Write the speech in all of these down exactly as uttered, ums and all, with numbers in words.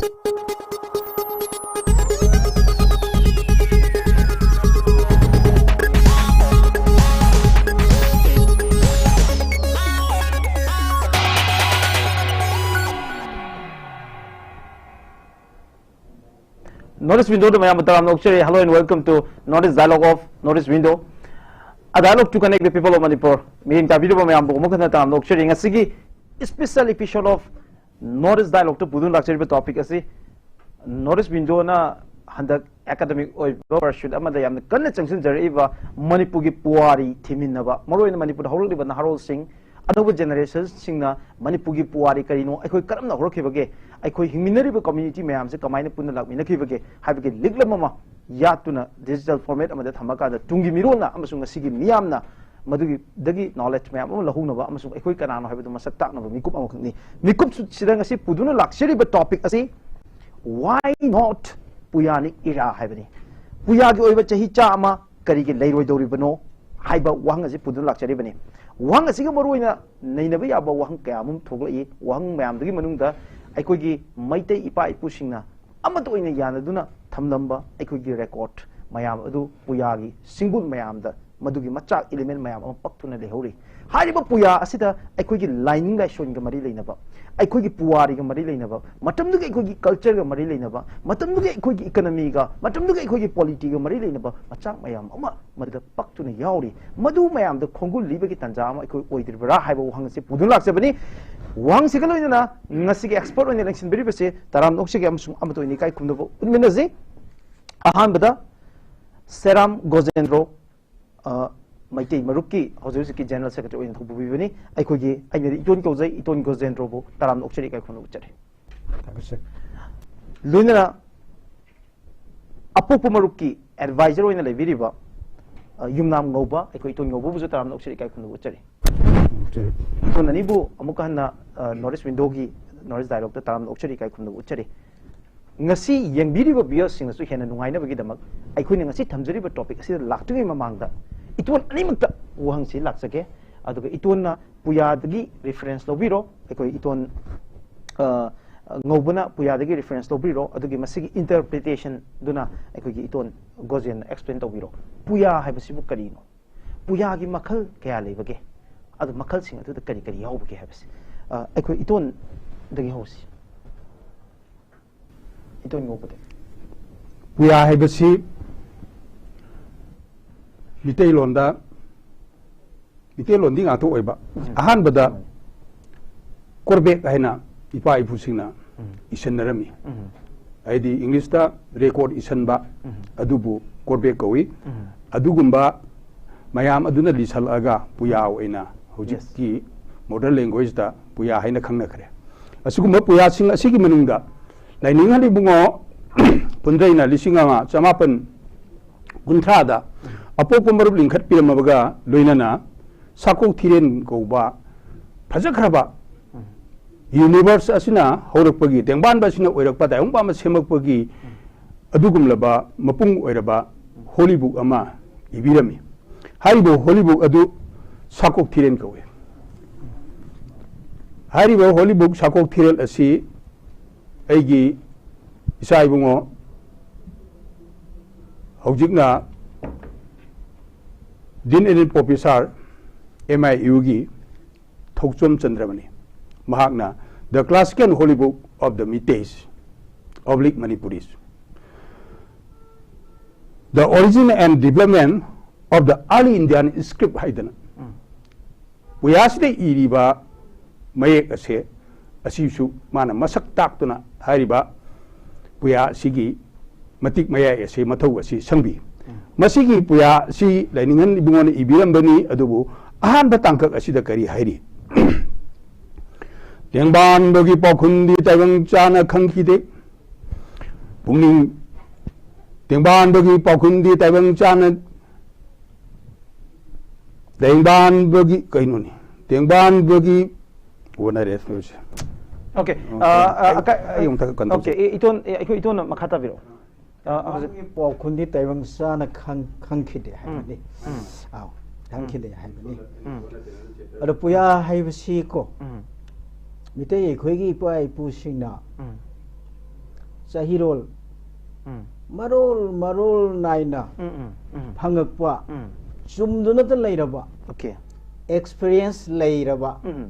North East Window ꯗ ꯃꯌꯥꯝꯕꯨ ꯇꯔꯥꯝꯅ ꯑꯣꯛꯆꯔꯤ꯫ Hello and welcome to North East Dialogue of North East Window, a dialogue to connect the people of Manipur. ꯃꯤꯠꯌꯦꯡ ꯇꯥꯕꯤꯔꯤꯕ ꯃꯌꯥꯝꯕꯨ ꯑꯃꯨꯛ ꯍꯟꯅ ꯇꯔꯥꯝꯅ ꯑꯣꯛꯆꯔꯤ꯫ ꯉꯁꯤꯒꯤ special episode of North East Dialogue ꯇ ꯄꯨꯗꯨꯅ ꯂꯥꯛꯆꯔꯤꯕ topic ꯑꯁꯤ North East Window ꯅ ꯍꯟꯗꯛ academic ꯑꯣꯏꯕ pursuit ꯑꯃꯗ ꯌꯥꯝꯅ ꯀꯟꯅ ꯆꯪꯁꯤꯟꯖꯔꯛꯏꯕ ꯃꯅꯤꯄꯨꯔꯒꯤ ꯄꯨꯋꯥꯔꯤ ꯊꯤꯃꯤꯟꯅꯕ, ꯃꯔꯨꯑꯣꯏꯅ ꯃꯅꯤꯄꯨꯔꯗ ꯍꯧꯔꯛꯂꯤꯕ ꯅꯍꯥꯔꯣꯜꯁꯤꯡ, ꯑꯅꯧꯕ generation ꯁꯤꯡꯅ ꯃꯅꯤꯄꯨꯔꯒꯤ ꯄꯨꯋꯥꯔꯤ ꯀꯔꯤꯅꯣ, ꯑꯩꯈꯣꯏ ꯀꯔꯝꯅ ꯍꯧꯔꯛꯈꯤꯕꯒꯦ, ꯑꯩꯈꯣꯏ ꯍꯤꯡꯃꯤꯟꯅꯔꯤꯕ community ꯃꯌꯥꯝꯁꯦ ꯀꯃꯥꯏꯅ ꯄꯨꯟꯅ ꯂꯥꯛꯃꯤꯟꯅꯈꯤꯕꯒꯦ ꯍꯥꯏꯕꯒꯤ ꯂꯤꯛꯂꯝ ꯑꯃ ꯌꯥꯠꯇꯨꯅ digital format ꯑꯃꯗ ꯊꯝꯃꯀꯥꯟꯗ ꯇꯨꯡꯒꯤ ꯃꯤꯔꯣꯟꯅ ꯑꯃꯁꯨꯡ ꯉꯁꯤꯒꯤ ꯃꯤꯌꯥꯝꯅ ꯃꯗꯨꯒꯤꯗꯒꯤ knowledge ꯃꯌꯥꯝ ꯑꯃ ꯂꯧꯍꯧꯅꯕ ꯑꯃꯁꯨꯡ ꯑꯩꯈꯣꯏ ꯀꯅꯥꯅꯣ ꯍꯥꯏꯕꯗꯨ ꯃꯁꯛ ꯇꯥꯛꯅꯕ ꯃꯤꯀꯨꯞ ꯑꯃꯈꯛꯅꯤ꯫ ꯃꯤꯀꯨꯞꯁꯤꯗ ꯉꯁꯤ ꯄꯨꯗꯨꯅ ꯂꯥꯛꯆꯔꯤꯕ topic ꯑꯁꯤ "Why not Puyani era" ꯍꯥꯏꯕꯅꯤ꯫ ꯄꯨꯌꯥꯒꯤ ꯑꯣꯏꯕ ꯆꯍꯤ ꯆꯥ ꯑꯃ ꯀꯔꯤꯒꯤ ꯂꯩꯔꯣꯏꯗꯧꯔꯤꯕꯅꯣ ꯍꯥꯏꯕ ꯋꯥꯍꯪ ꯑꯁꯤ ꯄꯨꯗꯨꯅ ꯂꯥꯛꯆꯔꯤꯕꯅꯤ꯫ ꯋꯥꯍꯪ ꯑꯁꯤꯒ ꯃꯔꯨꯑꯣꯏꯅ ꯅꯩꯅꯕ ꯌꯥꯕ ꯋꯥꯍꯪ ꯀꯌꯥ ꯑꯃ ꯊꯣꯛꯂꯛꯏ꯫ ꯋꯥꯍꯪ ꯃꯌꯥꯝꯗꯨꯒꯤ ꯃꯅꯨꯡꯗ ꯑꯩꯈꯣꯏꯒꯤ ꯃꯩꯇꯩ ꯏꯄꯥ ꯏꯄꯨꯁꯤꯡꯅ ꯑꯃꯠꯇ ꯑꯣꯏꯅ ꯌꯥꯅꯗꯨꯅ ꯊꯝꯂꯝꯕ ꯑꯩꯈꯣꯏꯒꯤ record ꯃꯌꯥꯝ ꯑꯗꯨ ꯄꯨꯌꯥꯒꯤ ꯁꯤꯡꯕꯨꯜ ꯃꯌꯥꯝꯗ ꯃꯗꯨꯒꯤ ꯃꯆꯥꯛ element ꯃꯌꯥꯝ ꯑꯃ ꯄꯛꯇꯨꯅ ꯂꯩꯍꯧꯔꯤ꯫ ꯍꯥꯏꯔꯤꯕ ꯄꯨꯌꯥ ꯑꯁꯤꯗ ꯑꯩꯈꯣꯏꯒꯤ ꯂꯥꯏꯅꯤꯡ ꯂꯥꯏꯁꯣꯟꯒ ꯃꯔꯤ ꯂꯩꯅꯕ, ꯑꯩꯈꯣꯏꯒꯤ ꯄꯨꯋꯥꯔꯤꯒ ꯃꯔꯤ ꯂꯩꯅꯕ, ꯃꯇꯝꯗꯨꯒꯤ ꯑꯩꯈꯣꯏꯒꯤ culture ꯒ ꯃꯔꯤ ꯂꯩꯅꯕ, ꯃꯇꯝꯗꯨꯒꯤ ꯑꯩꯈꯣꯏꯒꯤ economy ꯒ, ꯃꯇꯝꯗꯨꯒꯤ ꯑꯩꯈꯣꯏꯒꯤ polity ꯒ ꯃꯔꯤ ꯂꯩꯅꯕ ꯃꯆꯥꯛ ꯃꯌꯥꯝ ꯑꯃ ꯃꯗꯨꯗ ꯄꯛꯇꯨꯅ ꯌꯥꯎꯔꯤ꯫ ꯃꯗꯨ ꯃꯌꯥꯝꯗ ꯈꯣꯡꯒꯨꯜ ꯂꯤꯕꯒꯤ ꯇꯥꯟꯖꯥ ꯑꯃ ꯑꯩꯈꯣꯏ ꯑꯣꯏꯗ꯭ꯔꯤꯕ꯭ꯔꯥ ꯍꯥꯏꯕ ꯋꯥꯍꯪ ꯑꯁꯤ ꯄꯨꯗꯨꯅ ꯂꯥꯛꯆꯕꯅꯤ꯫ ꯋꯥꯍꯪꯁꯤꯒ ꯂꯣꯏꯅꯅ ꯉꯁꯤꯒꯤ expert ꯑꯣꯏꯅ ꯂꯦꯡꯁꯤꯟꯕꯤꯔꯤꯕꯁꯤ ꯇꯔꯥꯝꯅ ꯑꯣꯛꯆꯒꯦ ꯑꯃꯁꯨꯡ ꯑꯃꯠꯇ ꯑꯣꯏꯅ ꯏꯀꯥꯏ ꯈꯨꯝꯅꯕ ꯎꯠꯃꯤꯟꯅꯖꯩ꯫ ꯑꯍꯥꯟꯕꯗ ꯁꯦꯔꯥꯝ ꯒꯣꯖꯦꯟꯗ꯭ꯔꯣ, ꯑ, ꯃꯩꯇꯩ ꯃꯔꯨꯞꯀꯤ ꯍꯧꯖꯤꯛ ꯍꯧꯖꯤꯛꯀꯤ general secretary ꯑꯣꯏꯅ ꯊꯧꯄꯨ ꯄꯤꯕꯅꯤ꯫ ꯑꯩꯈꯣꯏꯒꯤ, ꯑꯩꯅ ꯏꯇꯣꯟ ꯀꯧꯖꯩ, ꯏꯇꯣꯟ ꯒꯣꯖꯦꯟꯗ꯭ꯔꯣꯕꯨ ꯇꯔꯥꯝꯅ ꯑꯣꯛꯆꯔꯤ, ꯏꯀꯥꯏ ꯈꯨꯝꯅꯕ ꯎꯠꯆꯔꯤ꯫ ꯊꯥꯒꯠꯆꯔꯤ꯫ ꯂꯣꯏꯅꯅ ꯑꯄꯣꯛꯄ ꯃꯔꯨꯞꯀꯤ advisor ꯑꯣꯏꯅ ꯂꯩꯕꯤꯔꯤꯕ, ꯑ, ꯌꯨꯝꯅꯥꯝ ꯉꯧꯕ, ꯑꯩꯈꯣꯏ ꯏꯇꯣꯟ ꯉꯧꯕꯕꯨꯁꯨ ꯇꯔꯥꯝꯅ ꯑꯣꯛꯆꯔꯤ, ꯏꯀꯥꯏ ꯈꯨꯝꯅꯕ ꯎꯠꯆꯔꯤ꯫ ꯎꯠꯆꯔꯤ꯫ ꯏꯇꯣꯟ ꯑꯅꯤꯕꯨ ꯑꯃꯨꯛꯀ ꯍꯟꯅ, ꯑ, North East Window ꯒꯤ North East Dialogue ꯇ ꯇꯔꯥꯝꯅ ꯑꯣꯛꯆꯔꯤ, ꯏꯀꯥꯏ ꯈꯨꯝꯅꯕ ꯎꯠꯆꯔꯤ꯫ ꯉꯁꯤ ꯌꯦꯡꯕꯤꯔꯤꯕ viewer ꯁꯤꯡꯅꯁꯨ ꯍꯦꯟꯅ ꯅꯨꯡꯉꯥꯏꯅꯕꯒꯤꯗꯃꯛ ꯑꯩꯈꯣꯏꯅ ꯉꯁꯤ ꯊꯝꯖꯔꯤꯕ topic ꯑꯁꯤꯗ ꯂꯥꯛꯇ꯭ꯔꯤꯉꯩ ꯃꯃꯥꯡꯗ ꯏꯇꯣꯟ ꯑꯅꯤꯃꯛꯇ ꯋꯥꯍꯪꯁꯤ ꯂꯥꯛꯆꯒꯦ꯫ ꯑꯗꯨꯒ ꯏꯇꯣꯟꯅ ꯄꯨꯌꯥꯗꯒꯤ reference ꯂꯧꯕꯤꯔꯣ꯫ ꯑꯩꯈꯣꯏ ꯏꯇꯣꯟ, ꯑ, ꯉꯧꯕꯅ ꯄꯨꯌꯥꯗꯒꯤ reference ꯂꯧꯕꯤꯔꯣ, ꯑꯗꯨꯒꯤ ꯃꯁꯤꯒꯤ interpretation ꯗꯨꯅ ꯑꯩꯈꯣꯏꯒꯤ ꯏꯇꯣꯟ ꯒꯣꯖꯦꯟꯅ explain ꯇꯧꯕꯤꯔꯣ꯫ ꯄꯨꯌꯥ ꯍꯥꯏꯕꯁꯤꯕꯨ ꯀꯔꯤꯅꯣ? ꯄꯨꯌꯥꯒꯤ ꯃꯈꯜ ꯀꯌꯥ ꯂꯩꯕꯒꯦ? ꯑꯗꯨ ꯃꯈꯜꯁꯤꯡ ꯑꯗꯨꯗ ꯀꯔꯤ ꯀꯔꯤ ꯌꯥꯎꯕꯒꯦ ꯍꯥꯏꯕꯁꯤ, ꯑ, ꯑꯩꯈꯣꯏ ꯏꯇꯣꯟꯗꯒꯤ ꯍꯧꯁꯤ꯫ ꯏꯇꯣꯟ ꯉꯧꯕꯗꯒꯤ꯫ ꯄꯨꯌꯥ ꯍꯥꯏꯕꯁꯤ ꯃꯤꯇꯩꯂꯣꯟꯗ, ꯃꯤꯇꯩꯂꯣꯟꯗꯤ ꯉꯥꯛꯇ ꯑꯣꯏꯕ꯫ ꯑꯍꯥꯟꯕꯗ ꯀꯣꯔꯕꯦꯛ ꯍꯥꯏꯅ ꯏꯄꯥ ꯏꯄꯨꯁꯤꯡꯅ ꯏꯁꯟꯅꯔꯝꯃꯤ꯫ ꯍꯥꯏꯗꯤ ꯏꯪꯂꯤꯁꯇ record ꯏꯁꯟꯕ, ꯑꯗꯨꯕꯨ ꯀꯣꯔꯕꯦꯛ ꯀꯧꯏ꯫ ꯑꯗꯨꯒꯨꯝꯕ ꯃꯌꯥꯝ ꯑꯗꯨꯅ ꯂꯤꯁꯜꯂꯛꯑꯒ ꯄꯨꯌꯥ ꯑꯣꯏꯅ ꯍꯧꯖꯤꯛꯀꯤ modern language ꯇ ꯄꯨꯌꯥ ꯍꯥꯏꯅ ꯈꯪꯅꯈ꯭ꯔꯦ꯫ ꯑꯁꯤꯒꯨꯝꯕ ꯄꯨꯌꯥꯁꯤꯡ ꯑꯁꯤꯒꯤ ꯃꯅꯨꯡꯗ ꯂꯥꯏꯅꯤꯡꯍꯟ ꯏꯕꯨꯡꯉꯣ ꯄꯨꯟꯗ꯭ꯔꯩꯅ ꯂꯤꯁꯤꯡ ꯑꯃ ꯆꯃꯥꯄꯟ ꯀꯨꯟꯊ꯭ꯔꯥꯗ ꯑꯄꯣꯛꯄ ꯃꯔꯨꯞ ꯂꯤꯡꯈꯠꯄꯤꯔꯝꯃꯕꯒ ꯂꯣꯏꯅꯅ ꯁꯥꯀꯣꯛ ꯊꯤꯔꯦꯟ ꯀꯧꯕ ꯐꯖꯈ꯭ꯔꯕ universe ꯑꯁꯤꯅ ꯍꯧꯔꯛꯄꯒꯤ, ꯇꯦꯡꯕꯥꯟꯕ ꯑꯁꯤꯅ ꯑꯣꯏꯔꯛꯄ, ꯇꯥꯏꯕꯪꯄꯥꯟꯕ ꯁꯦꯝꯃꯛꯄꯒꯤ ꯑꯗꯨꯒꯨꯝꯂꯕ ꯃꯄꯨꯡ ꯑꯣꯏꯔꯕ holy book ꯑꯃ ꯏꯕꯤꯔꯝꯃꯤ꯫ ꯍꯥꯏꯔꯤꯕ holy book ꯑꯗꯨ ꯁꯥꯀꯣꯛ ꯊꯤꯔꯦꯟ ꯀꯧꯏ꯫ ꯍꯥꯏꯔꯤꯕ holy book ꯁꯥꯀꯣꯛ ꯊꯤꯔꯦꯟ ꯑꯁꯤ ꯑꯩꯒꯤ ꯏꯆꯥ ꯏꯕꯨꯡꯉꯣ ꯍꯧꯖꯤꯛꯅ Dean Emeritus Professor M I U ꯒꯤ ꯊꯧꯆꯣꯝ ꯆꯟꯗ꯭ꯔꯃꯅꯤ꯫ ꯃꯍꯥꯛꯅ The Classical Holy Book of the Meiteis oblique Manipuris, The Origin and Development of the Early Indian Script ꯍꯥꯏꯗꯅ ꯄꯨꯌꯥꯁꯤꯗ ꯏꯔꯤꯕ ꯃꯌꯦꯛ ꯑꯁꯦ ꯑꯁꯤꯁꯨ ꯃꯥꯅ ꯃꯁꯛ ꯇꯥꯛꯇꯨꯅ ꯍꯥꯏꯔꯤꯕ ꯄꯨꯌꯥ ꯑꯁꯤꯒꯤ ꯃꯇꯤꯛ ꯃꯌꯥꯏ ꯑꯁꯤ, ꯃꯊꯧ ꯑꯁꯤ ꯁꯪꯕꯤ꯫ ꯃꯁꯤꯒꯤ ꯄꯨꯌꯥ ꯑꯁꯤ ꯂꯥꯏꯅꯤꯡꯍꯟ ꯏꯕꯨꯡꯉꯣꯅ ꯏꯕꯤꯔꯝꯕꯅꯤ, ꯑꯗꯨꯕꯨ ꯑꯍꯥꯟꯕ ꯇꯥꯡꯀꯛ ꯑꯁꯤꯗ ꯀꯔꯤ ꯍꯥꯏꯔꯤ? ꯇꯦꯡꯕꯥꯟꯕꯒꯤ ꯄꯥꯎꯈꯨꯝꯗꯤ ꯇꯥꯏꯕꯪ ꯆꯥꯅ ꯈꯪꯈꯤꯗꯦ꯫ ꯄꯨꯛꯅꯤꯡ ꯇꯦꯡꯕꯥꯟꯕꯒꯤ ꯄꯥꯎꯈꯨꯝꯗꯤ ꯇꯥꯏꯕꯪ ꯆꯥꯅ ꯇꯦꯡꯕꯥꯟꯕꯒꯤ ꯀꯩꯅꯣꯅꯤ, ꯇꯦꯡꯕꯥꯟꯕꯒꯤ ꯑꯣꯟꯅꯔꯦ ꯇꯧꯔꯤꯁꯦ꯫ Okay. ꯑꯣ, ꯑ, ꯑ, ꯑꯩ, ꯑꯀ- ꯑꯩ ꯑꯃꯨꯛꯇ ꯀꯩꯅꯣ ꯇꯧꯖꯒꯦ꯫ Okay, ꯏ- ꯏꯇꯣꯟ, ꯑꯦ, ꯑꯩꯈꯣꯏ ꯏꯇꯣꯟꯅ ꯃꯈꯥ ꯇꯥꯕꯤꯔꯛꯑꯣ꯫ ꯑ, ꯍꯧꯖꯤꯛ ꯃꯥꯒꯤ ꯄꯥꯎꯈꯨꯝꯗꯤ ꯇꯥꯏꯕꯪ ꯆꯥꯅ ꯈꯪ- ꯈꯪꯈꯤꯗꯦ ꯍꯥꯏꯕꯅꯤ꯫ ꯎꯝ꯫ ꯑꯥꯎ, ꯈꯪꯈꯤꯗꯦ ꯍꯥꯏꯕꯅꯤ꯫ ꯎꯝ꯫ ꯑꯗꯣ ꯄꯨꯌꯥ ꯍꯥꯏꯕꯁꯤꯀꯣ, ꯎꯝ꯫ ꯃꯤꯇꯩ ꯑꯩꯈꯣꯏꯒꯤ ꯏꯄꯥ ꯏꯄꯨꯁꯤꯡꯅ ꯎꯝ ꯆꯍꯤꯔꯣꯜ ꯎꯝ ꯃꯔꯣꯜ ꯃꯔꯣꯜ ꯅꯥꯏꯅ ꯎꯝ ꯎꯝ ꯎꯝ ꯐꯪꯉꯛꯄ ꯎꯝ ꯆꯨꯝꯗꯨꯅꯇ ꯂꯩꯔꯕ okay ꯑꯦꯛꯁꯄꯤꯔꯤꯌꯦꯟꯁ ꯂꯩꯔꯕ ꯎꯝ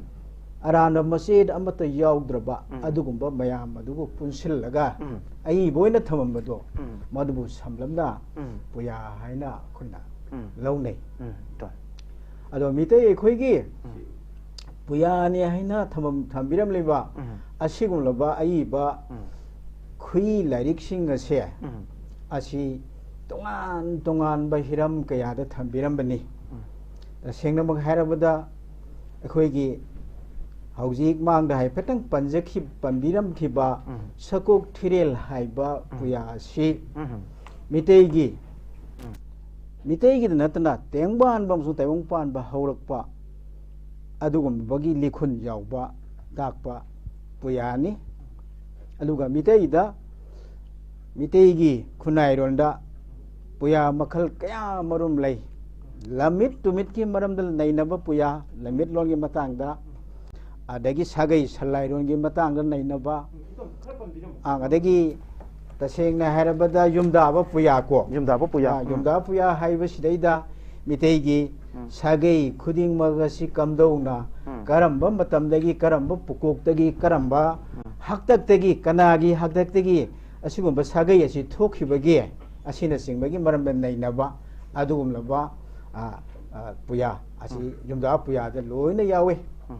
ꯑꯔꯥꯟꯕ ꯃꯆꯦꯠ ꯑꯃꯠꯇ ꯌꯥꯎꯗ꯭ꯔꯕ ꯎꯝ꯫ ꯑꯗꯨꯒꯨꯝꯕ ꯃꯌꯥꯝ ꯑꯗꯨꯕꯨ ꯄꯨꯟꯁꯤꯜꯂꯒ ꯎꯝ ꯑꯏꯕ ꯑꯣꯏꯅ ꯊꯝꯃꯝꯕꯗꯣ ꯎꯝ ꯃꯗꯨꯕꯨ ꯁꯝꯂꯞꯅ ꯎꯝ ꯄꯨꯌꯥ ꯍꯥꯏꯅ ꯑꯩꯈꯣꯏꯅ ꯎꯝ ꯂꯧꯅꯩ꯫ ꯎꯝ ꯇꯣ ꯑꯗꯣ ꯃꯤꯇꯩ ꯑꯩꯈꯣꯏꯒꯤ ꯎꯝ ꯄꯨꯌꯥꯅꯤ ꯍꯥꯏꯅ ꯊꯝꯃꯝ ꯊꯝꯕꯤꯔꯝꯂꯤꯕ ꯎꯝ ꯑꯁꯤꯒꯨꯝꯂꯕ ꯑꯏꯕ ꯎꯝ ꯈꯨꯏ ꯂꯥꯏꯔꯤꯛꯁꯤꯡ ꯑꯁꯦ ꯎꯝ ꯑꯁꯤ ꯇꯣꯉꯥꯟ ꯇꯣꯉꯥꯟꯕ ꯍꯤꯔꯝ ꯀꯌꯥꯗ ꯊꯝꯕꯤꯔꯝꯕꯅꯤ꯫ ꯎꯝ ꯇꯁꯦꯡꯅꯃꯛ ꯍꯥꯏꯔꯕꯗ ꯑꯩꯈꯣꯏꯒꯤ ꯍꯧꯖꯤꯛ ꯃꯥꯡꯗ ꯍꯥꯏꯐꯦꯠꯇꯪ ꯄꯟꯖꯈꯤ ꯄꯟꯕꯤꯔꯝꯈꯤꯕ ꯎꯝ ꯁꯀꯣꯛ ꯊꯤꯔꯦꯜ ꯍꯥꯏꯕ ꯎꯝ꯫ ꯄꯨꯌꯥ ꯑꯁꯤ ꯎꯝ ꯃꯤꯇꯩꯒꯤ ꯎꯝ ꯃꯤꯇꯩꯒꯤꯗ ꯅꯠꯇꯅ ꯇꯦꯡꯕꯥꯟꯕ ꯑꯃꯁꯨꯡ ꯇꯥꯏꯕꯪꯄꯥꯟꯕ ꯍꯧꯔꯛꯄ ꯑꯗꯨꯒꯨꯝꯕꯒꯤ ꯂꯤꯈꯨꯟ ꯌꯥꯎꯕ ꯇꯥꯛꯄ ꯄꯨꯌꯥꯅꯤ꯫ ꯑꯗꯨꯒ ꯃꯤꯇꯩꯗ ꯃꯤꯇꯩꯒꯤ ꯈꯨꯟꯅꯥꯏꯔꯣꯟꯗ ꯄꯨꯌꯥ ꯃꯈꯜ ꯀꯌꯥ ꯑꯃꯔꯣꯝ ꯂꯩ꯫ ꯂꯝꯃꯤꯠ ꯇꯨꯃꯤꯠꯀꯤ ꯃꯔꯝꯗ ꯅꯩꯅꯕ ꯄꯨꯌꯥ, ꯂꯝꯃꯤꯠꯂꯣꯟꯒꯤ ꯃꯇꯥꯡꯗ, ꯑꯗꯒꯤ ꯁꯥꯒꯩ ꯁꯂꯥꯏꯔꯣꯟꯒꯤ ꯃꯇꯥꯡꯗ ꯅꯩꯅꯕ, ꯑꯥ, ꯑꯗꯒꯤ ꯇꯁꯦꯡꯅ ꯍꯥꯏꯔꯕꯗ ꯌꯨꯝꯗꯥꯕ ꯄꯨꯌꯥ ꯀꯣ꯫ ꯌꯨꯝꯗꯥꯕ ꯄꯨꯌꯥ꯫ ꯑꯥ, ꯎꯝ꯫ ꯌꯨꯝꯗꯥꯕ ꯄꯨꯌꯥ ꯍꯥꯏꯕꯁꯤꯗꯩꯗ ꯃꯤꯇꯩꯒꯤ ꯎꯝ꯫ ꯁꯥꯒꯩ ꯈꯨꯗꯤꯡꯃꯛ ꯑꯁꯤ ꯀꯝꯗꯧꯅ ꯎꯝ꯫ ꯀꯔꯝꯕ ꯃꯇꯝꯗꯒꯤ ꯀꯔꯝꯕ ꯄꯨꯀꯣꯛꯇꯒꯤ ꯀꯔꯝꯕ ꯎꯝ꯫ ꯍꯥꯛꯇꯛꯇꯒꯤ ꯀꯅꯥꯒꯤ ꯍꯥꯛꯇꯛꯇꯒꯤ ꯑꯁꯤꯒꯨꯝꯕ ꯁꯥꯒꯩ ꯑꯁꯤ ꯊꯣꯛꯈꯤꯕꯒꯦ ꯑꯁꯤꯅꯆꯤꯡꯕꯒꯤ ꯃꯔꯝꯗ ꯅꯩꯅꯕ ꯑꯗꯨꯒꯨꯝꯂꯕ, ꯑ, ꯑ, ꯄꯨꯌꯥ ꯑꯁꯤ ꯎꯝ꯫ ꯌꯨꯝꯗꯥ ꯄꯨꯌꯥꯗ ꯂꯣꯏꯅ ꯌꯥꯎꯏ꯫ ꯎꯝ꯫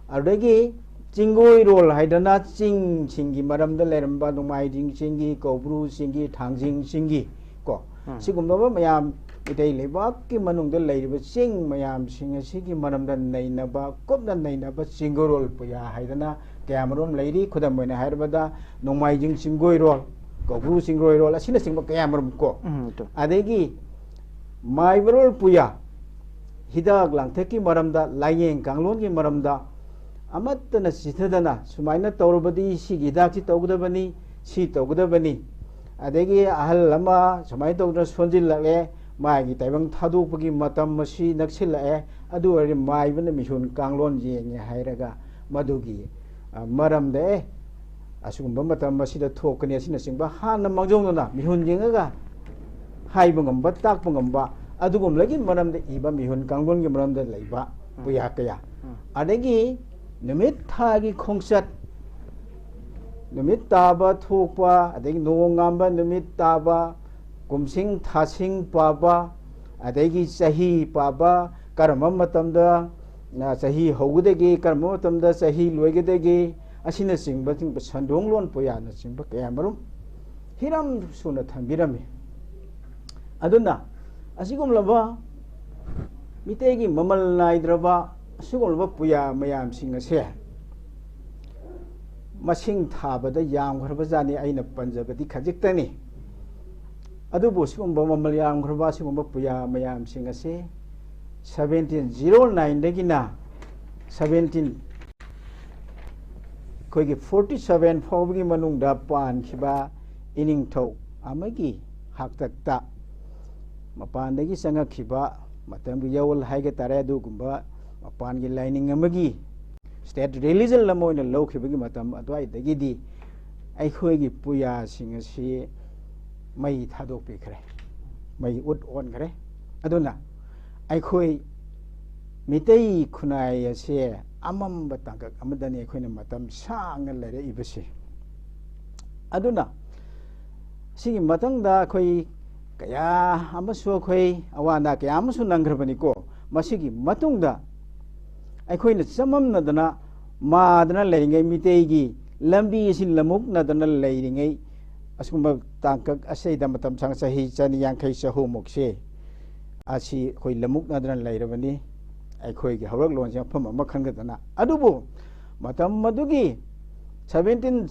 ꯑꯗꯨꯗꯒꯤ ꯆꯤꯡꯒꯣꯏꯔꯣꯜ ꯍꯥꯏꯗꯅ ꯆꯤꯡꯁꯤꯡꯒꯤ ꯃꯔꯝꯗ ꯂꯩꯔꯝꯕ ꯅꯣꯡꯃꯥꯏꯖꯤꯡ ꯆꯤꯡꯒꯤ, ꯀꯧꯕ꯭ꯔꯨ ꯆꯤꯡꯒꯤ, ꯊꯥꯡꯖꯤꯡ ꯆꯤꯡꯒꯤ ꯀꯣ, ꯎꯝ꯫ ꯁꯤꯒꯨꯝꯂꯕ ꯃꯌꯥꯝ ꯃꯤꯇꯩ ꯂꯩꯕꯥꯛꯀꯤ ꯃꯅꯨꯡꯗ ꯂꯩꯔꯤꯕ ꯆꯤꯡ ꯃꯌꯥꯝꯁꯤꯡ ꯑꯁꯤꯒꯤ ꯃꯔꯝꯗ ꯅꯩꯅꯕ, ꯀꯨꯞꯅ ꯅꯩꯅꯕ ꯆꯤꯡꯒꯣꯏꯔꯣꯜ ꯄꯨꯌꯥ ꯍꯥꯏꯗꯅ ꯀꯌꯥꯃꯔꯨꯝ ꯂꯩꯔꯤ꯫ ꯈꯨꯗꯝ ꯑꯣꯏꯅ ꯍꯥꯏꯔꯕꯗ ꯅꯣꯡꯃꯥꯏꯖꯤꯡ ꯆꯤꯡꯒꯣꯏꯔꯣꯜ, ꯀꯧꯕ꯭ꯔꯨ ꯆꯤꯡꯒꯣꯏꯔꯣꯜ ꯑꯁꯤꯅꯆꯤꯡꯕ ꯀꯌꯥꯃꯔꯨꯝ ꯀꯣ꯫ ꯎꯝ, ꯇꯣ꯫ ꯑꯗꯒꯤ ꯃꯥꯏꯕꯔꯣꯜ ꯄꯨꯌꯥ, ꯍꯤꯗꯥꯛ ꯂꯥꯡꯊꯛꯀꯤ ꯃꯔꯝꯗ, ꯂꯥꯏꯌꯦꯡ ꯀꯥꯡꯂꯣꯟꯒꯤ ꯃꯔꯝꯗ ꯑꯃꯠꯇꯅ ꯆꯤꯊꯗꯅ ꯁꯨꯃꯥꯏꯅ ꯇꯧꯔꯕꯗꯤ ꯁꯤꯒꯤ ꯍꯤꯗꯥꯛꯁꯤ ꯇꯧꯒꯗꯕꯅꯤ, ꯁꯤ ꯇꯧꯒꯗꯕꯅꯤ꯫ ꯑꯗꯒꯤ ꯑꯍꯜ ꯑꯃ ꯁꯨꯃꯥꯏꯅ ꯇꯧꯗꯅ ꯁꯣꯟꯖꯤꯜꯂꯛꯂꯦ, ꯃꯥꯒꯤ ꯇꯥꯏꯕꯪ ꯊꯥꯗꯣꯛꯄꯒꯤ ꯃꯇꯝ ꯑꯁꯤ ꯅꯛꯁꯤꯜꯂꯛꯑꯦ, ꯑꯗꯨ ꯑꯣꯏꯔꯗꯤ ꯃꯥꯏꯕꯅ ꯃꯤꯁꯣꯟ ꯀꯥꯡꯂꯣꯟ ꯌꯦꯡꯉꯦ ꯍꯥꯏꯔꯒ ꯃꯗꯨꯒꯤ ꯃꯔꯝꯗ ꯑꯦ ꯑꯁꯤꯒꯨꯝꯕ ꯃꯇꯝ ꯑꯁꯤꯗ ꯊꯣꯛꯀꯅꯤ ꯑꯁꯤꯅꯆꯤꯡꯕ ꯍꯥꯟꯅ ꯃꯥꯡꯖꯧꯅꯅ ꯃꯤꯍꯨꯟ ꯌꯦꯡꯉꯒ ꯍꯥꯏꯕ ꯉꯝꯕ, ꯇꯥꯛꯄ ꯉꯝꯕ ꯑꯗꯨꯒꯨꯝꯕꯒꯤ ꯃꯔꯝꯗ ꯏꯕ, ꯃꯤꯍꯨꯟ ꯀꯥꯡꯂꯣꯟꯒꯤ ꯃꯔꯝꯗ ꯂꯩꯕ ꯄꯨꯌꯥ ꯀꯌꯥ, ꯑꯗꯒꯤ ꯅꯨꯃꯤꯠ ꯊꯥꯒꯤ ꯈꯣꯡꯆꯠ, ꯅꯨꯃꯤꯠ ꯇꯥꯕ ꯊꯣꯛꯄ, ꯑꯗꯒꯤ ꯅꯣꯡꯉꯥꯟꯕ ꯅꯨꯃꯤꯠ ꯇꯥꯕ, ꯀꯨꯝꯁꯤꯡ ꯊꯥꯁꯤꯡ ꯄꯥꯕ, ꯑꯗꯒꯤ ꯆꯍꯤ ꯄꯥꯕ, ꯀꯔꯝꯕ ꯃꯇꯝꯗ ꯆꯍꯤ ꯍꯧꯒꯗꯒꯦ, ꯀꯔꯝꯕ ꯃꯇꯝꯗ ꯆꯍꯤ ꯂꯣꯏꯒꯗꯒꯦ, ꯑꯁꯤꯅꯆꯤꯡꯕ ꯁꯟꯗꯣꯡꯂꯣꯟ ꯄꯨꯌꯥꯅꯆꯤꯡꯕ ꯀꯌꯥꯃꯔꯨꯝ ꯍꯤꯔꯝ ꯁꯨꯅ ꯊꯝꯕꯤꯔꯝꯃꯤ꯫ ꯑꯗꯨꯅ ꯑꯁꯤꯒꯨꯝꯂꯕ ꯃꯤꯇꯩꯒꯤ ꯃꯃꯜ ꯅꯥꯏꯗ꯭ꯔꯕ ꯑꯁꯤꯒꯨꯝꯂꯕ ꯄꯨꯌꯥ ꯃꯌꯥꯝꯁꯤꯡ ꯑꯁꯦ ꯃꯁꯤꯡ ꯊꯥꯕꯗ ꯌꯥꯝꯈ꯭ꯔꯕꯖꯥꯠꯅꯤ꯫ ꯑꯩꯅ ꯄꯟꯖꯕꯗꯤ ꯈꯖꯤꯛꯇꯅꯤ꯫ ꯑꯗꯨꯕꯨ ꯁꯤꯒꯨꯝꯕ ꯃꯃꯜ ꯌꯥꯝꯈ꯭ꯔꯕ ꯁꯤꯒꯨꯝꯕ ꯄꯨꯌꯥ ꯃꯌꯥꯝꯁꯤꯡ ꯑꯁꯤ seventeen zero nine ꯗꯒꯤꯅ seventeen, ꯑꯩꯈꯣꯏꯒꯤ forty seven ꯐꯥꯎꯕꯒꯤ ꯃꯅꯨꯡꯗ ꯄꯥꯟꯈꯤꯕ ꯏꯅꯤꯡꯊꯧ ꯑꯃꯒꯤ ꯍꯥꯛꯇꯛꯇ ꯃꯄꯥꯟꯗꯒꯤ ꯆꯪꯉꯛꯈꯤꯕ ꯃꯇꯝꯒꯤ ꯌꯥꯑꯣꯜ ꯍꯥꯏꯒ ꯇꯥꯔꯦ, ꯑꯗꯨꯒꯨꯝꯕ ꯃꯄꯥꯟꯒꯤ ꯂꯥꯏꯅꯤꯡ ꯑꯃꯒꯤ state religion ꯑꯃ ꯑꯣꯏꯅ ꯂꯧꯈꯤꯕꯒꯤ ꯃꯇꯝ ꯑꯗꯨꯋꯥꯏꯗꯒꯤꯗꯤ ꯑꯩꯈꯣꯏꯒꯤ ꯄꯨꯌꯥꯁꯤꯡ ꯑꯁꯤ ꯃꯩ ꯊꯥꯗꯣꯛꯄꯤꯈ꯭ꯔꯦ, ꯃꯩ ꯎꯠ ꯑꯣꯟꯈ꯭ꯔꯦ꯫ ꯑꯗꯨꯅ ꯑꯩꯈꯣꯏ ꯃꯤꯇꯩ ꯈꯨꯟꯅꯥꯏ ꯑꯁꯦ ꯑꯃꯝꯕ ꯇꯥꯡꯀꯛ ꯑꯃꯗꯅꯤ ꯑꯩꯈꯣꯏꯅ ꯃꯇꯝ ꯁꯥꯡꯅ ꯂꯩꯔꯛꯏꯕꯁꯦ꯫ ꯑꯗꯨꯅ ꯁꯤꯒꯤ ꯃꯇꯨꯡꯗ ꯑꯩꯈꯣꯏ ꯀꯌꯥ ꯑꯃꯁꯨ, ꯑꯩꯈꯣꯏ ꯑꯋꯥ ꯑꯅꯥ ꯀꯌꯥ ꯑꯃꯁꯨ ꯅꯪꯈ꯭ꯔꯕꯅꯤꯀꯣ꯫ ꯃꯁꯤꯒꯤ ꯃꯇꯨꯡꯗ ꯑꯩꯈꯣꯏꯅ ꯆꯃꯝꯅꯗꯅ ꯃꯥꯗꯅ ꯂꯩꯔꯤꯉꯩ, ꯃꯤꯇꯩꯒꯤ ꯂꯝꯕꯤ ꯑꯁꯤ ꯂꯝꯃꯨꯛꯅꯗꯅ ꯂꯩꯔꯤꯉꯩ, ꯑꯁꯤꯒꯨꯝꯕ ꯇꯥꯡꯀꯛ ꯑꯁꯤꯗ ꯃꯇꯝ ꯁꯥꯡ, ꯆꯍꯤ ꯆꯅꯤ ꯌꯥꯡꯈꯩ, ꯆꯍꯨꯝꯃꯨꯛꯁꯦ ꯑꯁꯤ ꯑꯩꯈꯣꯏ ꯂꯝꯃꯨꯛꯅꯗꯅ ꯂꯩꯔꯕꯅꯤ꯫ ꯑꯩꯈꯣꯏꯒꯤ ꯍꯧꯔꯛꯂꯣꯟꯁꯦ ꯃꯐꯝ ꯑꯃ ꯈꯟꯒꯗꯅ꯫ ꯑꯗꯨꯕꯨ ꯃꯇꯝ ꯑꯗꯨꯒꯤ seventeen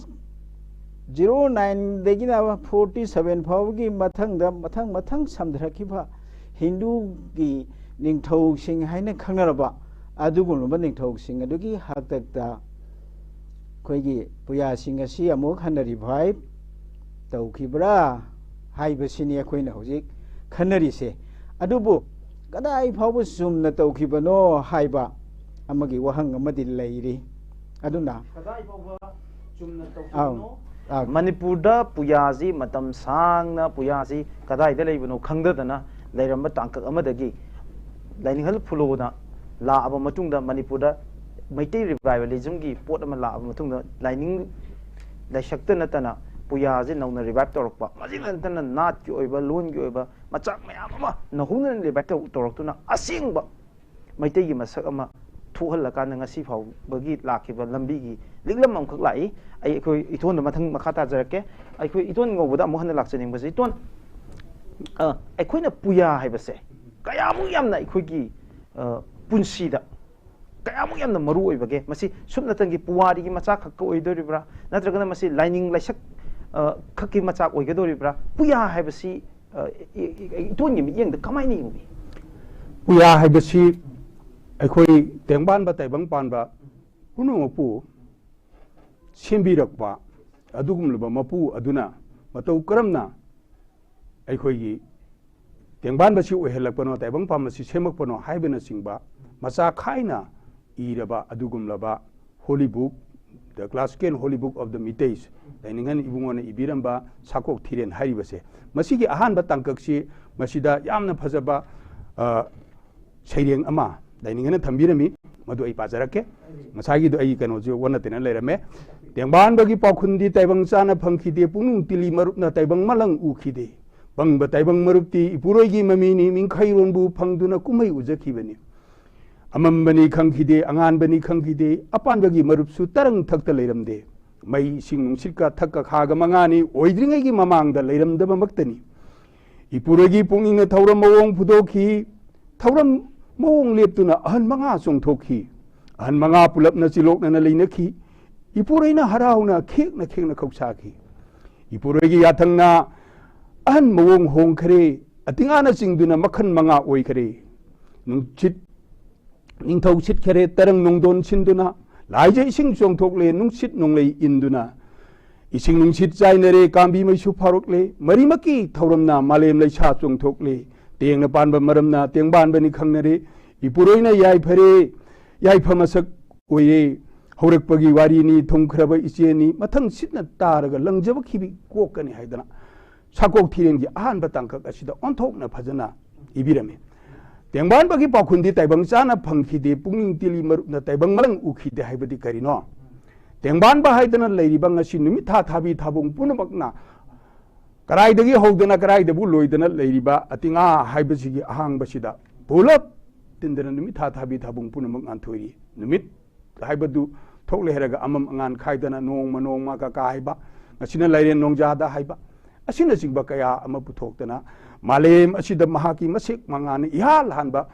zero nine ꯗꯒꯤꯅ forty seven ꯐꯥꯎꯕꯒꯤ ꯃꯊꯪꯗ ꯃꯊꯪ ꯃꯊꯪ ꯁꯝꯊꯔꯛꯈꯤꯕ ꯍꯤꯟꯗꯨꯒꯤ ꯅꯤꯡꯊꯧꯁꯤꯡ ꯍꯥꯏꯅ ꯈꯪꯅꯔꯕ ꯑꯗꯨꯒꯨꯝꯂꯕ ꯅꯤꯡꯊꯧꯁꯤꯡ ꯑꯗꯨꯒꯤ ꯍꯥꯛꯇꯛꯇ ꯑꯩꯈꯣꯏꯒꯤ ꯄꯨꯌꯥꯁꯤꯡ ꯑꯁꯤ ꯑꯃꯨꯛ ꯍꯟꯅ revive ꯇꯧꯈꯤꯕ꯭ꯔꯥ ꯍꯥꯏꯕꯁꯤꯅꯤ ꯑꯩꯈꯣꯏꯅ ꯍꯧꯖꯤꯛ ꯈꯟꯅꯔꯤꯁꯦ꯫ ꯑꯗꯨꯕꯨ ꯀꯗꯥꯏ ꯐꯥꯎꯕ ꯆꯨꯝꯅ ꯇꯧꯈꯤꯕꯅꯣ ꯍꯥꯏꯕ ꯑꯃꯒꯤ ꯋꯥꯍꯪ ꯑꯃꯗꯤ ꯂꯩꯔꯤ꯫ ꯑꯗꯨꯅ ꯀꯗꯥꯏ ꯐꯥꯎꯕ ꯆꯨꯝꯅ ꯑꯥꯎ ꯇꯧꯈꯤꯕꯅꯣ? ꯑꯥꯎ ꯃꯅꯤꯄꯨꯔꯗ ꯄꯨꯌꯥꯁꯤ ꯃꯇꯝ ꯁꯥꯡꯅ ꯄꯨꯌꯥꯁꯤ ꯀꯗꯥꯏꯗ ꯂꯩꯕꯅꯣ ꯈꯪꯗꯗꯅ ꯂꯩꯔꯝꯕ ꯇꯥꯡꯀꯛ ꯑꯃꯗꯒꯤ ꯂꯥꯏꯅꯤꯡꯍꯜ ꯐꯨꯂꯣꯅ ꯂꯥꯛꯑꯕ ꯃꯇꯨꯡꯗ ꯃꯅꯤꯄꯨꯔꯗ ꯃꯩꯇꯩ ꯔꯤꯚꯥꯏꯕꯦꯂꯤꯖꯝꯒꯤ ꯄꯣꯠ ꯑꯃ ꯂꯥꯛꯑꯕ ꯃꯇꯨꯡꯗ ꯂꯥꯏꯅꯤꯡ ꯂꯥꯏꯁꯛꯇ ꯅꯠꯇꯅ ꯄꯨꯌꯥꯁꯤ ꯅꯧꯅ ꯔꯤꯚꯥꯏꯞ ꯇꯧꯔꯛꯄ, ꯃꯁꯤꯗ ꯅꯠꯇꯅ ꯅꯥꯠꯀꯤ ꯑꯣꯏꯕ, ꯂꯣꯟꯒꯤ ꯑꯣꯏꯕ ꯃꯆꯥꯛ ꯃꯌꯥꯝ ꯑꯃ ꯅꯧꯍꯧꯅꯅ ꯔꯤꯚꯥꯏꯞ ꯇꯧꯔꯛꯇꯨꯅ ꯑꯁꯦꯡꯕ ꯃꯩꯇꯩꯒꯤ ꯃꯁꯛ ꯑꯃ ꯊꯣꯛꯍꯜꯂꯀꯥꯟꯗ ꯉꯁꯤ ꯐꯥꯎꯕꯒꯤ ꯂꯥꯛꯈꯤꯕ ꯂꯝꯕꯤꯒꯤ ꯂꯤꯛꯂꯝ ꯑꯃꯈꯛ ꯂꯥꯛꯏ꯫ ꯑꯩ ꯑꯩꯈꯣꯏ ꯏꯇꯣꯟꯗ ꯃꯊꯪ ꯃꯈꯥ ꯇꯥꯖꯔꯛꯀꯦ꯫ ꯑꯩꯈꯣꯏ ꯏꯇꯣꯟ ꯉꯧꯕꯗ ꯑꯃꯨꯛ ꯍꯟꯅ ꯂꯥꯛꯆꯅꯤꯡꯕꯁꯦ, ꯏꯇꯣꯟ, ꯑ, ꯑꯩꯈꯣꯏꯅ ꯄꯨꯌꯥ ꯍꯥꯏꯕꯁꯦ ꯀꯌꯥꯃꯨꯛ ꯌꯥꯝꯅ ꯑꯩꯈꯣꯏꯒꯤ, ꯑ, ꯄꯨꯟꯁꯤꯗ ꯀꯌꯥꯃꯨꯛ ꯌꯥꯝꯅ ꯃꯔꯨ ꯑꯣꯏꯕꯒꯦ? ꯃꯁꯤ ꯁꯨꯞꯅꯇꯪꯒꯤ ꯄꯨꯋꯥꯔꯤꯒꯤ ꯃꯆꯥꯛ ꯈꯛꯀ ꯑꯣꯏꯗꯣꯔꯤꯕ꯭ꯔꯥ, ꯅꯠꯇ꯭ꯔꯒꯅ ꯃꯁꯤ ꯂꯥꯏꯅꯤꯡ ꯂꯥꯏꯁꯛ, ꯑ, ꯈꯛꯀꯤ ꯃꯆꯥꯛ ꯑꯣꯏꯒꯗꯧꯔꯤꯕ꯭ꯔꯥ? ꯄꯨꯌꯥ ꯍꯥꯏꯕꯁꯤ, ꯑ, ꯏ- ꯏ- ꯏꯇꯣꯟꯒꯤ ꯃꯤꯠꯌꯦꯡꯗ ꯀꯃꯥꯏꯅ ꯌꯦꯡꯕꯤ? ꯄꯨꯌꯥ ꯍꯥꯏꯕꯁꯤ ꯑꯩꯈꯣꯏ ꯇꯦꯡꯕꯥꯟꯕ ꯇꯥꯏꯕꯪ ꯄꯥꯟꯕ ꯄꯨꯝꯅꯃꯛꯄꯨ ꯁꯦꯝꯕꯤꯔꯛꯄ ꯑꯗꯨꯒꯨꯝꯂꯕ ꯃꯄꯨ ꯑꯗꯨꯅ ꯃꯇꯧ ꯀꯔꯝꯅ ꯑꯩꯈꯣꯏꯒꯤ ꯇꯦꯡꯕꯥꯟꯕꯁꯤ ꯑꯣꯏꯍꯜꯂꯛꯄꯅꯣ, ꯇꯥꯏꯕꯪ ꯄꯥꯟꯕꯁꯤ ꯁꯦꯝꯃꯛꯄꯅꯣ ꯍꯥꯏꯕꯅꯆꯤꯡꯕ ꯃꯆꯥ ꯈꯥꯏꯅ ꯏꯔꯕ ꯑꯗꯨꯒꯨꯝꯂꯕ holy book, the classical holy book of the Meiteis, ꯂꯥꯏꯅꯤꯡꯍꯟ ꯏꯕꯨꯡꯉꯣꯅ ꯏꯕꯤꯔꯝꯕ ꯁꯥꯀꯣꯛ ꯊꯤꯔꯦꯟ ꯍꯥꯏꯔꯤꯕꯁꯦ, ꯃꯁꯤꯒꯤ ꯑꯍꯥꯟꯕ ꯇꯥꯡꯀꯛꯁꯤ ꯃꯁꯤꯗ ꯌꯥꯝꯅ ꯐꯖꯕ, ꯑ, ꯁꯩꯔꯦꯡ ꯑꯃ ꯂꯥꯏꯅꯤꯡꯍꯟꯅ ꯊꯝꯕꯤꯔꯝꯃꯤ꯫ ꯃꯗꯨ ꯑꯩ ꯄꯥꯖꯔꯛꯀꯦ꯫ ꯉꯁꯥꯏꯒꯤꯗꯣ ꯑꯩ ꯀꯩꯅꯣꯁꯦ ꯑꯣꯟꯅ ꯇꯩꯅ ꯂꯩꯔꯝꯃꯦ꯫ ꯇꯦꯡꯕꯥꯟꯕꯒꯤ ꯄꯥꯎꯈꯨꯝꯗꯤ ꯇꯥꯏꯕꯪ ꯆꯥꯅ ꯐꯪꯈꯤꯗꯦ, ꯄꯨꯛꯅꯨꯡ ꯇꯤꯜꯂꯤ ꯃꯔꯨꯞꯅ ꯇꯥꯏꯕꯪ ꯃꯂꯪ ꯎꯈꯤꯗꯦ꯫ ꯄꯪꯕ ꯇꯥꯏꯕꯪ ꯃꯔꯨꯞꯇꯤ ꯏꯄꯨꯔꯣꯏꯒꯤ ꯃꯃꯤꯅꯤ, ꯃꯤꯡꯈꯩꯔꯣꯟꯕꯨ ꯐꯪꯗꯨꯅ ꯀꯨꯝꯍꯩ ꯎꯖꯈꯤꯕꯅꯤ꯫ ꯑꯃꯝꯕꯅꯤ ꯈꯪꯈꯤꯗꯦ, ꯑꯉꯥꯟꯕꯅꯤ ꯈꯪꯈꯤꯗꯦ, ꯑꯄꯥꯟꯕꯒꯤ ꯃꯔꯨꯞꯁꯨ ꯇꯔꯪ ꯊꯛꯇ ꯂꯩꯔꯝꯗꯦ꯫ ꯃꯩ, ꯏꯁꯤꯡ, ꯅꯨꯡꯁꯤꯠꯀ ꯊꯛꯀ ꯈꯥꯒ ꯃꯉꯥꯅꯤ ꯑꯣꯏꯗ꯭ꯔꯤꯉꯩꯒꯤ ꯃꯃꯥꯡꯗ ꯂꯩꯔꯝꯗꯕꯃꯛꯇꯅꯤ꯫ ꯏꯄꯨꯔꯣꯏꯒꯤ ꯄꯨꯛꯅꯤꯡꯅ ꯊꯧꯔꯝ ꯃꯑꯣꯡ ꯐꯨꯗꯣꯛꯈꯤ꯫ ꯊꯧꯔꯝ ꯃꯑꯣꯡ ꯂꯦꯞꯇꯨꯅ ꯑꯍꯟ ꯃꯉꯥ ꯆꯣꯡꯊꯣꯛꯈꯤ꯫ ꯑꯍꯟ ꯃꯉꯥ ꯄꯨꯂꯞꯅ ꯆꯤꯂꯣꯛꯅꯅ ꯂꯩꯅꯈꯤ꯫ ꯏꯄꯨꯔꯣꯏꯅ ꯍꯔꯥꯎꯅ ꯈꯦꯛꯅ ꯈꯦꯛꯅ ꯈꯧꯁꯥꯈꯤ꯫ ꯏꯄꯨꯔꯣꯏꯒꯤ ꯌꯥꯊꯪꯅ ꯑꯍꯟ ꯃꯑꯣꯡ ꯍꯣꯡꯈ꯭ꯔꯦ꯫ ꯑꯇꯤꯉꯥꯅ ꯆꯤꯡꯗꯨꯅ ꯃꯈꯜ ꯃꯉꯥ ꯑꯣꯏꯈ꯭ꯔꯦ꯫ ꯅꯨꯡꯁꯤꯠ ꯅꯤꯡꯊꯧ ꯁꯤꯠꯈꯔꯦ, ꯇꯔꯪ ꯅꯣꯡꯗꯣꯟ ꯁꯤꯟꯗꯨꯅ꯫ ꯂꯥꯏꯖ ꯏꯁꯤꯡ ꯆꯣꯡꯊꯣꯛꯂꯦ, ꯅꯨꯡꯁꯤꯠ ꯅꯣꯡꯂꯩ ꯏꯟꯗꯨꯅ꯫ ꯏꯁꯤꯡ ꯅꯨꯡꯁꯤꯠ ꯆꯥꯏꯅꯔꯦ, ꯀꯥꯡꯕꯤ ꯃꯩꯁꯨ ꯐꯥꯎꯔꯛꯂꯦ꯫ ꯃꯔꯤꯃꯛꯀꯤ ꯊꯧꯔꯝꯅ ꯃꯥꯂꯦꯝ ꯂꯩꯁꯥ ꯆꯣꯡꯊꯣꯛꯂꯦ꯫ ꯇꯦꯡꯅ ꯄꯥꯟꯕ ꯃꯔꯝꯅ ꯇꯦꯡꯕꯥꯟꯕꯅꯤ ꯈꯪꯅꯔꯦ꯫ ꯏꯄꯨꯔꯣꯏꯅ ꯌꯥꯏꯐꯔꯦ, ꯌꯥꯏꯐ ꯃꯁꯛ ꯑꯣꯏꯔꯦ꯫ ꯍꯧꯔꯛꯄꯒꯤ ꯋꯥꯔꯤꯅꯤ, ꯊꯨꯡꯈ꯭ꯔꯕ ꯏꯆꯦꯅꯤ, ꯃꯊꯪ ꯁꯤꯠꯅ ꯇꯥꯔꯒ ꯂꯪꯖꯕ ꯈꯤꯕꯤ ꯀꯣꯛꯀꯅꯤ ꯍꯥꯏꯗꯅ ꯁꯥꯀꯣꯛ ꯊꯤꯔꯦꯟꯒꯤ ꯑꯍꯥꯟꯕ ꯇꯥꯡꯀꯛ ꯑꯁꯤꯗ ꯑꯣꯟꯊꯣꯛꯅ ꯐꯖꯅ ꯏꯕꯤꯔꯝꯃꯤ꯫ ꯇꯦꯡꯕꯥꯟꯕꯒꯤ ꯄꯥꯎꯈꯨꯝꯗꯤ ꯇꯥꯏꯕꯪ ꯆꯥꯅ ꯐꯪꯈꯤꯗꯦ, ꯄꯨꯛꯅꯤꯡ ꯇꯤꯂꯤ ꯃꯔꯨꯞꯅ ꯇꯥꯏꯕꯪ ꯃꯂꯪ ꯎꯈꯤꯗꯦ ꯍꯥꯏꯕꯗꯤ ꯀꯔꯤꯅꯣ? ꯇꯦꯡꯕꯥꯟꯕ ꯍꯥꯏꯗꯅ ꯂꯩꯔꯤꯕ ꯉꯁꯤ ꯅꯨꯃꯤꯠ ꯊꯥ ꯊꯥꯕꯤ ꯊꯥꯕꯨꯡ ꯄꯨꯝꯅꯃꯛꯅ ꯀꯗꯥꯏꯗꯒꯤ ꯍꯧꯗꯅ ꯀꯗꯥꯏꯗꯕꯨ ꯂꯣꯏꯗꯅ ꯂꯩꯔꯤꯕ ꯑꯇꯤꯉꯥ ꯍꯥꯏꯕꯁꯤꯒꯤ ꯑꯍꯥꯡꯕꯁꯤꯗ ꯄꯨꯂꯞ ꯇꯤꯟꯗꯅ ꯅꯨꯃꯤꯠ ꯊꯥ ꯊꯥꯕꯤ ꯊꯥꯕꯨꯡ ꯄꯨꯝꯅꯃꯛ ꯉꯥꯟꯊꯣꯏꯔꯤ꯫ ꯅꯨꯃꯤꯠ ꯍꯥꯏꯕꯗꯨ ꯊꯣꯛꯂꯦ ꯍꯥꯏꯔꯒ ꯑꯃꯝ ꯑꯉꯥꯟ ꯈꯥꯏꯗꯅ ꯅꯣꯡꯃ ꯅꯣꯡꯃ ꯀꯀꯥ ꯍꯥꯏꯕ, ꯉꯁꯤꯅ ꯂꯥꯏꯔꯦꯟ ꯅꯣꯡꯖꯥꯗ ꯍꯥꯏꯕ, ꯑꯁꯤꯅꯆꯤꯡꯕ ꯀꯌꯥ ꯑꯃ ꯄꯨꯊꯣꯛꯇꯅ ꯃꯥꯂꯦꯝ ꯑꯁꯤꯗ ꯃꯍꯥꯛꯀꯤ ꯃꯁꯦꯛ ꯃꯉꯥꯜꯅ ꯏꯍꯥꯟ ꯍꯥꯟꯕ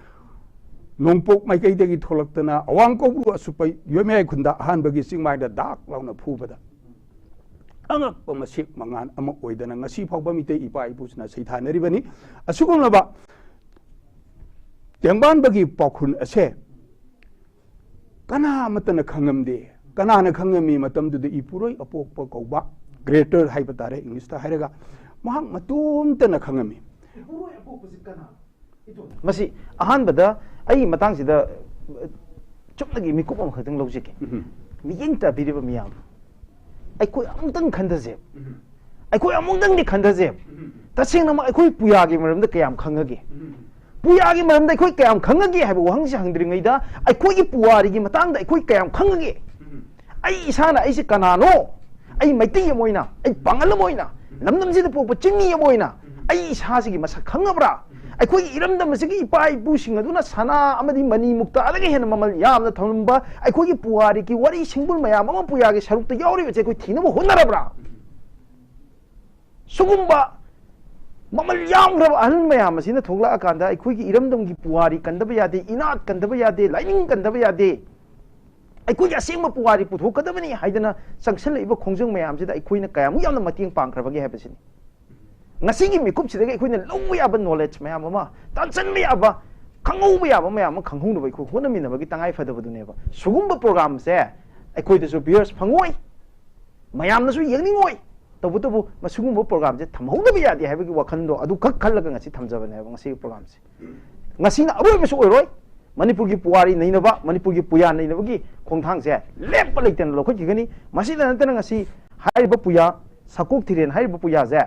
ꯅꯣꯡꯄꯣꯛ ꯃꯥꯏꯀꯩꯗꯒꯤ ꯊꯣꯛꯂꯛꯇꯅ ꯑꯋꯥꯡ ꯀꯧꯕ꯭ꯔꯨ ꯑꯁꯨꯞꯄ ꯌꯣꯏꯃꯌꯥꯏ ꯈꯨꯟꯗ ꯑꯍꯥꯟꯕꯒꯤ ꯆꯤꯡꯃꯥꯏꯗ ꯗꯥꯛ ꯂꯥꯎꯅ ꯐꯨꯕꯗ ꯑꯉꯛꯄ ꯃꯁꯦꯛ ꯃꯉꯥꯜ ꯑꯃ ꯑꯣꯏꯗꯅ ꯉꯁꯤ ꯐꯥꯎꯕ ꯃꯤꯇꯩ ꯏꯄꯥ ꯏꯄꯨꯁꯤꯡꯅ ꯁꯩꯊꯥꯅꯔꯤꯕꯅꯤ꯫ ꯑꯁꯤꯒꯨꯝꯂꯕ ꯇꯦꯡꯕꯥꯟꯕꯒꯤ ꯄꯥꯎꯈꯨꯟ ꯑꯁꯦ ꯀꯅꯥ ꯑꯃꯠꯇꯅ ꯈꯪꯉꯝꯗꯦ꯫ ꯀꯅꯥꯅ ꯈꯪꯉꯝꯃꯤ? ꯃꯇꯝꯗꯨꯗ ꯏꯄꯨꯔꯣꯏ ꯑꯄꯣꯛꯄ ꯀꯧꯕ, ꯒ꯭ꯔꯦꯇꯔ ꯍꯥꯏꯕ ꯇꯥꯔꯦ ꯏꯪꯂꯤꯁꯇ ꯍꯥꯏꯔꯒ, ꯃꯍꯥꯛ ꯃꯇꯣꯝꯇꯅ ꯈꯪꯉꯝꯃꯤ꯫ ꯏꯄꯨꯔꯣꯏ ꯑꯄꯣꯛꯄꯁꯤ ꯀꯅꯥ? ꯏꯇꯣꯟ꯫ ꯃꯁꯤ ꯑꯍꯥꯟꯕꯗ ꯑꯩꯒꯤ ꯃꯇꯥꯡꯁꯤꯗ ꯆꯨꯞꯅꯒꯤ ꯃꯤꯀꯨꯞ ꯑꯃꯈꯛꯇꯪ ꯂꯧꯖꯒꯦ꯫ ꯎꯝ꯫ ꯃꯤꯠꯌꯦꯡ ꯇꯥꯕꯤꯔꯤꯕ ꯃꯤꯌꯥꯝ, ꯑꯩꯈꯣꯏ ꯑꯃꯨꯛꯇꯪ ꯈꯟꯊꯁꯦꯕ꯫ ꯎꯝ꯫ ꯑꯩꯈꯣꯏ ꯑꯃꯨꯛꯇꯪꯗꯤ ꯈꯟꯊꯁꯦꯕ꯫ ꯎꯝ꯫ ꯇꯁꯦꯡꯅꯃꯛ ꯑꯩꯈꯣꯏ ꯄꯨꯌꯥꯒꯤ ꯃꯔꯝꯗ ꯀꯌꯥꯝ ꯈꯪꯉꯒꯦ? ꯎꯝ꯫ ꯄꯨꯌꯥꯒꯤ ꯃꯔꯝꯗ ꯑꯩꯈꯣꯏ ꯀꯌꯥꯝ ꯈꯪꯉꯒꯦ ꯍꯥꯏꯕ ꯋꯥꯍꯪꯁꯤ ꯍꯪꯗ꯭ꯔꯤꯉꯩꯗ ꯑꯩꯈꯣꯏꯒꯤ ꯄꯨꯋꯥꯔꯤꯒꯤ ꯃꯇꯥꯡꯗ ꯑꯩꯈꯣꯏ ꯀꯌꯥꯝ ꯈꯪꯉꯒꯦ? ꯎꯝ꯫ ꯑꯩ ꯏꯁꯥꯅ ꯑꯩꯁꯦ ꯀꯅꯥꯅꯣ? ꯑꯩ ꯃꯩꯇꯩ ꯑꯃ ꯑꯣꯏꯅ, ꯑꯩ ꯄꯥꯡꯒꯜ ꯑꯃ ꯑꯣꯏꯅ, ꯂꯝꯗꯝꯁꯤꯗ ꯄꯣꯛꯄ ꯆꯤꯡꯃꯤ ꯑꯃ ꯑꯣꯏꯅ ꯑꯩ ꯏꯁꯥꯁꯤꯒꯤ ꯃꯁꯛ ꯈꯪꯉꯕ꯭ꯔꯥ? ꯑꯩꯈꯣꯏꯒꯤ ꯏꯔꯝꯗꯝ ꯑꯁꯤꯒꯤ ꯏꯄꯥ ꯏꯄꯨꯁꯤꯡ ꯑꯗꯨꯅ ꯁꯅꯥ ꯑꯃꯗꯤ ꯃꯅꯤ ꯃꯨꯛꯇꯥꯗꯒꯤ ꯍꯦꯟꯅ ꯃꯃꯜ ꯌꯥꯝꯅ ꯊꯝꯂꯝꯕ ꯑꯩꯈꯣꯏꯒꯤ ꯄꯨꯋꯥꯔꯤꯒꯤ ꯋꯥꯔꯤ ꯁꯤꯡꯕꯨꯜ ꯃꯌꯥꯝ ꯑꯃ ꯄꯨꯌꯥꯒꯤ ꯁꯔꯨꯛꯇ ꯌꯥꯎꯔꯤꯕꯁꯦ ꯑꯩꯈꯣꯏ ꯊꯤꯅꯕ ꯍꯣꯠꯅꯔꯕ꯭ꯔꯥ? ꯁꯤꯒꯨꯝꯕ ꯃꯃꯜ ꯌꯥꯝꯈ꯭ꯔꯕ ꯑꯍꯜ ꯃꯌꯥꯝ ꯑꯁꯤꯅ ꯊꯣꯛꯂꯛꯑꯀꯥꯟꯗ ꯑꯩꯈꯣꯏꯒꯤ ꯏꯔꯝꯗꯝꯒꯤ ꯄꯨꯋꯥꯔꯤ ꯀꯟꯗꯕ ꯌꯥꯗꯦ, ꯏꯅꯥꯠ ꯀꯟꯗꯕ ꯌꯥꯗꯦ, ꯂꯥꯏꯅꯤꯡ ꯀꯟꯗꯕ ꯌꯥꯗꯦ, ꯑꯩꯈꯣꯏꯒꯤ ꯑꯁꯦꯡꯕ ꯄꯨꯋꯥꯔꯤ ꯄꯨꯊꯣꯛꯀꯗꯕꯅꯤ ꯍꯥꯏꯗꯅ ꯆꯪꯁꯤꯜꯂꯛꯏꯕ ꯈꯣꯡꯖꯪ ꯃꯌꯥꯝꯁꯤꯗ ꯑꯩꯈꯣꯏꯅ ꯀꯌꯥꯃꯨꯛ ꯌꯥꯝꯅ ꯃꯇꯦꯡ ꯄꯥꯡꯈ꯭ꯔꯕꯒꯦ ꯍꯥꯏꯕꯁꯤꯅꯤ꯫ ꯉꯁꯤꯒꯤ ꯃꯤꯀꯨꯞꯁꯤꯗꯒꯤ ꯑꯩꯈꯣꯏꯅ ꯂꯧꯕ ꯌꯥꯕ ꯅꯣꯂꯦꯖ ꯃꯌꯥꯝ ꯑꯃ, ꯇꯥꯟꯁꯤꯟꯕ ꯌꯥꯕ, ꯈꯪꯍꯧꯕ ꯌꯥꯕ ꯃꯌꯥꯝ ꯑꯃ ꯈꯪꯍꯧꯅꯕ ꯑꯩꯈꯣꯏ ꯍꯣꯠꯅꯃꯤꯟꯅꯕꯒꯤ ꯇꯉꯥꯏ ꯐꯗꯕꯗꯨꯅꯦꯕ꯫ ꯁꯤꯒꯨꯝꯕ ꯄ꯭ꯔꯣꯒ꯭ꯔꯥꯝꯁꯦ ꯑꯩꯈꯣꯏꯗꯁꯨ ꯚ꯭ꯌꯨꯌꯔꯁ ꯐꯪꯉꯣꯏ, ꯃꯌꯥꯝꯅꯁꯨ ꯌꯦꯡꯅꯤꯡꯉꯣꯏ꯫ ꯇꯧꯕꯇꯕꯨ ꯃꯁꯤꯒꯨꯝꯕ ꯄ꯭ꯔꯣꯒ꯭ꯔꯥꯝꯁꯦ ꯊꯝꯍꯧꯗꯕ ꯌꯥꯗꯦ ꯍꯥꯏꯕꯒꯤ ꯋꯥꯈꯜꯗꯣ ꯑꯗꯨꯈꯛ ꯈꯜꯂꯒ ꯉꯁꯤ ꯊꯝꯖꯕꯅꯦꯕ ꯉꯁꯤꯒꯤ ꯄ꯭ꯔꯣꯒ꯭ꯔꯥꯝꯁꯦ꯫ ꯉꯁꯤꯅ ꯑꯔꯣꯏꯕꯁꯨ ꯑꯣꯏꯔꯣꯏ, ꯃꯅꯤꯄꯨꯔꯒꯤ ꯄꯨꯋꯥꯔꯤ ꯅꯩꯅꯕ, ꯃꯅꯤꯄꯨꯔꯒꯤ ꯄꯨꯌꯥ ꯅꯩꯅꯕꯒꯤ ꯈꯣꯡꯊꯥꯡꯁꯦ ꯂꯦꯞꯄ ꯂꯩꯇꯅ ꯂꯧꯈꯠꯈꯤꯒꯅꯤ꯫ ꯃꯁꯤꯗ ꯅꯠꯇꯅ ꯉꯁꯤ ꯍꯥꯏꯔꯤꯕ ꯄꯨꯌꯥ, ꯁꯀꯣꯛ ꯊꯤꯔꯦꯟ ꯍꯥꯏꯔꯤꯕ ꯄꯨꯌꯥꯁꯦ,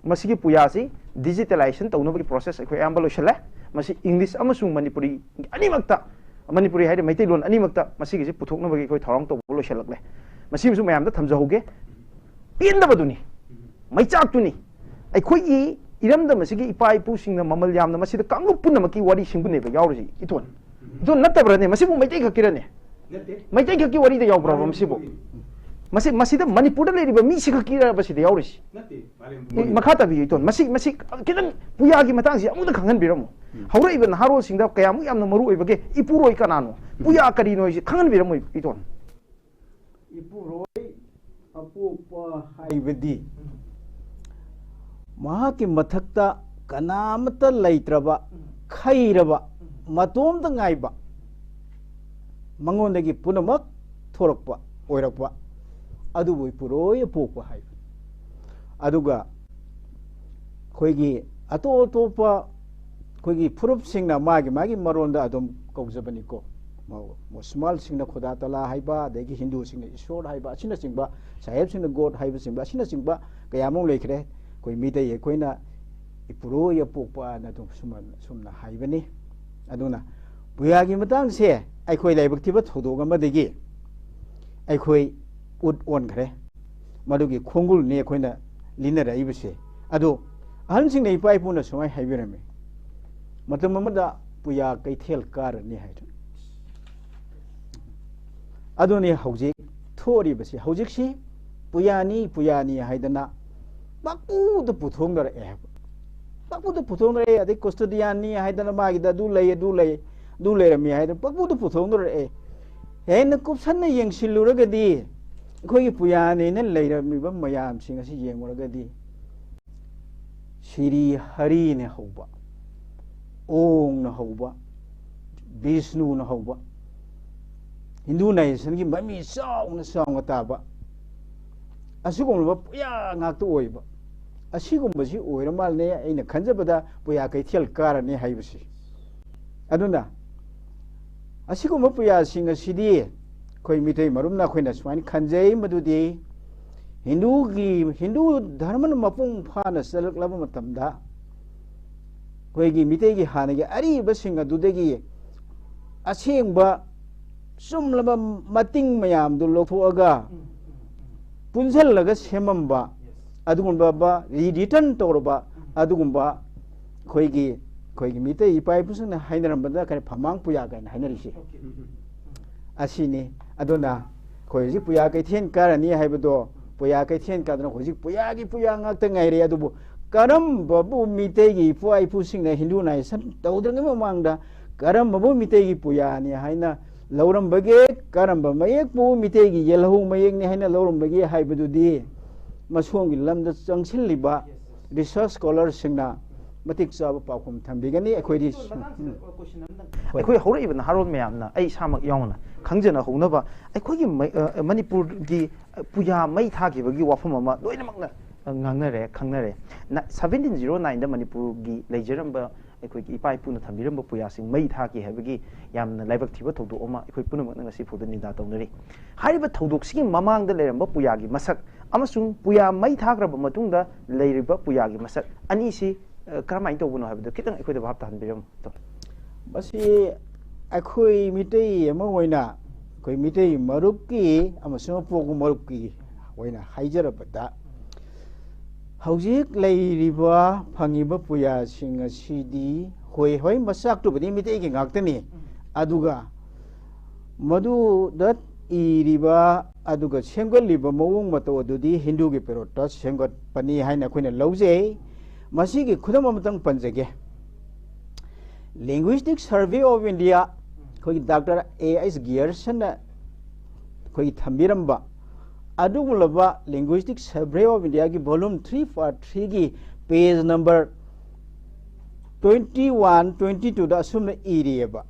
ꯃꯁꯤꯒꯤ ꯄꯨꯌꯥꯁꯤ ꯗꯤꯖꯤꯇꯦꯂꯥꯏꯖꯦꯁꯟ ꯇꯧꯅꯕꯒꯤ ꯄ꯭ꯔꯣꯁꯦꯁ ꯑꯩꯈꯣꯏ ꯑꯌꯥꯝꯕ ꯂꯣꯏꯁꯤꯜꯂꯦ꯫ ꯃꯁꯤ ꯏꯪꯂꯤꯁ ꯑꯃꯁꯨꯡ ꯃꯅꯤꯄꯨꯔꯤ ꯑꯅꯤꯃꯛꯇ, ꯃꯅꯤꯄꯨꯔꯤ ꯍꯥꯏꯗꯤ ꯃꯩꯇꯩꯂꯣꯟ ꯑꯅꯤꯃꯛꯇ ꯃꯁꯤꯒꯤꯁꯤ ꯄꯨꯊꯣꯛꯅꯕꯒꯤ ꯑꯩꯈꯣꯏ ꯊꯧꯔꯥꯡ ꯇꯧꯕ ꯂꯣꯏꯁꯤꯜꯂꯛꯂꯦ꯫ ꯃꯁꯤꯃꯁꯨ ꯃꯌꯥꯝꯗ ꯊꯝꯖꯍꯧꯒꯦ꯫ ꯄꯦꯟꯗꯕꯗꯨꯅꯤ, ꯃꯩꯆꯥꯛꯇꯨꯅꯤ꯫ ꯑꯩꯈꯣꯏꯒꯤ ꯏꯔꯝꯗꯝ ꯑꯁꯤꯒꯤ ꯏꯄꯥ ꯏꯄꯨꯁꯤꯡꯅ ꯃꯃꯜ ꯌꯥꯝꯅ, ꯃꯁꯤꯗ ꯀꯥꯡꯂꯨꯞ ꯄꯨꯝꯅꯃꯛꯀꯤ ꯋꯥꯔꯤꯁꯤꯡꯕꯨꯅꯦꯕ ꯌꯥꯎꯔꯤꯁꯤ ꯏꯇꯣꯟ꯫ ꯏꯇꯣꯟ ꯅꯠꯇꯕ꯭ꯔꯅꯦ? ꯃꯁꯤꯕꯨ ꯃꯩꯇꯩ ꯈꯛꯀꯤꯔꯅꯦ? ꯅꯠꯇꯦ꯫ ꯃꯩꯇꯩ ꯈꯛꯀꯤ ꯋꯥꯔꯤꯗ ꯌꯥꯎꯕ꯭ꯔꯕ ꯃꯁꯤꯕꯨ? ꯃꯁꯤ, ꯃꯁꯤꯗ ꯃꯅꯤꯄꯨꯔꯗ ꯂꯩꯔꯤꯕ ꯃꯤꯁꯤ ꯈꯛꯀꯤꯔꯕ ꯁꯤꯗ ꯌꯥꯎꯔꯤꯁꯤ? ꯅꯠꯇꯦ, ꯃꯥꯂꯦꯝ ꯑꯦ, ꯄꯨꯝꯕꯒꯤ꯫ ꯃꯈꯥ ꯇꯥꯕꯤꯌꯨ ꯏꯇꯣꯟ꯫ ꯃꯁꯤ, ꯃꯁꯤ ꯈꯤꯇꯪ ꯄꯨꯌꯥꯒꯤ ꯃꯇꯥꯡꯁꯤ ꯑꯃꯨꯛꯇ ꯈꯪꯍꯟꯕꯤꯔꯝꯃꯨ꯫ ꯎꯝ꯫ ꯍꯧꯔꯛꯏꯕ ꯅꯍꯥꯔꯣꯜꯁꯤꯡꯗ ꯀꯌꯥꯃꯨꯛ ꯌꯥꯝꯅ ꯃꯔꯨ ꯑꯣꯏꯕꯒꯦ? ꯏꯄꯨꯔꯣꯏ ꯀꯅꯥꯅꯣ? ꯎꯝ꯫ ꯄꯨꯌꯥ ꯀꯔꯤꯅꯣ ꯍꯥꯏꯁꯤ ꯈꯪꯍꯟꯕꯤꯔꯝꯃꯨ ꯏꯇꯣꯟ꯫ ꯏꯄꯨꯔꯣꯏ ꯑꯄꯣꯛꯄ ꯍꯥꯏꯕꯗꯤ ꯃꯍꯥꯛꯀꯤ ꯃꯊꯛꯇ ꯀꯅꯥꯃꯠꯇ ꯂꯩꯇ꯭ꯔꯕ, ꯈꯩꯔꯕ, ꯃꯇꯣꯝꯇ ꯉꯥꯏꯕ, ꯃꯉꯣꯟꯗꯒꯤ ꯄꯨꯝꯅꯃꯛ ꯊꯣꯔꯛꯄ, ꯑꯣꯏꯔꯛꯄ, ꯑꯗꯨꯕꯨ ꯏꯄꯨꯔꯣꯏ ꯑꯄꯣꯛꯄ ꯍꯥꯏꯕꯅꯤ꯫ ꯑꯗꯨꯒ ꯑꯩꯈꯣꯏꯒꯤ ꯑꯇꯣꯞ ꯑꯇꯣꯞꯄ ꯑꯩꯈꯣꯏꯒꯤ ꯐꯨꯔꯨꯞꯁꯤꯡꯅ ꯃꯥꯒꯤ ꯃꯥꯒꯤ ꯃꯔꯣꯟꯗ ꯑꯗꯨꯝ ꯀꯧꯖꯕꯅꯤꯀꯣ꯫ ꯃꯨꯁꯜꯃꯥꯟꯁꯤꯡꯅ ꯈꯨꯗꯥ ꯇꯂꯥ ꯍꯥꯏꯕ, ꯑꯗꯒꯤ ꯍꯤꯟꯗꯨꯁꯤꯡꯅ ꯏꯁꯣꯔ ꯍꯥꯏꯕ ꯑꯁꯤꯅꯆꯤꯡꯕ, ꯁꯥꯍꯦꯕꯁꯤꯡꯅ ꯒꯣꯗ ꯍꯥꯏꯕꯆꯤꯡꯕ ꯑꯁꯤꯅꯆꯤꯡꯕ ꯀꯌꯥꯃꯨꯛ ꯂꯩꯈ꯭ꯔꯦ꯫ ꯑꯩꯈꯣꯏ ꯃꯤꯇꯩ ꯑꯩꯈꯣꯏꯅ ꯏꯄꯨꯔꯣꯏ ꯑꯄꯣꯛꯄ ꯑꯅ ꯑꯗꯨꯝ ꯁꯨꯝ-, ꯁꯨꯝꯅ ꯍꯥꯏꯕꯅꯤ꯫ ꯑꯗꯨꯅ ꯄꯨꯌꯥꯒꯤ ꯃꯇꯥꯡꯁꯦ ꯑꯩꯈꯣꯏ ꯂꯥꯏꯕꯛ ꯊꯤꯕ ꯊꯧꯗꯣꯛ ꯑꯃꯗꯒꯤ ꯑꯩꯈꯣꯏ ꯎꯠ ꯑꯣꯟꯈ꯭ꯔꯦ꯫ ꯃꯗꯨꯒꯤ ꯈꯣꯡꯒꯨꯜꯅꯤ ꯑꯩꯈꯣꯏꯅ ꯂꯤꯅꯔꯛꯏꯕꯁꯦ꯫ ꯑꯗꯣ ꯑꯍꯟꯁꯤꯡꯅ ꯏꯄꯥ ꯏꯄꯨꯅ ꯁꯨꯃꯥꯏꯅ ꯍꯥꯏꯕꯤꯔꯝꯃꯤ, "ꯃꯇꯝ ꯑꯃꯗ ꯄꯨꯌꯥ ꯀꯩꯊꯦꯜ ꯀꯥꯔꯅꯤ" ꯍꯥꯏꯗꯅ꯫ ꯑꯗꯨꯅꯤ ꯍꯧꯖꯤꯛ ꯊꯣꯛꯂꯤꯕꯁꯤ꯫ ꯍꯧꯖꯤꯛꯁꯤ ꯄꯨꯌꯥꯅꯤ, ꯄꯨꯌꯥꯅꯤ ꯍꯥꯏꯗꯅ ꯄꯥꯛꯄꯨꯗ ꯄꯨꯊꯣꯛꯅꯔꯛꯑꯦ ꯍꯥꯏꯕ꯫ ꯄꯥꯛꯄꯨꯗ ꯄꯨꯊꯣꯛꯅꯔꯛꯑꯦ꯫ ꯑꯗꯩ ꯀꯨꯁꯇꯨꯗꯤꯌꯥꯟꯅꯤ ꯍꯥꯏꯗꯅ ꯃꯥꯒꯤꯗ ꯑꯗꯨ ꯂꯩ, ꯑꯗꯨ ꯂꯩ, ꯑꯗꯨ ꯂꯩꯔꯝꯃꯤ ꯍꯥꯏꯗꯅ ꯄꯥꯛꯄꯨꯗ ꯄꯨꯊꯣꯛꯅꯔꯛꯑꯦ꯫ ꯍꯦꯟꯅ ꯀꯨꯞꯁꯟꯅ ꯌꯦꯡꯁꯤꯜꯂꯨꯔꯒꯗꯤ, ꯑꯩꯈꯣꯏꯒꯤ ꯄꯨꯌꯥꯅꯤꯅ ꯂꯩꯔꯝꯃꯤꯕ ꯃꯌꯥꯝꯁꯤꯡ ꯑꯁꯤ ꯌꯦꯡꯉꯨꯔꯒꯗꯤ, ꯁꯤꯔꯤ ꯍꯔꯤꯅ ꯍꯧꯕ, ꯑꯣꯡꯅ ꯍꯧꯕ, ꯕꯤꯁꯅꯨꯅ ꯍꯧꯕ, ꯍꯤꯟꯗꯨ ꯅꯦꯁꯟꯒꯤ ꯃꯃꯤ ꯆꯥꯎꯅ ꯆꯥꯎꯅ ꯇꯥꯕ, ꯑꯁꯤꯒꯨꯝꯂꯕ ꯄꯨꯌꯥ ꯉꯥꯛꯇ ꯑꯣꯏꯕ, ꯑꯁꯤꯒꯨꯝꯕꯁꯤ ꯑꯣꯏꯔ ꯃꯥꯜꯂꯦ ꯑꯩꯅ ꯈꯟꯖꯕꯗ ꯄꯨꯌꯥ ꯀꯩꯊꯦꯜ ꯀꯥꯔꯅꯤ ꯍꯥꯏꯕꯁꯤ꯫ ꯑꯗꯨꯅ ꯑꯁꯤꯒꯨꯝꯕ ꯄꯨꯌꯥꯁꯤꯡ ꯑꯁꯤꯗꯤ ꯑꯩꯈꯣꯏ ꯃꯤꯇꯩ ꯃꯔꯨꯞꯅ ꯑꯩꯈꯣꯏꯅ ꯁꯨꯃꯥꯏꯅ ꯈꯟꯖꯩ, ꯃꯗꯨꯗꯤ ꯍꯤꯟꯗꯨꯒꯤ, ꯍꯤꯟꯗꯨ ꯙꯔꯃꯅ ꯃꯄꯨꯡ ꯐꯥꯅ ꯆꯠꯂꯛꯂꯕ ꯃꯇꯝꯗ ꯑꯩꯈꯣꯏꯒꯤ ꯃꯤꯇꯩꯒꯤ ꯍꯥꯟꯅꯒꯤ ꯑꯔꯤꯕꯁꯤꯡ ꯑꯗꯨꯗꯒꯤ ꯑꯁꯦꯡꯕ ꯆꯨꯝꯂꯕ ꯃꯇꯤꯡ ꯃꯌꯥꯝꯗꯨ ꯂꯧꯊꯣꯛꯑꯒ ꯄꯨꯟꯁꯤꯜꯂꯒ ꯁꯦꯝꯃꯝꯕ ꯑꯗꯨꯒꯨꯝꯕ ꯔꯤꯇꯔꯟ ꯇꯧꯔꯕ ꯑꯗꯨꯒꯨꯝꯕ ꯑꯩꯈꯣꯏꯒꯤ, ꯑꯩꯈꯣꯏꯒꯤ ꯃꯤꯇꯩ ꯏꯄꯥ ꯏꯄꯨꯁꯤꯡꯅ ꯍꯥꯏꯅꯔꯝꯕꯗ ꯀꯔꯤ ꯐꯃꯥꯡ ꯄꯨꯌꯥ ꯀꯥꯏꯅ ꯍꯥꯏꯅꯔꯤꯁꯦ ꯑꯁꯤꯅꯤ꯫ ꯑꯗꯨꯅ ꯑꯩꯈꯣꯏ ꯍꯧꯖꯤꯛ ꯄꯨꯌꯥ ꯀꯩꯊꯦꯜ ꯀꯥꯔꯅꯤ ꯍꯥꯏꯕꯗꯣ, ꯄꯨꯌꯥ ꯀꯩꯊꯦꯜ ꯀꯥꯗꯅ ꯍꯧꯖꯤꯛ ꯄꯨꯌꯥꯒꯤ ꯄꯨꯌꯥ ꯉꯥꯛꯇ ꯉꯥꯏꯔꯦ꯫ ꯑꯗꯨꯕꯨ ꯀꯔꯝꯕꯕꯨ ꯃꯤꯇꯩꯒꯤ ꯏꯄꯥ ꯏꯄꯨꯁꯤꯡꯅ ꯍꯤꯟꯗꯨꯅꯥꯏꯖꯦꯁꯟ ꯇꯧꯗ꯭ꯔꯤꯉꯩ ꯃꯃꯥꯡꯗ ꯀꯔꯝꯕꯕꯨ ꯃꯤꯇꯩꯒꯤ ꯄꯨꯌꯥꯅꯤ ꯍꯥꯏꯅ ꯂꯧꯔꯝꯕꯒꯦ, ꯀꯔꯝꯕ ꯃꯌꯦꯛꯄꯨ ꯃꯤꯇꯩꯒꯤ ꯌꯦꯜꯍꯧ ꯃꯌꯦꯛꯅꯤ ꯍꯥꯏꯅ ꯂꯧꯔꯝꯕꯒꯦ ꯍꯥꯏꯕꯗꯨꯗꯤ ꯃꯁꯣꯝꯒꯤ ꯂꯝꯗ ꯆꯪꯁꯤꯜꯂꯤꯕ ꯔꯤꯁꯔꯁ ꯁ꯭ꯀꯣꯂꯔꯁꯤꯡꯅ ꯃꯇꯤꯛ ꯆꯥꯕ ꯄꯥꯎꯈꯨꯝ ꯊꯝꯕꯤꯒꯅꯤ꯫ ꯑꯩꯈꯣꯏꯗꯤ ꯎꯝ꯫ ꯍꯣꯏ꯫ ꯑꯩꯈꯣꯏ ꯍꯧꯔꯛꯏꯕ ꯅꯍꯥꯔꯣꯜ ꯃꯌꯥꯝꯅ, ꯑꯩ ꯏꯁꯥꯃꯛ ꯌꯥꯎꯅ ꯈꯪꯖꯅꯍꯧꯅꯕ, ꯑꯩꯈꯣꯏꯒꯤ ꯃꯩ- ꯑ, ꯃꯅꯤꯄꯨꯔꯒꯤ ꯄꯨꯌꯥ ꯃꯩ ꯊꯥꯈꯤꯕꯒꯤ ꯋꯥꯐꯝ ꯑꯃ ꯂꯣꯏꯅꯃꯛꯅ ꯉꯥꯡꯅꯔꯦ, ꯈꯪꯅꯔꯦ꯫ ꯅ- seventeen zero nine ꯗ ꯃꯅꯤꯄꯨꯔꯒꯤ ꯂꯩꯖꯔꯝꯕ ꯑꯩꯈꯣꯏꯒꯤ ꯏꯄꯥ ꯏꯄꯨꯅ ꯊꯝꯕꯤꯔꯝꯕ ꯄꯨꯌꯥꯁꯤꯡ ꯃꯩ ꯊꯥꯈꯤ ꯍꯥꯏꯕꯒꯤ ꯌꯥꯝꯅ ꯂꯥꯏꯕꯛ ꯊꯤꯕ ꯊꯧꯗꯣꯛ ꯑꯃ ꯑꯩꯈꯣꯏ ꯄꯨꯝꯅꯃꯛꯅ ꯉꯁꯤ ꯐꯥꯎꯗ ꯅꯤꯟꯗꯥ ꯇꯧꯅꯔꯤ꯫ ꯍꯥꯏꯔꯤꯕ ꯊꯧꯗꯣꯛꯁꯤꯒꯤ ꯃꯃꯥꯡꯗ ꯂꯩꯔꯝꯕ ꯄꯨꯌꯥꯒꯤ ꯃꯁꯛ ꯑꯃꯁꯨꯡ ꯄꯨꯌꯥ ꯃꯩ ꯊꯥꯈ꯭ꯔꯕ ꯃꯇꯨꯡꯗ ꯂꯩꯔꯤꯕ ꯄꯨꯌꯥꯒꯤ ꯃꯁꯛ ꯑꯅꯤꯁꯤ, ꯑ, ꯀꯔꯝꯍꯥꯏꯅ ꯇꯧꯕꯅꯣ ꯍꯥꯏꯕꯗꯨ ꯈꯤꯇꯪ ꯑꯩꯈꯣꯏꯗ ꯚꯥꯞ ꯇꯥꯍꯟꯕꯤꯔꯝꯃꯨ, ꯗꯣꯛꯇꯔ꯫ ꯃꯁꯤ ꯑꯩꯈꯣꯏ ꯃꯤꯇꯩ ꯑꯃ ꯑꯣꯏꯅ, ꯑꯩꯈꯣꯏ ꯃꯤꯇꯩ ꯃꯔꯨꯞꯀꯤ ꯑꯃꯁꯨꯡ ꯑꯄꯣꯛꯄ ꯃꯔꯨꯞꯀꯤ ꯑꯣꯏꯅ ꯍꯥꯏꯖꯔꯕꯗ, ꯍꯧꯖꯤꯛ ꯂꯩꯔꯤꯕ ꯐꯪꯉꯤꯕ ꯄꯨꯌꯥꯁꯤꯡ ꯑꯁꯤꯗꯤ ꯍꯣꯏ, ꯍꯣꯏ, ꯃꯆꯥꯛꯇꯨꯕꯨꯗꯤ ꯃꯤꯇꯩꯒꯤ ꯉꯥꯛꯇꯅꯤ, ꯑꯗꯨꯒ ꯃꯗꯨꯗ ꯏꯔꯤꯕ ꯑꯗꯨꯒ ꯁꯦꯝꯒꯠꯂꯤꯕ ꯃꯑꯣꯡ ꯃꯇꯧ ꯑꯗꯨꯗꯤ ꯍꯤꯟꯗꯨꯒꯤ ꯄꯦꯔꯣꯠꯇ ꯁꯦꯝꯒꯠꯄꯅꯤ ꯍꯥꯏꯅ ꯑꯩꯈꯣꯏꯅ ꯂꯧꯖꯩ꯫ ꯃꯁꯤꯒꯤ ꯈꯨꯗꯝ ꯑꯃꯇꯪ ꯄꯟꯖꯒꯦ꯫ Linguistic Survey of India, ꯑꯩꯈꯣꯏꯒꯤ ꯗꯥꯛꯇꯔ ꯑꯦ ꯑꯩꯆ ꯒꯤꯌꯔꯁꯟꯅ ꯑꯩꯈꯣꯏꯒꯤ ꯊꯝꯕꯤꯔꯝꯕ ꯑꯗꯨꯒꯨꯝꯂꯕ Linguistic Survey of Indiaꯒꯤ volume three part threeꯒꯤ page number twenty one, twenty twoꯗ ꯑꯁꯨꯝꯅ ꯏꯔꯤꯑꯕ꯫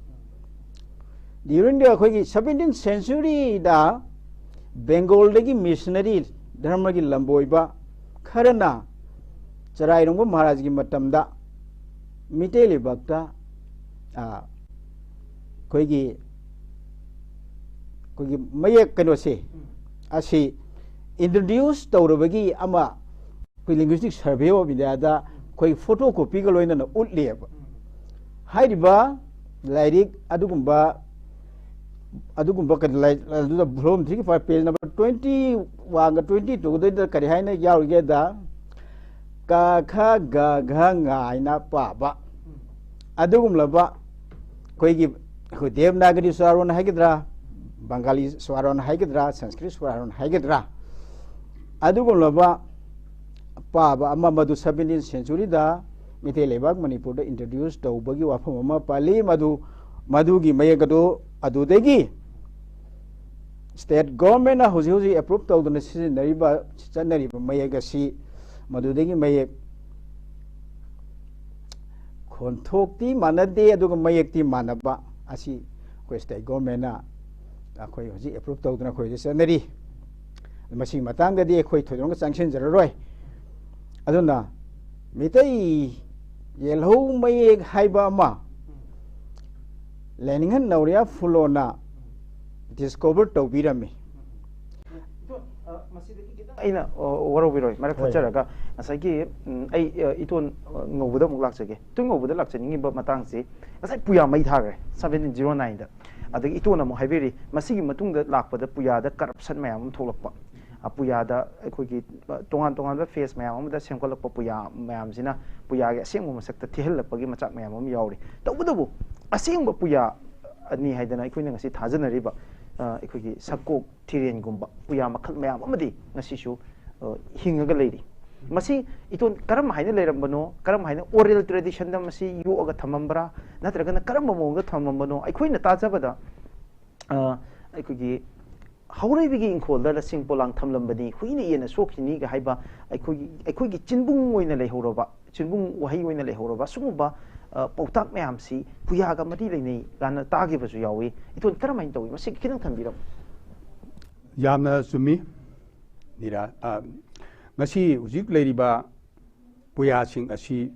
During the ꯑꯩꯈꯣꯏꯒꯤ seventeenth centuryꯗ ꯕꯦꯡꯒꯣꯜꯗꯒꯤ ꯃꯤꯁꯅꯔꯤ ꯙꯔꯃꯒꯤ ꯂꯝꯕꯣꯏꯕ ꯈꯔꯅ ꯆꯔꯥꯏꯔꯣꯡꯕ ꯃꯍꯥꯔꯥꯖꯒꯤ ꯃꯇꯝꯗ ꯃꯤꯇꯩ ꯂꯩꯕꯥꯛꯇ, ꯑ, ꯑꯩꯈꯣꯏꯒꯤ ꯑꯩꯈꯣꯏꯒꯤ ꯃꯌꯦꯛ ꯀꯩꯅꯣꯁꯦ ꯑꯁꯤ introduce ꯇꯧꯔꯕꯒꯤ ꯑꯃ ꯑꯩꯈꯣꯏ Linguistic Survey of India ꯗ ꯑꯩꯈꯣꯏ photocopy ꯒ ꯂꯣꯏꯅꯅ ꯎꯠꯂꯤꯑꯕ꯫ ꯍꯥꯏꯔꯤꯕ ꯂꯥꯏꯔꯤꯛ ꯑꯗꯨꯒꯨꯝꯕ ꯑꯗꯨꯒꯨꯝꯕ ꯀꯩꯅꯣ ꯂꯥꯏ-, ꯑꯗꯨꯗ volume three ꯒꯤ page number twenty one ꯒ twenty two ꯗ ꯀꯔꯤ ꯍꯥꯏꯅ ꯌꯥꯎꯔꯤꯒꯦꯗ, ꯀ ꯈ ꯒ ꯘ ꯉ ꯍꯥꯏꯅ ꯄꯥꯕ ꯑꯗꯨꯒꯨꯝꯂꯕ ꯑꯩꯈꯣꯏꯒꯤ, ꯑꯩꯈꯣꯏ ꯗꯦꯕꯅꯥꯒꯔꯤ ꯁ꯭ꯋꯥꯔꯣꯟ ꯍꯥꯏꯒꯗ꯭ꯔꯥ, ꯕꯪꯒꯥꯂꯤ ꯁ꯭ꯋꯥꯔꯣꯟ ꯍꯥꯏꯒꯗ꯭ꯔꯥ, ꯁꯪꯁꯀ꯭ꯔꯤꯠ ꯁ꯭ꯋꯥꯔꯣꯟ ꯍꯥꯏꯒꯗ꯭ꯔꯥ, ꯑꯗꯨꯒꯨꯝꯂꯕ ꯄꯥꯕ ꯑꯃ ꯃꯗꯨ seventeenth century ꯗ ꯃꯤꯇꯩ ꯂꯩꯕꯥꯛ ꯃꯅꯤꯄꯨꯔꯗ introduce ꯇꯧꯕꯒꯤ ꯋꯥꯐꯝ ꯑꯃ ꯄꯜꯂꯤ꯫ ꯃꯗꯨ, ꯃꯗꯨꯒꯤ ꯃꯌꯦꯛ ꯑꯗꯨ ꯑꯗꯨꯗꯒꯤ state government ꯅ ꯍꯧꯖꯤꯛ ꯍꯧꯖꯤꯛ approve ꯇꯧꯗꯨꯅ ꯁꯤꯖꯤꯟꯅꯔꯤꯕ, ꯆꯠꯅꯔꯤꯕ ꯃꯌꯦꯛ ꯑꯁꯤ, ꯃꯗꯨꯗꯒꯤ ꯃꯌꯦꯛ ꯈꯣꯟꯊꯣꯛꯇꯤ ꯃꯥꯟꯅꯗꯦ, ꯑꯗꯨꯒ ꯃꯌꯦꯛꯇꯤ ꯃꯥꯟꯅꯕ ꯑꯁꯤ ꯑꯩꯈꯣꯏ state government ꯅ ꯑꯩꯈꯣꯏ ꯍꯧꯖꯤꯛ approve ꯇꯧꯗꯨꯅ ꯑꯩꯈꯣꯏ ꯍꯧꯖꯤꯛ ꯆꯠꯅꯔꯤ꯫ ꯃꯁꯤꯒꯤ ꯃꯇꯥꯡꯗꯗꯤ ꯑꯩꯈꯣꯏ ꯊꯣꯏꯗꯣꯛꯅ ꯆꯪꯁꯤꯟꯖꯔꯔꯣꯏ꯫ ꯑꯗꯨꯅ ꯃꯤꯇꯩ ꯌꯦꯜꯍꯧ ꯃꯌꯦꯛ ꯍꯥꯏꯕ ꯑꯃ ꯂꯦꯅꯤꯡꯍꯟ ꯅꯧꯔꯤꯌꯥ ꯐꯨꯂꯣꯅ discover ꯇꯧꯕꯤꯔꯝꯃꯤ꯫ ꯑꯩꯅ, ꯑ, ꯋꯥꯔꯧꯕꯤꯔꯣꯏ, ꯃꯔꯛ ꯍꯣꯏ, ꯊꯠꯆꯔꯒ ꯉꯁꯥꯏꯒꯤ, ꯎꯝ, ꯑꯩ, ꯑ, ꯏꯇꯣꯟ, ꯑ, ꯉꯧꯕꯗ ꯑꯃꯨꯛ ꯂꯥꯛꯆꯒꯦ꯫ ꯏꯇꯣꯟ ꯉꯧꯕꯗ ꯂꯥꯛꯆꯅꯤꯡꯉꯤꯕ ꯃꯇꯥꯡꯁꯤ, ꯉꯁꯥꯏ ꯄꯨꯌꯥ ꯃꯩ ꯊꯥꯈ꯭ꯔꯦ seventeen zero nine ꯗ꯫ ꯑꯗꯒꯤ ꯏꯇꯣꯟ ꯑꯃꯨꯛ ꯍꯥꯏꯕꯤꯔꯤ, ꯃꯁꯤꯒꯤ ꯃꯇꯨꯡꯗ ꯂꯥꯛꯄꯗ ꯄꯨꯌꯥꯗ corruption ꯃꯌꯥꯝ ꯑꯃ ꯊꯣꯛꯂꯛꯄ, ꯑ, ꯄꯨꯌꯥꯗ ꯑꯩꯈꯣꯏꯒꯤ, ꯑ, ꯇꯣꯉꯥꯟ ꯇꯣꯉꯥꯟꯕ phase ꯃꯌꯥꯝ ꯑꯃꯗ ꯁꯦꯝꯒꯠꯂꯛꯄ ꯄꯨꯌꯥ ꯃꯌꯥꯝꯁꯤꯅ ꯄꯨꯌꯥꯒꯤ ꯑꯁꯦꯡꯕ ꯃꯁꯛꯇ ꯊꯤꯍꯜꯂꯛꯄꯒꯤ ꯃꯆꯥꯛ ꯃꯌꯥꯝ ꯑꯃ ꯌꯥꯎꯔꯤ꯫ ꯇꯧꯕꯇꯕꯨ ꯑꯁꯦꯡꯕ ꯄꯨꯌꯥ ꯑꯅꯤ ꯍꯥꯏꯗꯅ ꯑꯩꯈꯣꯏꯅ ꯉꯁꯤ ꯊꯥꯖꯅꯔꯤꯕ, ꯑ, ꯑꯩꯈꯣꯏꯒꯤ ꯁꯛꯀꯣꯛ ꯊꯤꯔꯦꯟꯒꯨꯝꯕ ꯄꯨꯌꯥ ꯃꯈꯜ ꯃꯌꯥꯝ ꯑꯃꯗꯤ ꯉꯁꯤꯁꯨ, ꯑ, ꯍꯤꯡꯉꯒ ꯂꯩꯔꯤ꯫ ꯃꯁꯤ ꯏꯇꯣꯟ ꯀꯔꯝ ꯍꯥꯏꯅ ꯂꯩꯔꯝꯕꯅꯣ, ꯀꯔꯝ ꯍꯥꯏꯅ oral tradition ꯗ ꯃꯁꯤ ꯌꯣꯛꯑꯒ ꯊꯝꯃꯝꯕ꯭ꯔꯥ, ꯅꯠꯇ꯭ꯔꯒꯅ ꯀꯔꯝꯕ ꯃꯑꯣꯡꯗ ꯊꯝꯃꯝꯕꯅꯣ? ꯑꯩꯈꯣꯏꯅ ꯇꯥꯖꯕꯗ, ꯑ, ꯑꯩꯈꯣꯏꯒꯤ ꯍꯧꯔꯩꯕꯤꯒꯤ ꯏꯪꯈꯣꯜꯗ ꯂꯁꯤꯡ ꯄꯣꯂꯥꯡ ꯊꯝꯂꯝꯕꯅꯤ, ꯍꯨꯏꯅ ꯌꯦꯟꯅ ꯁꯣꯛꯈꯤꯅꯤꯒ ꯍꯥꯏꯕ ꯑꯩꯈꯣꯏꯒꯤ, ꯑꯩꯈꯣꯏꯒꯤ ꯆꯤꯟꯕꯨꯡ ꯑꯣꯏꯅ ꯂꯩꯍꯧꯔꯕ, ꯆꯤꯟꯕꯨꯡ ꯋꯥꯍꯩ ꯑꯣꯏꯅ ꯂꯩꯍꯧꯔꯕ ꯁꯤꯒꯨꯝꯕ, ꯑ, ꯄꯥꯎꯇꯥꯛ ꯃꯌꯥꯝꯁꯤ ꯄꯨꯌꯥꯒ ꯃꯔꯤ ꯂꯩꯅꯩ ꯀꯥꯏꯅ ꯇꯥꯈꯤꯕꯁꯨ ꯌꯥꯎꯏ꯫ ꯏꯇꯣꯟ, ꯀꯔꯝꯍꯥꯏꯅ ꯇꯧꯏ? ꯃꯁꯤ ꯈꯤꯇꯪ ꯊꯝꯕꯤꯔꯝꯃꯨ꯫ ꯌꯥꯝꯅ ꯆꯨꯝꯃꯤ, ꯅꯤꯔꯥ꯫ ꯑ, ꯉꯁꯤ ꯍꯧꯖꯤꯛ ꯂꯩꯔꯤꯕ ꯄꯨꯌꯥꯁꯤꯡ ꯑꯁꯤ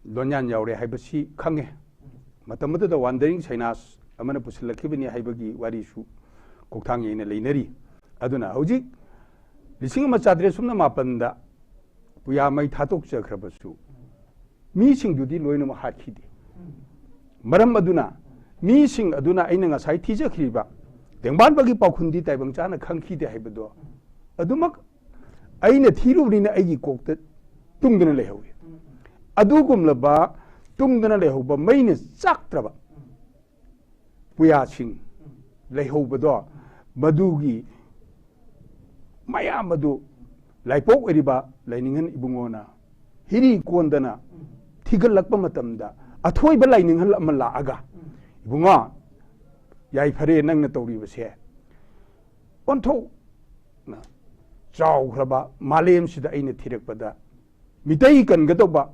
ꯂꯣꯟꯌꯥꯟ ꯌꯥꯎꯔꯦ ꯍꯥꯏꯕꯁꯤ ꯈꯪꯉꯦ꯫ ꯃꯇꯝ ꯑꯗꯨꯗ wandering China's ꯑꯃꯅ ꯄꯨꯁꯤꯜꯂꯛꯈꯤꯕꯅꯤ ꯍꯥꯏꯕꯒꯤ ꯋꯥꯔꯤꯁꯨ ꯀꯣꯛꯊꯥꯡ ꯌꯩꯅ ꯂꯩꯅꯔꯤ꯫ ꯑꯗꯨꯅ ꯍꯧꯖꯤꯛ ꯂꯤꯁꯤꯡ ꯑꯃ ꯆꯥꯇ꯭ꯔꯦꯠ ꯁꯨꯞꯅ ꯃꯥꯄꯟꯗ ꯄꯨꯌꯥ ꯃꯩ ꯊꯥꯗꯣꯛꯆꯈ꯭ꯔꯕꯁꯨ ꯃꯤꯁꯤꯡꯗꯨꯗꯤ ꯂꯣꯏꯅꯃꯛ ꯍꯥꯠꯈꯤꯗꯦ꯫ ꯃꯔꯝ ꯑꯗꯨꯅ ꯃꯤꯁꯤꯡ ꯑꯗꯨꯅ ꯑꯩꯅ ꯉꯁꯥꯏ ꯊꯤꯖꯈ꯭ꯔꯤꯕ ꯇꯦꯡꯕꯥꯟꯕꯒꯤ ꯄꯥꯎꯈꯨꯝꯗꯤ ꯇꯥꯏꯕꯪ ꯆꯥꯅ ꯈꯪꯈꯤꯗꯦ ꯍꯥꯏꯕꯗꯣ ꯑꯗꯨꯃꯛ ꯑꯩꯅ ꯊꯤꯔꯨꯕꯅꯤꯅ ꯑꯩꯒꯤ ꯀꯣꯛꯇ ꯇꯨꯡꯗꯨꯅ ꯂꯩꯍꯧꯏ꯫ ꯑꯗꯨꯒꯨꯝꯂꯕ ꯇꯨꯡꯗꯨꯅ ꯂꯩꯍꯧꯕ ꯃꯩꯅ ꯆꯥꯛꯇ꯭ꯔꯕ ꯄꯨꯌꯥꯁꯤꯡ ꯂꯩꯍꯧꯕꯗꯣ, ꯃꯗꯨꯒꯤ ꯃꯌꯥꯝ ꯑꯗꯨ ꯂꯥꯏꯄꯣꯛ ꯑꯣꯏꯔꯤꯕ ꯂꯥꯏꯅꯤꯡꯍꯟ ꯏꯕꯨꯡꯉꯣꯅ ꯍꯤꯔꯤ ꯀꯣꯟꯗꯅ ꯊꯤꯒꯠꯂꯛꯄ ꯃꯇꯝꯗ ꯑꯊꯣꯏꯕ ꯂꯥꯏꯅꯤꯡꯍꯟ ꯑꯃ ꯂꯥꯛꯑꯒ, "ꯏꯕꯨꯡꯉꯣ, ꯌꯥꯏꯐꯔꯦ ꯅꯪꯅ ꯇꯧꯔꯤꯕꯁꯦ, ꯑꯣꯟꯊꯣꯛꯅ ꯆꯥꯎꯈ꯭ꯔꯕ ꯃꯥꯂꯦꯝꯁꯤꯗ ꯑꯩꯅ ꯊꯤꯔꯛꯄꯗ ꯃꯤꯇꯩ ꯀꯟꯒꯗꯧꯕ,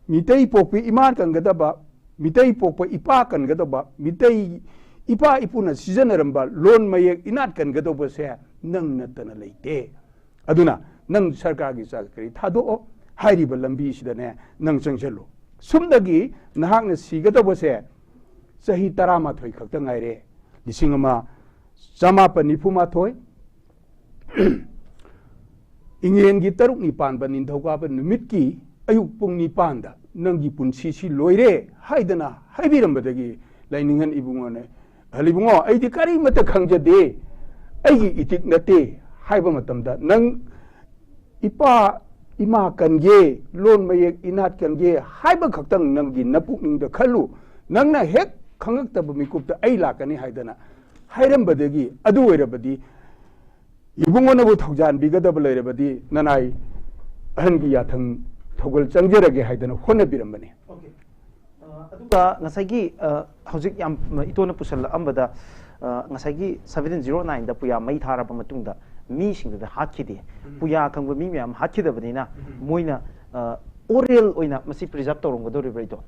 ꯃꯤꯇꯩ ꯄꯣꯛꯄꯤ ꯏꯃꯥ ꯀꯟꯒꯗꯕ, ꯃꯤꯇꯩ ꯄꯣꯛꯄ ꯏꯄꯥ ꯀꯟꯒꯗꯧꯕ, ꯃꯤꯇꯩ ꯏꯄꯥ ꯏꯄꯨꯅ ꯁꯤꯖꯤꯟꯅꯔꯝꯕ ꯂꯣꯟ ꯃꯌꯦꯛ ꯏꯅꯥꯠ ꯀꯟꯒꯗꯧꯕꯁꯦ ꯅꯪ ꯅꯠꯇꯅ ꯂꯩꯇꯦ꯫ ꯑꯗꯨꯅ ꯅꯪ ꯁꯔꯀꯥꯔꯒꯤ ꯆꯥꯀꯔꯤ ꯊꯥꯗꯣꯛꯑꯣ, ꯍꯥꯏꯔꯤꯕ ꯂꯝꯕꯤꯁꯤꯗꯅꯦ ꯅꯪ ꯆꯪꯁꯤꯜꯂꯨ꯫ ꯁꯨꯝꯗꯒꯤ ꯅꯍꯥꯛꯅ ꯁꯤꯒꯗꯧꯕꯁꯦ ꯆꯍꯤ ꯇꯔꯥꯃꯥꯊꯣꯏ ꯈꯛꯇ ꯉꯥꯏꯔꯦ꯫ ꯂꯤꯁꯤꯡ ꯑꯃ ꯆꯃꯥꯄꯟ ꯅꯤꯐꯨ ꯃꯥꯊꯣꯏ, ꯏꯉꯦꯟꯒꯤ ꯇꯔꯨꯛꯅꯤ ꯄꯥꯟꯕ ꯅꯤꯡꯊꯧꯀꯥꯕ ꯅꯨꯃꯤꯠꯀꯤ ꯑꯌꯨꯛ ꯄꯨꯡ ꯅꯤꯄꯥꯟꯗ ꯅꯪꯒꯤ ꯄꯨꯟꯁꯤꯁꯤ ꯂꯣꯏꯔꯦ ꯍꯥꯏꯗꯅ ꯍꯥꯏꯕꯤꯔꯝꯕꯗꯒꯤ ꯂꯥꯏꯅꯤꯡꯍꯟ ꯏꯕꯨꯡꯉꯣꯅ, "ꯑꯍꯜ ꯏꯕꯨꯡꯉꯣ, ꯑꯩꯗꯤ ꯀꯔꯤꯃꯠꯇ ꯈꯪꯖꯗꯦ, ꯑꯩꯒꯤ ꯏꯇꯤꯛ ꯅꯠꯇꯦ" ꯍꯥꯏꯕ ꯃꯇꯝꯗ, "ꯅꯪ ꯏꯄꯥ ꯏꯃꯥ ꯀꯟꯒꯦ, ꯂꯣꯟ ꯃꯌꯦꯛ ꯏꯅꯥꯠ ꯀꯟꯒꯦ ꯍꯥꯏꯕ ꯈꯛꯇꯪ ꯅꯪꯒꯤ ꯅꯄꯨꯛꯅꯤꯡꯗ ꯈꯜꯂꯨ, ꯅꯪꯅ ꯍꯦꯛ ꯈꯪꯉꯛꯇꯕ ꯃꯤꯀꯨꯞꯇ ꯑꯩ ꯂꯥꯛꯀꯅꯤ" ꯍꯥꯏꯗꯅ ꯍꯥꯏꯔꯝꯕꯗꯒꯤ, ꯑꯗꯨ ꯑꯣꯏꯔꯕꯗꯤ ꯏꯕꯨꯡꯉꯣꯅꯕꯨ ꯊꯧꯖꯥꯟꯕꯤꯒꯗꯕ ꯂꯩꯔꯕꯗꯤ ꯅꯅꯥꯏ ꯑꯍꯟꯒꯤ ꯌꯥꯊꯪ ꯊꯧꯒꯜ ꯆꯪꯖꯔꯒꯦ ꯍꯥꯏꯗꯅ ꯍꯣꯠꯅꯕꯤꯔꯝꯕꯅꯤ꯫ ꯑꯣꯀꯦ꯫ ꯑ, ꯑꯗꯨꯒ ꯉꯁꯥꯏꯒꯤ, ꯑ, ꯍꯧꯖꯤꯛ ꯌꯥꯝ ꯏꯇꯣꯟꯅ ꯄꯨꯁꯜꯂꯛꯑꯝꯕꯗ, ꯑ, ꯉꯁꯥꯏꯒꯤ seventeen zero nine ꯗ ꯄꯨꯌꯥ ꯃꯩ ꯊꯥꯔꯕ ꯃꯇꯨꯡꯗ ꯃꯤꯁꯤꯡꯗꯨꯗ ꯍꯥꯠꯈꯤꯗꯦ꯫ ꯄꯨꯌꯥ ꯈꯪꯕ ꯃꯤ ꯃꯌꯥꯝ ꯍꯥꯠꯈꯤꯗꯕꯅꯤꯅ ꯃꯣꯏꯅ, ꯑ, oral ꯑꯣꯏꯅ ꯃꯁꯤ preserve ꯇꯧꯔꯝꯒꯗꯧꯔꯤꯕ꯭ꯔꯥ, ꯏꯇꯣꯟ?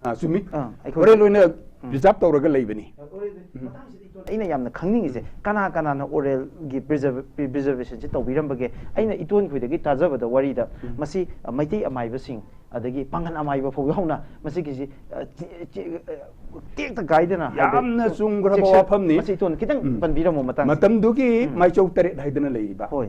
ꯑ, ꯆꯨꯝꯃꯤ꯫ ꯑ, ꯑꯩꯈꯣꯏ Oral ꯑꯣꯏꯅ ꯄ꯭ꯔꯤꯖꯥꯔꯕ ꯇꯧꯔꯒ ꯂꯩꯕꯅꯤ꯫ ꯑꯩꯅ ꯌꯥꯝꯅ ꯈꯪꯅꯤꯡꯉꯤꯁꯦ, ꯀꯅꯥ ꯀꯅꯥꯅ ꯑꯣꯔꯦꯜꯒꯤ ꯄ꯭ꯔꯤꯖꯔꯕꯦꯁꯟꯁꯦ ꯇꯧꯕꯤꯔꯝꯕꯒꯦ? ꯑꯩꯅ ꯏꯇꯣꯟ ꯈꯣꯏꯗꯒꯤ ꯇꯥꯖꯕꯗ, ꯋꯥꯔꯤꯗ, ꯃꯁꯤ ꯃꯩꯇꯩ ꯑꯃꯥꯏꯕꯁꯤꯡ, ꯑꯗꯒꯤ ꯄꯥꯡꯒꯜ ꯑꯃꯥꯏꯕ ꯐꯥꯎ ꯌꯥꯎꯅ ꯃꯁꯤꯒꯤꯁꯤ, ꯑ, ꯆꯤ- ꯆꯤ- ꯑ, ꯇꯦꯛꯇ ꯀꯥꯏꯗꯅ ꯍꯥꯏꯗꯤ ꯌꯥꯝꯅ ꯆꯨꯝꯈ꯭ꯔꯕ ꯆꯦꯛꯁꯤꯟ- ꯋꯥꯐꯝꯅꯤ꯫ ꯃꯁꯤ ꯏꯇꯣꯟ ꯈꯤꯇꯪ ꯎꯝ꯫ ꯄꯟꯕꯤꯔꯝꯃꯣ ꯃꯇꯥꯡꯁꯦ꯫ ꯃꯇꯝꯗꯨꯒꯤ ꯎꯝ꯫ ꯃꯥꯏꯆꯧ ꯇꯔꯦꯠ ꯍꯥꯏꯗꯅ ꯂꯩꯔꯤꯕ꯫ ꯍꯣꯏ꯫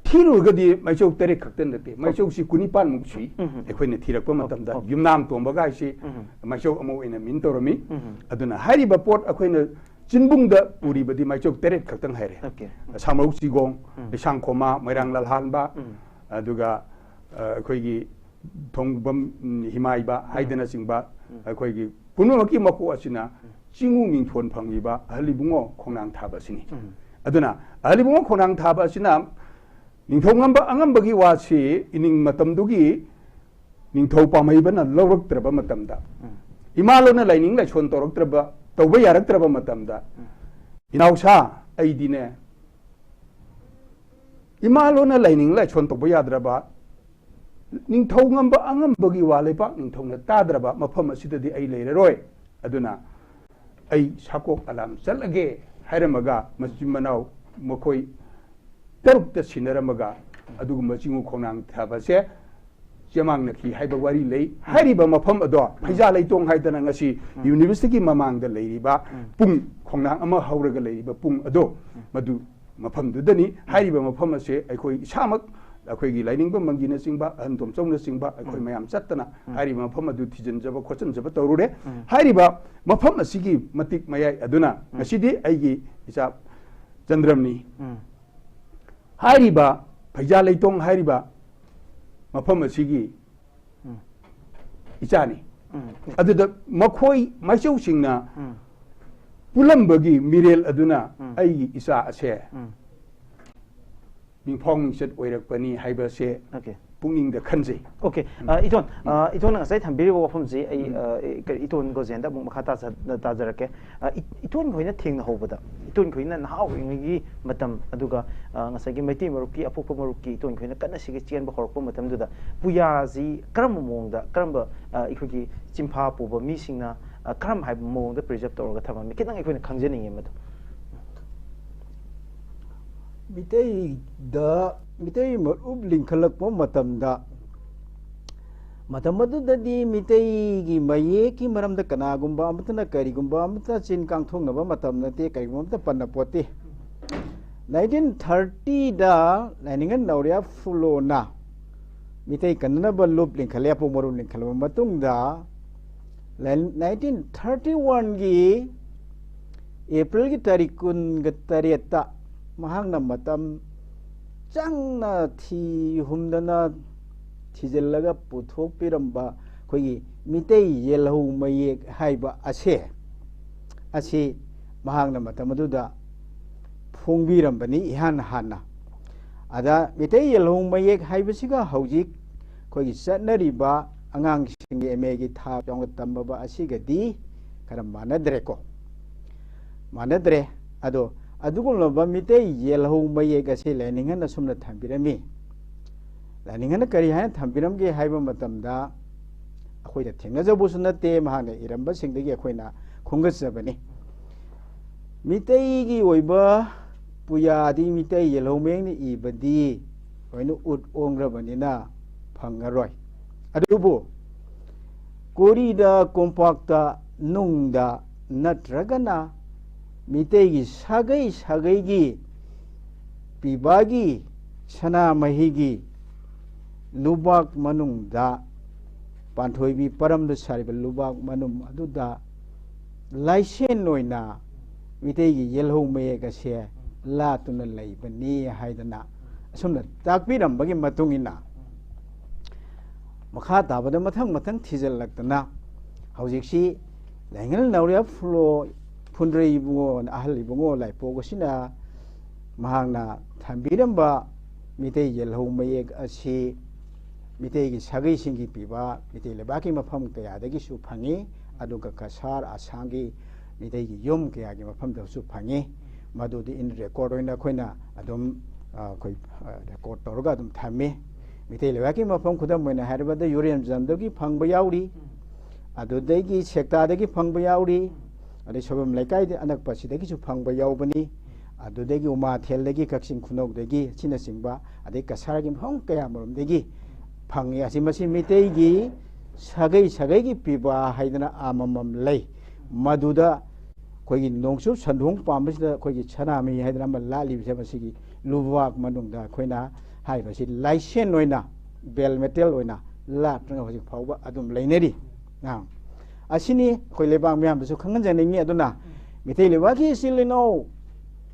ꯊꯤꯔꯨꯔꯒꯗꯤ ꯃꯥꯏꯆꯧ ꯇꯔꯦꯠ ꯈꯛꯇ ꯅꯠꯇꯦ, ꯃꯥꯏꯆꯧꯁꯤ ꯀꯨꯟꯅꯤꯄꯥꯟꯃꯨꯛ ꯁꯨꯏ꯫ ꯎꯝ꯫ ꯑꯩꯈꯣꯏꯅ ꯊꯤꯔꯛꯄ ꯃꯇꯝꯗ ꯑꯣ꯫ ꯌꯨꯝꯅꯥꯝ ꯇꯣꯝꯕꯒ ꯍꯥꯏꯁꯤ ꯎꯝ꯫ ꯃꯥꯏꯆꯧ ꯑꯃ ꯑꯣꯏꯅ ꯃꯤꯡ ꯇꯧꯔꯝꯃꯤ꯫ ꯎꯝ꯫ ꯑꯗꯨꯅ ꯍꯥꯏꯔꯤꯕ ꯄꯣꯠ ꯑꯩꯈꯣꯏꯅ ꯆꯤꯟꯕꯨꯡꯗ ꯎꯔꯤꯕꯗꯤ ꯃꯥꯏꯆꯧ ꯇꯔꯦꯠ ꯈꯛꯇꯪ ꯍꯥꯏꯔꯦ꯫ ꯑꯣꯀꯦ꯫ ꯁꯥꯃꯧ ꯆꯤꯒꯣꯡ, ꯎꯝ꯫ ꯂꯩꯁꯥꯡ ꯈꯣꯃꯥ, ꯃꯣꯏꯔꯥꯡ ꯂꯜꯍꯥꯟꯕ, ꯎꯝ꯫ ꯑꯗꯨꯒ, ꯑ, ꯑꯩꯈꯣꯏꯒꯤ ꯊꯣꯡꯕꯝ, ꯎꯝ, ꯍꯤꯃꯥꯏꯕ ꯍꯥꯏꯗꯅꯆꯤꯡꯕ ꯑꯩꯈꯣꯏꯒꯤ ꯄꯨꯝꯅꯃꯛꯀꯤ ꯃꯀꯣꯛ ꯑꯁꯤꯅ ꯆꯤꯡꯉꯨ ꯃꯤꯡꯊꯣꯟ ꯐꯪꯂꯤꯕ ꯑꯍꯜ ꯏꯕꯨꯡꯉꯣ ꯈꯣꯡꯅꯥꯡ ꯊꯥꯕ ꯑꯁꯤꯅꯤ꯫ ꯎꯝ꯫ ꯑꯗꯨꯅ ꯑꯍꯜ ꯏꯕꯨꯡꯉꯣ ꯈꯣꯡꯅꯥꯡ ꯊꯥꯕ ꯑꯁꯤꯅ ꯅꯤꯡꯊꯧꯉꯝꯕ ꯑꯉꯝꯕꯒꯤ ꯋꯥꯁꯤ ꯏꯅꯤꯡ ꯃꯇꯝꯗꯨꯒꯤ ꯅꯤꯡꯊꯧ ꯄꯥꯝꯍꯩꯕꯅ ꯂꯧꯔꯛꯇ꯭ꯔꯕ ꯃꯇꯝꯗ, ꯎꯝ꯫ ꯏꯃꯥꯂꯣꯟꯅ ꯂꯥꯏꯅꯤꯡ ꯂꯥꯏꯁꯣꯟ ꯇꯧꯔꯛꯇ꯭ꯔꯕ, ꯇꯧꯕ ꯌꯥꯔꯛꯇ꯭ꯔꯕ ꯃꯇꯝꯗ, ꯎꯝ꯫ "ꯏꯅꯥꯎꯁꯥ, ꯑꯩꯗꯤꯅꯦ, ꯏꯃꯥꯂꯣꯟꯅ ꯂꯥꯏꯅꯤꯡ ꯂꯥꯏꯁꯣꯟ ꯇꯧꯕ ꯌꯥꯗ꯭ꯔꯕ, ꯅꯤꯡꯊꯧꯉꯝꯕ ꯑꯉꯝꯕꯒꯤ ꯋꯥ ꯂꯩꯄꯥꯛ ꯅꯤꯡꯊꯧꯅ ꯇꯥꯗ꯭ꯔꯕ ꯃꯐꯝ ꯑꯁꯤꯗꯗꯤ ꯑꯩ ꯂꯩꯔꯔꯣꯏ꯫ ꯑꯗꯨꯅ ꯑꯩ ꯁꯥꯀꯣꯛ ꯑꯂꯥꯝ ꯆꯠꯂꯒꯦ" ꯍꯥꯏꯔꯝꯃꯒ, ꯃꯆꯤꯟ ꯃꯅꯥꯎ ꯃꯈꯣꯏ ꯇꯔꯨꯛꯇ ꯁꯤꯟꯅꯔꯝꯃꯒ, ꯑꯗꯨꯒꯨꯝꯕ ꯆꯤꯡꯉꯨ ꯈꯣꯡꯅꯥꯡ ꯊꯥꯕꯁꯦ ꯆꯦꯃꯥꯡꯅꯈꯤ ꯍꯥꯏꯕ ꯋꯥꯔꯤ ꯂꯩ꯫ ꯍꯥꯏꯔꯤꯕ ꯃꯐꯝ ꯑꯗꯣ ꯐꯩꯖꯥ ꯂꯩꯇꯣꯡ ꯍꯥꯏꯗꯅ ꯉꯁꯤ ꯌꯨꯅꯤꯚꯔꯁꯤꯇꯤꯒꯤ ꯃꯃꯥꯡꯗ ꯂꯩꯔꯤꯕ ꯄꯨꯡ, ꯈꯣꯡꯅꯥꯡ ꯑꯃ ꯍꯧꯔꯒ ꯂꯩꯔꯤꯕ ꯄꯨꯡ ꯑꯗꯣ, ꯃꯗꯨ ꯃꯐꯝꯗꯨꯗꯅꯤ꯫ ꯍꯥꯏꯔꯤꯕ ꯃꯐꯝ ꯑꯁꯦ ꯑꯩꯈꯣꯏ ꯏꯁꯥꯃꯛ, ꯑꯩꯈꯣꯏꯒꯤ ꯂꯥꯏꯅꯤꯡꯕ ꯃꯪꯒꯤꯅꯆꯤꯡꯕ, ꯑꯍꯟ ꯇꯣꯝꯆꯧꯅꯆꯤꯡꯕ, ꯑꯩꯈꯣꯏ ꯃꯌꯥꯝ ꯆꯠꯇꯅ ꯍꯥꯏꯔꯤꯕ ꯃꯐꯝ ꯑꯗꯨ ꯊꯤꯖꯤꯟꯖꯕ ꯈꯣꯠꯆꯤꯟꯖꯕ ꯇꯧꯔꯨꯔꯦ꯫ ꯍꯥꯏꯔꯤꯕ ꯃꯐꯝ ꯑꯁꯤꯒꯤ ꯃꯇꯤꯛ ꯃꯌꯥꯏ ꯑꯗꯨꯅ ꯉꯁꯤꯗꯤ ꯑꯩꯒꯤ ꯏꯆꯥ ꯆꯟꯗ꯭ꯔꯝꯅꯤ꯫ ꯎꯝ꯫ ꯍꯥꯏꯔꯤꯕ ꯐꯩꯖꯥ ꯂꯩꯇꯣꯡ ꯍꯥꯏꯔꯤꯕ ꯃꯐꯝ ꯑꯁꯤꯒꯤ ꯎꯝ꯫ ꯏꯆꯥꯅꯤ꯫ ꯎꯝ꯫ ꯑꯗꯨꯗ ꯃꯈꯣꯏ ꯃꯥꯏꯆꯧꯁꯤꯡꯅ ꯎꯝ꯫ ꯄꯨꯜꯂꯝꯕꯒꯤ ꯃꯤꯔꯦꯜ ꯑꯗꯨꯅ ꯎꯝ꯫ ꯑꯩꯒꯤ ꯏꯆꯥ ꯑꯁꯦ ꯎꯝ꯫ ꯃꯤꯡꯐꯥꯎ ꯃꯤꯡꯆꯠ ꯑꯣꯏꯔꯛꯄꯅꯤ ꯍꯥꯏꯕꯁꯦ ꯑꯣꯀꯦ꯫ ꯄꯨꯛꯅꯤꯡꯗ ꯈꯟꯖꯩ꯫ ꯑꯣꯀꯦ꯫ ꯑ, ꯏꯇꯣꯟ, ꯑ, ꯏꯇꯣꯟꯅ ꯉꯁꯥꯏ ꯊꯝꯕꯤꯔꯤꯕ ꯋꯥꯐꯝꯁꯤ ꯑꯩ, ꯑ, ꯑꯦ, ꯀꯔꯤ, ꯏꯇꯣꯟ ꯒꯣꯖꯦꯟꯗ ꯑꯃꯨꯛ ꯃꯈꯥ ꯇꯥꯖ-, ꯇꯥꯖꯔꯛꯀꯦ꯫ ꯑ, ꯏ-, ꯏꯇꯣꯟ ꯈꯣꯏꯅ ꯊꯦꯡꯅꯍꯧꯕꯗ, ꯏꯇꯣꯟ ꯈꯣꯏꯅ ꯅꯍꯥ ꯑꯣꯏꯔꯤꯉꯩꯒꯤ ꯃꯇꯝ, ꯑꯗꯨꯒ, ꯑ, ꯉꯁꯥꯏꯒꯤ ꯃꯩꯇꯩ ꯃꯔꯨꯞꯀꯤ, ꯑꯄꯣꯛꯄ ꯃꯔꯨꯞꯀꯤ ꯏꯇꯣꯟ ꯈꯣꯏꯅ ꯀꯟꯅ ꯁꯤꯒ ꯆꯦꯟꯕ ꯍꯧꯔꯛꯄ ꯃꯇꯝꯗꯨꯗ ꯄꯨꯌꯥꯁꯤ ꯀꯔꯝꯕ ꯃꯑꯣꯡꯗ, ꯀꯔꯝꯕ, ꯑ, ꯑꯩꯈꯣꯏꯒꯤ ꯆꯤꯟꯐꯥ ꯄꯨꯕ ꯃꯤꯁꯤꯡꯅ, ꯀꯔꯝ ꯍꯥꯏꯕ ꯃꯑꯣꯡꯗ ꯄ꯭ꯔꯤꯖꯔꯞ ꯇꯧꯔꯒ ꯊꯝꯃꯝꯃꯤ? ꯈꯤꯇꯪ ꯑꯩꯈꯣꯏꯅ ꯈꯪꯖꯅꯤꯡꯉꯤ ꯃꯗꯨ꯫ ꯃꯤꯇꯩꯗ ꯃꯤꯇꯩ ꯃꯔꯨꯞ ꯂꯤꯡꯈꯠꯂꯛꯄ ꯃꯇꯝꯗ, ꯃꯇꯝ ꯑꯗꯨꯗꯗꯤ ꯃꯤꯇꯩꯒꯤ ꯃꯌꯦꯛꯀꯤ ꯃꯔꯝꯗ ꯀꯅꯥꯒꯨꯝꯕ ꯑꯃꯠꯇꯅ ꯀꯔꯤꯒꯨꯝꯕ ꯑꯃꯠꯇ ꯆꯤꯟ ꯀꯥꯡꯊꯣꯛꯅꯕ ꯃꯇꯝ ꯅꯠꯇꯦ, ꯀꯔꯤꯒꯨꯝꯕ ꯑꯃꯠꯇ ꯄꯟꯅ ꯄꯣꯠꯇꯦ꯫ ꯅꯥꯏꯟꯇꯤꯟ ꯊꯥꯔꯇꯤꯗ ꯂꯥꯏꯅꯤꯡꯉꯟ ꯅꯥꯎꯔꯤꯌꯥ ꯐꯨꯂꯣꯅ ꯃꯤꯇꯩ ꯀꯟꯅꯅꯕ ꯂꯨꯞ ꯂꯤꯡꯈꯠꯂꯦ, ꯑꯄꯧ ꯃꯔꯨꯞ ꯂꯤꯡꯈꯠꯂꯕ ꯃꯇꯨꯡꯗ, ꯅꯥꯏꯟꯇꯤꯟ ꯊꯥꯔꯇꯤ ꯋꯥꯟꯒꯤ ꯑꯦꯄ꯭ꯔꯤꯜꯒꯤ ꯇꯥꯔꯤꯛ ꯀꯨꯟꯒ ꯇꯔꯦꯠꯇ ꯃꯍꯥꯛꯅ ꯃꯇꯝ ꯆꯪꯅ ꯊꯤ ꯍꯨꯝꯗꯅ ꯊꯤꯖꯤꯜꯂꯒ ꯄꯨꯊꯣꯛꯄꯤꯔꯝꯕ ꯑꯩꯈꯣꯏꯒꯤ ꯃꯤꯇꯩ ꯌꯦꯜꯍꯧ ꯃꯌꯦꯛ ꯍꯥꯏꯕ ꯑꯁꯦ, ꯑꯁꯤ ꯃꯍꯥꯛꯅ ꯃꯇꯝ ꯑꯗꯨꯗ ꯐꯣꯡꯕꯤꯔꯝꯕꯅꯤ ꯏꯍꯥꯟ ꯍꯥꯟꯅ꯫ ꯑꯗ ꯃꯤꯇꯩ ꯌꯦꯜꯍꯧ ꯃꯌꯦꯛ ꯍꯥꯏꯕꯁꯤꯒ ꯍꯧꯖꯤꯛ ꯑꯩꯈꯣꯏꯒꯤ ꯆꯠꯅꯔꯤꯕ ꯑꯉꯥꯡꯁꯤꯡꯒꯤ ꯑꯦꯝ ꯑꯦꯒꯤ ꯊꯥꯛ ꯌꯧꯅ ꯇꯝꯕ ꯑꯁꯤꯒꯗꯤ ꯈꯔ ꯃꯥꯟꯅꯗ꯭ꯔꯦꯀꯣ, ꯃꯥꯟꯅꯗ꯭ꯔꯦ꯫ ꯑꯗꯣ ꯑꯗꯨꯒꯨꯝꯂꯕ ꯃꯤꯇꯩ ꯌꯦꯜꯍꯧ ꯃꯌꯦꯛ ꯑꯁꯤ ꯂꯥꯏꯅꯤꯡꯍꯟ ꯑꯁꯨꯝꯅ ꯊꯝꯕꯤꯔꯝꯃꯤ꯫ ꯂꯥꯏꯅꯤꯡꯍꯟꯅ ꯀꯔꯤ ꯍꯥꯏꯅ ꯊꯝꯕꯤꯔꯝꯒꯦ ꯍꯥꯏꯕ ꯃꯇꯝꯗ, ꯑꯩꯈꯣꯏꯗ ꯊꯦꯡꯅꯖꯕꯁꯨ ꯅꯠꯇꯦ, ꯃꯍꯥꯛꯅ ꯏꯔꯝꯕꯁꯤꯡꯗꯒꯤ ꯑꯩꯈꯣꯏꯅ ꯈꯣꯝꯒꯠꯆꯕꯅꯤ꯫ ꯃꯤꯇꯩꯒꯤ ꯑꯣꯏꯕ ꯄꯨꯌꯥꯗꯤ ꯃꯤꯇꯩ ꯌꯦꯜꯍꯧ ꯃꯌꯦꯛꯅ ꯏꯕꯗꯤ ꯂꯣꯏꯅ ꯎꯠ ꯑꯣꯡꯈ꯭ꯔꯕꯅꯤꯅ ꯐꯪꯉꯔꯣꯏ꯫ ꯑꯗꯨꯕꯨ ꯀꯣꯔꯤꯗ, ꯀꯣꯝꯄꯥꯛꯇ, ꯅꯨꯡꯗ ꯅꯠꯇ꯭ꯔꯒꯅ ꯃꯤꯇꯩꯒꯤ ꯁꯥꯒꯩ ꯁꯥꯒꯩꯒꯤ ꯄꯤꯕꯥꯒꯤ ꯁꯅꯥꯃꯍꯤꯒꯤ ꯂꯨꯕꯥꯛ ꯃꯅꯨꯡꯗ, ꯄꯥꯟꯊꯣꯏꯕꯤ ꯄꯔꯝꯗ ꯁꯥꯔꯤꯕ ꯂꯨꯕꯥꯛ ꯃꯅꯨꯡ ꯑꯗꯨꯗ ꯂꯥꯏꯁꯦꯟ ꯑꯣꯏꯅ ꯃꯤꯇꯩꯒꯤ ꯌꯦꯜꯍꯧ ꯃꯌꯦꯛ ꯑꯁꯦ ꯂꯥꯠꯇꯨꯅ ꯂꯩꯕꯅꯤ ꯍꯥꯏꯗꯅ ꯑꯁꯨꯝꯅ ꯇꯥꯛꯄꯤꯔꯝꯕꯒꯤ ꯃꯇꯨꯡ ꯏꯟꯅ, ꯃꯈꯥ ꯇꯥꯕꯗ ꯃꯊꯪ ꯃꯊꯪ ꯊꯤꯖꯤꯜꯂꯛꯇꯅ ꯍꯧꯖꯤꯛꯁꯤ ꯂꯥꯏꯅꯤꯡꯍꯟ ꯅꯥꯎꯔꯤꯌꯥ ꯐꯨꯂꯣ, ꯐꯨꯟꯗ꯭ꯔꯩ ꯏꯕꯨꯡꯉꯣ, ꯑꯍꯜ ꯏꯕꯨꯡꯉꯣ ꯂꯥꯏꯄꯣꯛ ꯑꯁꯤꯅ ꯃꯍꯥꯛꯅ ꯊꯝꯕꯤꯔꯝꯕ ꯃꯤꯇꯩ ꯌꯦꯜꯍꯧ ꯃꯌꯦꯛ ꯑꯁꯤ ꯃꯤꯇꯩꯒꯤ ꯁꯥꯒꯩꯁꯤꯡꯒꯤ ꯄꯤꯕ ꯃꯤꯇꯩ ꯂꯩꯕꯥꯛꯀꯤ ꯃꯐꯝ ꯀꯌꯥꯗꯒꯤꯁꯨ ꯐꯪꯉꯤ, ꯑꯗꯨꯒ ꯀꯁꯥꯔ, ꯑꯁꯥꯝꯒꯤ ꯃꯤꯇꯩꯒꯤ ꯌꯨꯝ ꯀꯌꯥꯒꯤ ꯃꯐꯝꯗꯁꯨ ꯐꯪꯉꯤ꯫ ꯃꯗꯨꯗꯤ ꯏꯟ ꯔꯦꯀꯣꯔꯗ ꯑꯣꯏꯅ ꯑꯩꯈꯣꯏꯅ ꯑꯗꯨꯝ, ꯑ, ꯑꯩꯈꯣꯏ, ꯑ, ꯔꯦꯀꯣꯔꯗ ꯇꯧꯔꯒ ꯑꯗꯨꯝ ꯊꯝꯃꯤ꯫ ꯃꯤꯇꯩ ꯂꯩꯕꯥꯛꯀꯤ ꯃꯐꯝ, ꯈꯨꯗꯝ ꯑꯣꯏꯅ ꯍꯥꯏꯔꯕꯗ, ꯌꯨꯔꯦꯝꯖꯝꯗꯒꯤ ꯐꯪꯕ ꯌꯥꯎꯔꯤ, ꯑꯗꯨꯗꯒꯤ ꯁꯦꯛꯇꯥꯗꯒꯤ ꯐꯪꯕ ꯌꯥꯎꯔꯤ, ꯑꯗꯩ ꯁꯣꯏꯕꯝ ꯂꯩꯀꯥꯏꯗ ꯑꯅꯛꯄꯁꯤꯗꯒꯤꯁꯨ ꯐꯪꯕ ꯌꯥꯎꯕꯅꯤ, ꯑꯗꯨꯗꯒꯤ ꯎꯃꯥꯊꯦꯜꯗꯒꯤ, ꯀꯛꯆꯤꯡ ꯈꯨꯅꯧꯗꯒꯤ ꯑꯁꯤꯅꯆꯤꯡꯕ, ꯑꯗꯩ ꯀꯁꯥꯔꯒꯤ ꯃꯐꯝ ꯀꯌꯥ ꯃꯔꯨꯝꯗꯒꯤ ꯐꯪꯉꯤ꯫ ꯑꯁꯤ ꯃꯁꯤ ꯃꯤꯇꯩꯒꯤ ꯁꯥꯒꯩ ꯁꯥꯒꯩꯒꯤ ꯄꯤꯕ ꯍꯥꯏꯗꯅ ꯑꯃꯃꯝ ꯂꯩ꯫ ꯃꯗꯨꯗ ꯑꯩꯈꯣꯏꯒꯤ ꯅꯣꯡꯆꯨꯞ ꯁꯟꯗꯣꯡ ꯄꯥꯝꯕꯁꯤꯗ ꯑꯩꯈꯣꯏꯒꯤ ꯁꯅꯥꯃꯍꯤ ꯍꯥꯏꯗꯅ ꯑꯃ ꯂꯥꯠꯂꯤꯕꯁꯦ, ꯃꯁꯤꯒꯤ ꯂꯨꯕꯥꯛ ꯃꯅꯨꯡꯗ ꯑꯩꯈꯣꯏꯅ ꯍꯥꯏꯔꯤꯕꯁꯤ ꯂꯥꯏꯁꯦꯟ ꯑꯣꯏꯅ, ꯕꯦꯜ ꯃꯦꯇꯦꯜ ꯑꯣꯏꯅ ꯂꯥꯠꯇꯨꯅ ꯍꯧꯖꯤꯛ ꯐꯥꯎꯕ ꯑꯗꯨꯝ ꯂꯩꯅꯔꯤ꯫ ꯑꯥ꯫ ꯑꯁꯤꯅꯤ ꯑꯩꯈꯣꯏ ꯂꯩꯕꯥꯛ ꯃꯤꯌꯥꯝꯗꯁꯨ ꯈꯪꯍꯟꯖꯅꯤꯡꯉꯤ꯫ ꯑꯗꯨꯅ ꯃꯤꯇꯩ ꯂꯩꯕꯥꯛꯀꯤ ꯏꯆꯤꯜ ꯏꯅꯥꯎ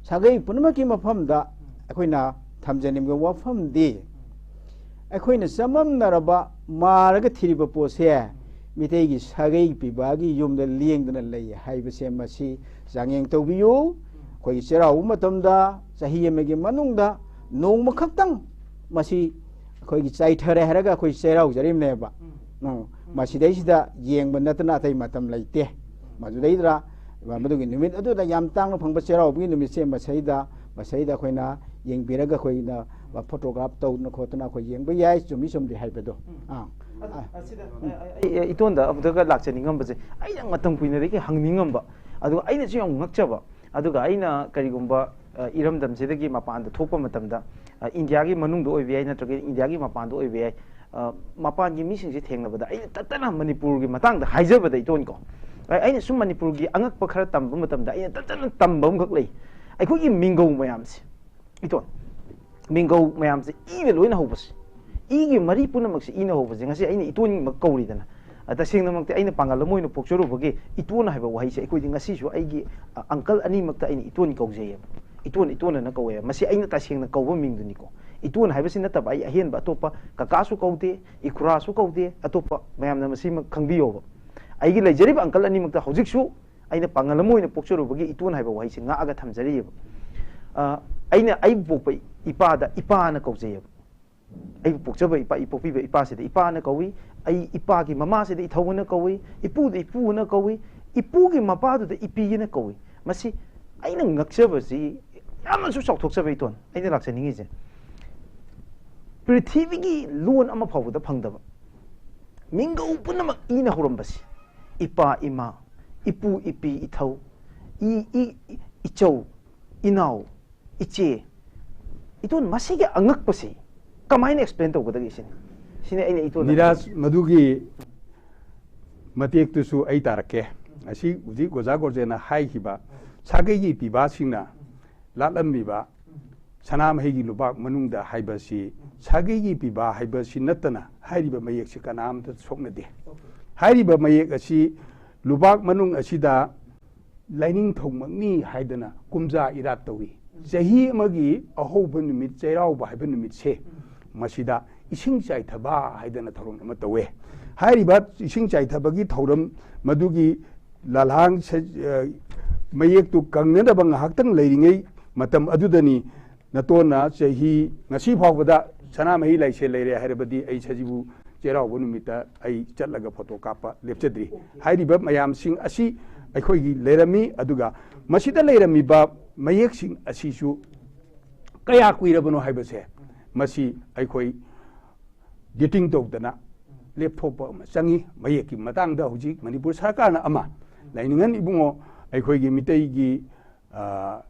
ꯁꯥꯒꯩ ꯄꯨꯝꯅꯃꯛꯀꯤ ꯃꯐꯝꯗ ꯑꯩꯈꯣꯏꯅ ꯊꯝꯖꯅꯤꯡꯕ ꯋꯥꯐꯝꯗꯤ, ꯑꯩꯈꯣꯏꯅ ꯆꯃꯝꯅꯔꯕ ꯃꯥꯔꯒ ꯊꯤꯔꯤꯕ ꯄꯣꯠꯁꯦ ꯃꯤꯇꯩꯒꯤ ꯁꯥꯒꯩ ꯄꯤꯕꯥꯒꯤ ꯌꯨꯝꯗ ꯂꯦꯡꯗꯅ ꯂꯩ ꯍꯥꯏꯕꯁꯦ ꯃꯁꯤ ꯆꯥꯡꯌꯦꯡ ꯇꯧꯕꯤꯌꯨ꯫ ꯑꯩꯈꯣꯏꯒꯤ ꯆꯩꯔꯥꯎꯕ ꯃꯇꯝꯗ ꯆꯍꯤ ꯑꯃꯒꯤ ꯃꯅꯨꯡꯗ ꯅꯣꯡꯃ ꯈꯛꯇꯪ ꯃꯁꯤ ꯑꯩꯈꯣꯏꯒꯤ ꯆꯥꯏꯊꯔꯦ ꯍꯥꯏꯔꯒ ꯑꯩꯈꯣꯏ ꯆꯩꯔꯥꯎꯖꯔꯤꯕꯅꯦꯕ꯫ ꯎꯝ, ꯃꯁꯤꯗꯩꯁꯤꯗ ꯌꯦꯡꯕ ꯅꯠꯇꯅ ꯑꯇꯩ ꯃꯇꯝ ꯂꯩꯇꯦ꯫ ꯃꯗꯨꯗꯩꯗꯨꯗ ꯃꯗꯨꯒꯤ ꯅꯨꯃꯤꯠ ꯑꯗꯨꯗ ꯌꯥꯝ ꯇꯥꯡꯅ ꯐꯪꯕ ꯆꯩꯔꯥꯎꯕꯒꯤ ꯅꯨꯃꯤꯠꯁꯦ ꯃꯁꯤꯗ, ꯃꯁꯤꯗ ꯑꯩꯈꯣꯏꯅ ꯌꯦꯡꯕꯤꯔꯒ ꯑꯩꯈꯣꯏꯅ ꯐꯣꯇꯣꯒ꯭ꯔꯥꯐ ꯇꯧꯗꯅ ꯈꯣꯠꯇꯅ ꯑꯩꯈꯣꯏ ꯌꯦꯡꯕ ꯌꯥꯏ, ꯆꯨꯝꯃꯤ ꯆꯨꯝꯗꯦ ꯍꯥꯏꯕꯗꯣ꯫ ꯑꯥ꯫ ꯑ-, ꯑꯁꯤꯗ ꯑꯩ, ꯑꯩ, ꯑꯩ ꯏꯇꯣꯟꯗ ꯑꯃꯨꯛꯇꯒ ꯂꯥꯛꯆꯅꯤꯡꯉꯝꯕꯁꯦ, ꯑꯩꯅ ꯃꯇꯝ ꯀꯨꯏꯅꯗꯒꯤ ꯍꯪꯅꯤꯡꯉꯝꯕ, ꯑꯗꯨꯒ ꯑꯩꯅꯁꯨ ꯌꯥꯝ ꯉꯛꯆꯕ, ꯑꯗꯨꯒ ꯑꯩꯅ ꯀꯔꯤꯒꯨꯝꯕ, ꯑ, ꯏꯔꯝꯗꯝꯁꯤꯗꯒꯤ ꯃꯄꯥꯟꯗ ꯊꯣꯛꯄ ꯃꯇꯝꯗ, ꯑ, ꯏꯟꯗꯤꯌꯥꯒꯤ ꯃꯅꯨꯡꯗ ꯑꯣꯏꯕ ꯌꯥꯏ, ꯅꯠꯇ꯭ꯔꯒ ꯏꯟꯗꯤꯌꯥꯒꯤ ꯃꯄꯥꯟꯗ ꯑꯣꯏꯕ ꯌꯥꯏ, ꯑ, ꯃꯄꯥꯟꯒꯤ ꯃꯤꯁꯤꯡꯁꯦ ꯊꯦꯡꯅꯕꯗ ꯑꯩꯅ ꯇꯠꯇꯅ ꯃꯅꯤꯄꯨꯔꯒꯤ ꯃꯇꯥꯡꯗ ꯍꯥꯏꯖꯕꯗ, ꯏꯇꯣꯟꯀꯣ, ꯑ-, ꯑꯩꯅ ꯁꯨꯝ ꯃꯅꯤꯄꯨꯔꯒꯤ ꯑꯉꯛꯄ ꯈꯔ ꯇꯝꯕ ꯃꯇꯝꯗ ꯑꯩꯅ ꯇꯠꯇꯅ ꯇꯝꯕ ꯑꯃꯈꯛ ꯂꯩ꯫ ꯑꯩꯈꯣꯏꯒꯤ ꯃꯤꯡꯒꯧ ꯃꯌꯥꯝꯁꯦ, ꯏꯇꯣꯟ, ꯃꯤꯡꯒꯧ ꯃꯌꯥꯝꯁꯦ ꯏꯅ ꯂꯣꯏꯅ ꯍꯧꯕꯁꯦ, ꯏꯒꯤ ꯃꯔꯤ ꯄꯨꯝꯅꯃꯛꯁꯦ ꯏꯅ ꯍꯧꯕꯁꯦ, ꯉꯁꯤ ꯑꯩꯅ ꯏꯇꯣꯟꯃꯛ ꯀꯧꯔꯤꯗꯅ, ꯑ, ꯇꯁꯦꯡꯅꯃꯛꯇꯤ ꯑꯩꯅ ꯄꯥꯡꯒꯜ ꯑꯃ ꯑꯣꯏꯅ ꯄꯣꯛꯆꯔꯨꯕꯒꯤ ꯏꯇꯣꯟ ꯍꯥꯏꯕ ꯋꯥꯍꯩꯁꯦ ꯑꯩꯈꯣꯏꯗꯤ ꯉꯁꯤꯁꯨ ꯑꯩꯒꯤ, ꯑ, ꯑꯪꯀꯜ ꯑꯅꯤꯃꯛꯇ ꯑꯩꯅ ꯏꯇꯣꯟ ꯀꯧꯖꯩꯌꯦꯕ꯫ ꯏꯇꯣꯟ, ꯏꯇꯣꯟ ꯑꯅ ꯀꯧꯋꯦꯕ꯫ ꯃꯁꯤ ꯑꯩꯅ ꯇꯁꯦꯡꯅ ꯀꯧꯕ ꯃꯤꯡꯗꯨꯅꯤꯀꯣ꯫ ꯏꯇꯣꯟ ꯍꯥꯏꯕꯁꯤ ꯅꯠꯇꯕ, ꯑꯩ ꯑꯍꯦꯟꯕ ꯑꯇꯣꯞꯄ ꯀꯀꯥꯁꯨ ꯀꯧꯗꯦ, ꯏꯈꯨꯔꯥꯁꯨ ꯀꯧꯗꯦ, ꯑꯇꯣꯞꯄ ꯃꯌꯥꯝꯅ ꯃꯁꯤꯃꯛ ꯈꯪꯕꯤꯌꯣꯕ꯫ ꯑꯩꯒꯤ ꯂꯩꯖꯔꯤꯕ ꯑꯪꯀꯜ ꯑꯅꯤꯃꯛꯇ ꯍꯧꯖꯤꯛꯁꯨ ꯑꯩꯅ ꯄꯥꯡꯒꯜ ꯑꯃ ꯑꯣꯏꯅ ꯄꯣꯛꯆꯔꯨꯕꯒꯤ ꯏꯇꯣꯟ ꯍꯥꯏꯕ ꯋꯥꯍꯩꯁꯦ ꯉꯥꯛꯑꯒ ꯊꯝꯖꯔꯤꯑꯕ꯫ ꯑ, ꯑꯩꯅ ꯑꯩꯕꯨ ꯄꯣꯛꯄ ꯏꯄꯥꯗ ꯏꯄꯥꯅ ꯀꯧꯖꯩꯑꯕ꯫ ꯑꯩꯕꯨ ꯄꯣꯛꯆꯕ ꯏꯄꯥ, ꯄꯣꯛꯄꯤꯕ ꯏꯄꯥꯁꯤꯗ ꯏꯄꯥꯅ ꯀꯧꯏ꯫ ꯑꯩ ꯏꯄꯥꯒꯤ ꯃꯃꯥꯁꯤꯗ ꯏꯊꯧ ꯑꯅ ꯀꯧꯏ꯫ ꯏꯄꯨꯗ ꯏꯄꯨ ꯑꯅ ꯀꯧꯏ꯫ ꯏꯄꯨꯒꯤ ꯃꯄꯥꯗꯨꯗ ꯏꯄꯤ ꯑꯅ ꯀꯧꯏ꯫ ꯃꯁꯤ ꯑꯩꯅ ꯉꯛꯆꯕꯁꯤ, ꯌꯥꯝꯅꯁꯨ ꯆꯥꯎꯊꯣꯛꯆꯕ ꯏꯇꯣꯟ꯫ ꯑꯩꯅ ꯂꯥꯛꯆꯅꯤꯡꯉꯤꯁꯦ, ꯄ꯭ꯔꯤꯊꯤꯕꯤꯒꯤ ꯂꯣꯟ ꯑꯃ ꯐꯥꯎꯕꯗ ꯐꯪꯗꯕ ꯃꯤꯡꯒꯧ ꯄꯨꯝꯅꯃꯛ ꯏꯅ ꯍꯧꯔꯝꯕꯁꯤ, ꯏꯄꯥ ꯏꯃꯥ, ꯏꯄꯨ ꯏꯄꯤ ꯏꯊꯧ, ꯏ ꯏ ꯏꯆꯧ, ꯏꯅꯥꯎ, ꯏꯆꯦ, ꯏꯇꯣꯟ, ꯃꯁꯤꯒꯤ ꯑꯉꯛꯄꯁꯤ ꯀꯃꯥꯏꯅ ꯑꯦꯛꯁꯄ꯭ꯂꯦꯟ ꯇꯧꯒꯗꯒꯦ ꯁꯤꯅꯤ꯫ ꯁꯤꯅꯤ ꯑꯩꯅ ꯏꯇꯣꯟꯗ ꯅꯤꯔꯥꯖ, ꯃꯗꯨꯒꯤ ꯃꯇꯦꯛꯇꯨꯁꯨ ꯑꯩ ꯇꯥꯔꯛꯀꯦ꯫ ꯑꯁꯤ ꯍꯧꯖꯤꯛ ꯑꯣꯖꯥ ꯒꯣꯔꯖꯦꯅ ꯍꯥꯏꯈꯤꯕ ꯁꯥꯒꯩꯒꯤ ꯄꯤꯕꯥꯁꯤꯡꯅ ꯂꯥꯠꯂꯝꯃꯤꯕ ꯁꯅꯥꯃꯍꯤꯒꯤ ꯂꯨꯕꯥꯛ ꯃꯅꯨꯡꯗ ꯍꯥꯏꯕꯁꯤ ꯁꯥꯒꯩꯒꯤ ꯄꯤꯕꯥ ꯍꯥꯏꯕꯁꯤ ꯅꯠꯇꯅ ꯍꯥꯏꯔꯤꯕ ꯃꯌꯦꯛꯁꯤ ꯀꯅꯥꯝꯇ ꯁꯣꯛꯅꯗꯦ꯫ ꯍꯥꯏꯔꯤꯕ ꯃꯌꯦꯛ ꯑꯁꯤ ꯂꯨꯕꯥꯛ ꯃꯅꯨꯡ ꯑꯁꯤꯗ ꯂꯥꯏꯅꯤꯡꯊꯧꯃꯛꯅꯤ ꯍꯥꯏꯗꯅ ꯀꯨꯝꯖꯥ ꯏꯔꯥꯠ ꯇꯧꯏ꯫ ꯆꯍꯤ ꯑꯃꯒꯤ ꯑꯍꯧꯕ ꯅꯨꯃꯤꯠ ꯆꯩꯔꯥꯎꯕ ꯍꯥꯏꯕ ꯅꯨꯃꯤꯠꯁꯦ ꯃꯁꯤꯗ ꯏꯁꯤꯡ ꯆꯥꯏꯊꯕ ꯍꯥꯏꯗꯅ ꯊꯧꯔꯝ ꯑꯃ ꯇꯧꯋꯦ꯫ ꯍꯥꯏꯔꯤꯕ ꯏꯁꯤꯡ ꯆꯥꯏꯊꯕꯒꯤ ꯊꯧꯔꯝ ꯃꯗꯨꯒꯤ ꯂꯥꯜꯍꯥꯡ ꯁ-, ꯑ, ꯃꯌꯦꯛꯇꯨ ꯀꯪꯅꯅꯕ ꯉꯥꯏꯍꯥꯛꯇꯪ ꯂꯩꯔꯤꯉꯩ ꯃꯇꯝ ꯑꯗꯨꯗꯅꯤ ꯅꯇꯣꯟꯅ ꯆꯍꯤ ꯉꯁꯤ ꯐꯥꯎꯕꯗ ꯁꯅꯥꯃꯍꯤ ꯂꯥꯏꯁꯦꯜ ꯂꯩꯔꯦ ꯍꯥꯏꯔꯕꯗꯤ ꯑꯩ ꯁꯖꯤꯕꯨ ꯆꯩꯔꯥꯎꯕ ꯅꯨꯃꯤꯠꯇ ꯑꯩ ꯆꯠꯂꯒ ꯐꯣꯇꯣ ꯀꯥꯞꯄ ꯂꯦꯞꯆꯗ꯭ꯔꯤ꯫ ꯍꯥꯏꯔꯤꯕ ꯃꯌꯥꯝꯁꯤꯡ ꯑꯁꯤ ꯑꯩꯈꯣꯏꯒꯤ ꯂꯩꯔꯝꯃꯤ꯫ ꯑꯗꯨꯒ ꯃꯁꯤꯗ ꯂꯩꯔꯝꯃꯤꯕ ꯃꯌꯦꯛꯁꯤꯡ ꯑꯁꯤꯁꯨ ꯀꯌꯥ ꯀꯨꯏꯔꯕꯅꯣ ꯍꯥꯏꯕꯁꯦ ꯃꯁꯤ ꯑꯩꯈꯣꯏ ꯗꯦꯇꯤꯡ ꯇꯧꯗꯅ ꯂꯦꯞꯊꯣꯛꯄ ꯑꯃ ꯆꯪꯉꯤ꯫ ꯃꯌꯦꯛꯀꯤ ꯃꯇꯥꯡꯗ ꯍꯧꯖꯤꯛ ꯃꯅꯤꯄꯨꯔ ꯁꯔꯀꯥꯔꯅ ꯑꯃ, ꯂꯥꯏꯅꯤꯡꯉꯟ ꯏꯕꯨꯡꯉꯣ, ꯑꯩꯈꯣꯏꯒꯤ ꯃꯤꯇꯩꯒꯤ, ꯑ,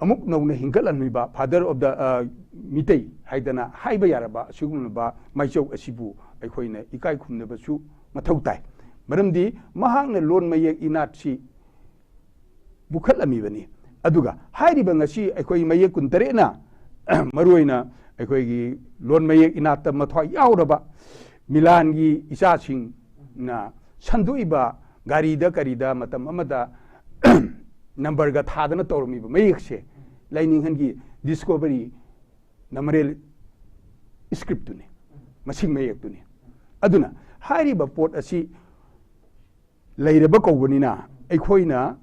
ꯑꯃꯨꯛ ꯅꯧꯅ ꯍꯤꯡꯒꯠꯍꯟꯕꯤꯕ, Father of the, ꯑ, ꯃꯤꯇꯩ ꯍꯥꯏꯗꯅ ꯍꯥꯏꯕ ꯌꯥꯔꯕ ꯑꯁꯤꯒꯨꯝꯂꯕ ꯃꯥꯏꯆꯧ ꯑꯁꯤꯕꯨ ꯑꯩꯈꯣꯏꯅ ꯏꯀꯥꯏ ꯈꯨꯝꯅꯕꯁꯨ ꯃꯊꯧ ꯇꯥꯏ꯫ ꯃꯔꯝꯗꯤ ꯃꯍꯥꯛꯅ ꯂꯣꯟ ꯃꯌꯦꯛ ꯏꯅꯥꯠꯁꯤ ꯄꯨꯈꯠꯂꯝꯃꯤꯕꯅꯤ꯫ ꯑꯗꯨꯒ ꯍꯥꯏꯔꯤꯕ ꯉꯁꯤ ꯑꯩꯈꯣꯏ ꯃꯌꯦꯛ ꯀꯨꯟꯇꯔꯦꯠꯅ ꯃꯔꯨꯑꯣꯏꯅ ꯑꯩꯈꯣꯏꯒꯤ ꯂꯣꯟ ꯃꯌꯦꯛ ꯏꯅꯥꯠꯇ ꯃꯊ꯭ꯋꯥꯏ ꯌꯥꯎꯔꯕ ꯃꯤꯂꯥꯟꯒꯤ ꯏꯆꯥꯁꯤꯡꯅ ꯁꯟꯗꯣꯛꯏꯕ ꯒꯥꯔꯤꯗ ꯀꯔꯤꯗ ꯃꯇꯝ ꯑꯃꯗ ꯅꯝꯕꯔꯒ ꯊꯥꯗꯅ ꯇꯧꯔꯝꯃꯤꯕ ꯃꯌꯦꯛꯁꯦ ꯂꯥꯏꯅꯤꯡꯍꯟꯒꯤ ꯗꯤꯁꯀꯣꯚꯔꯤ ꯅꯃꯔꯦꯜ ꯁ꯭ꯀ꯭ꯔꯤꯞꯇꯨꯅꯤ, ꯃꯁꯤ ꯃꯌꯦꯛꯇꯨꯅꯤ꯫ ꯑꯗꯨꯅ ꯍꯥꯏꯔꯤꯕ ꯄꯣꯠ ꯑꯁꯤ ꯂꯩꯔꯕ ꯀꯧꯕꯅꯤꯅ ꯑꯩꯈꯣꯏꯅ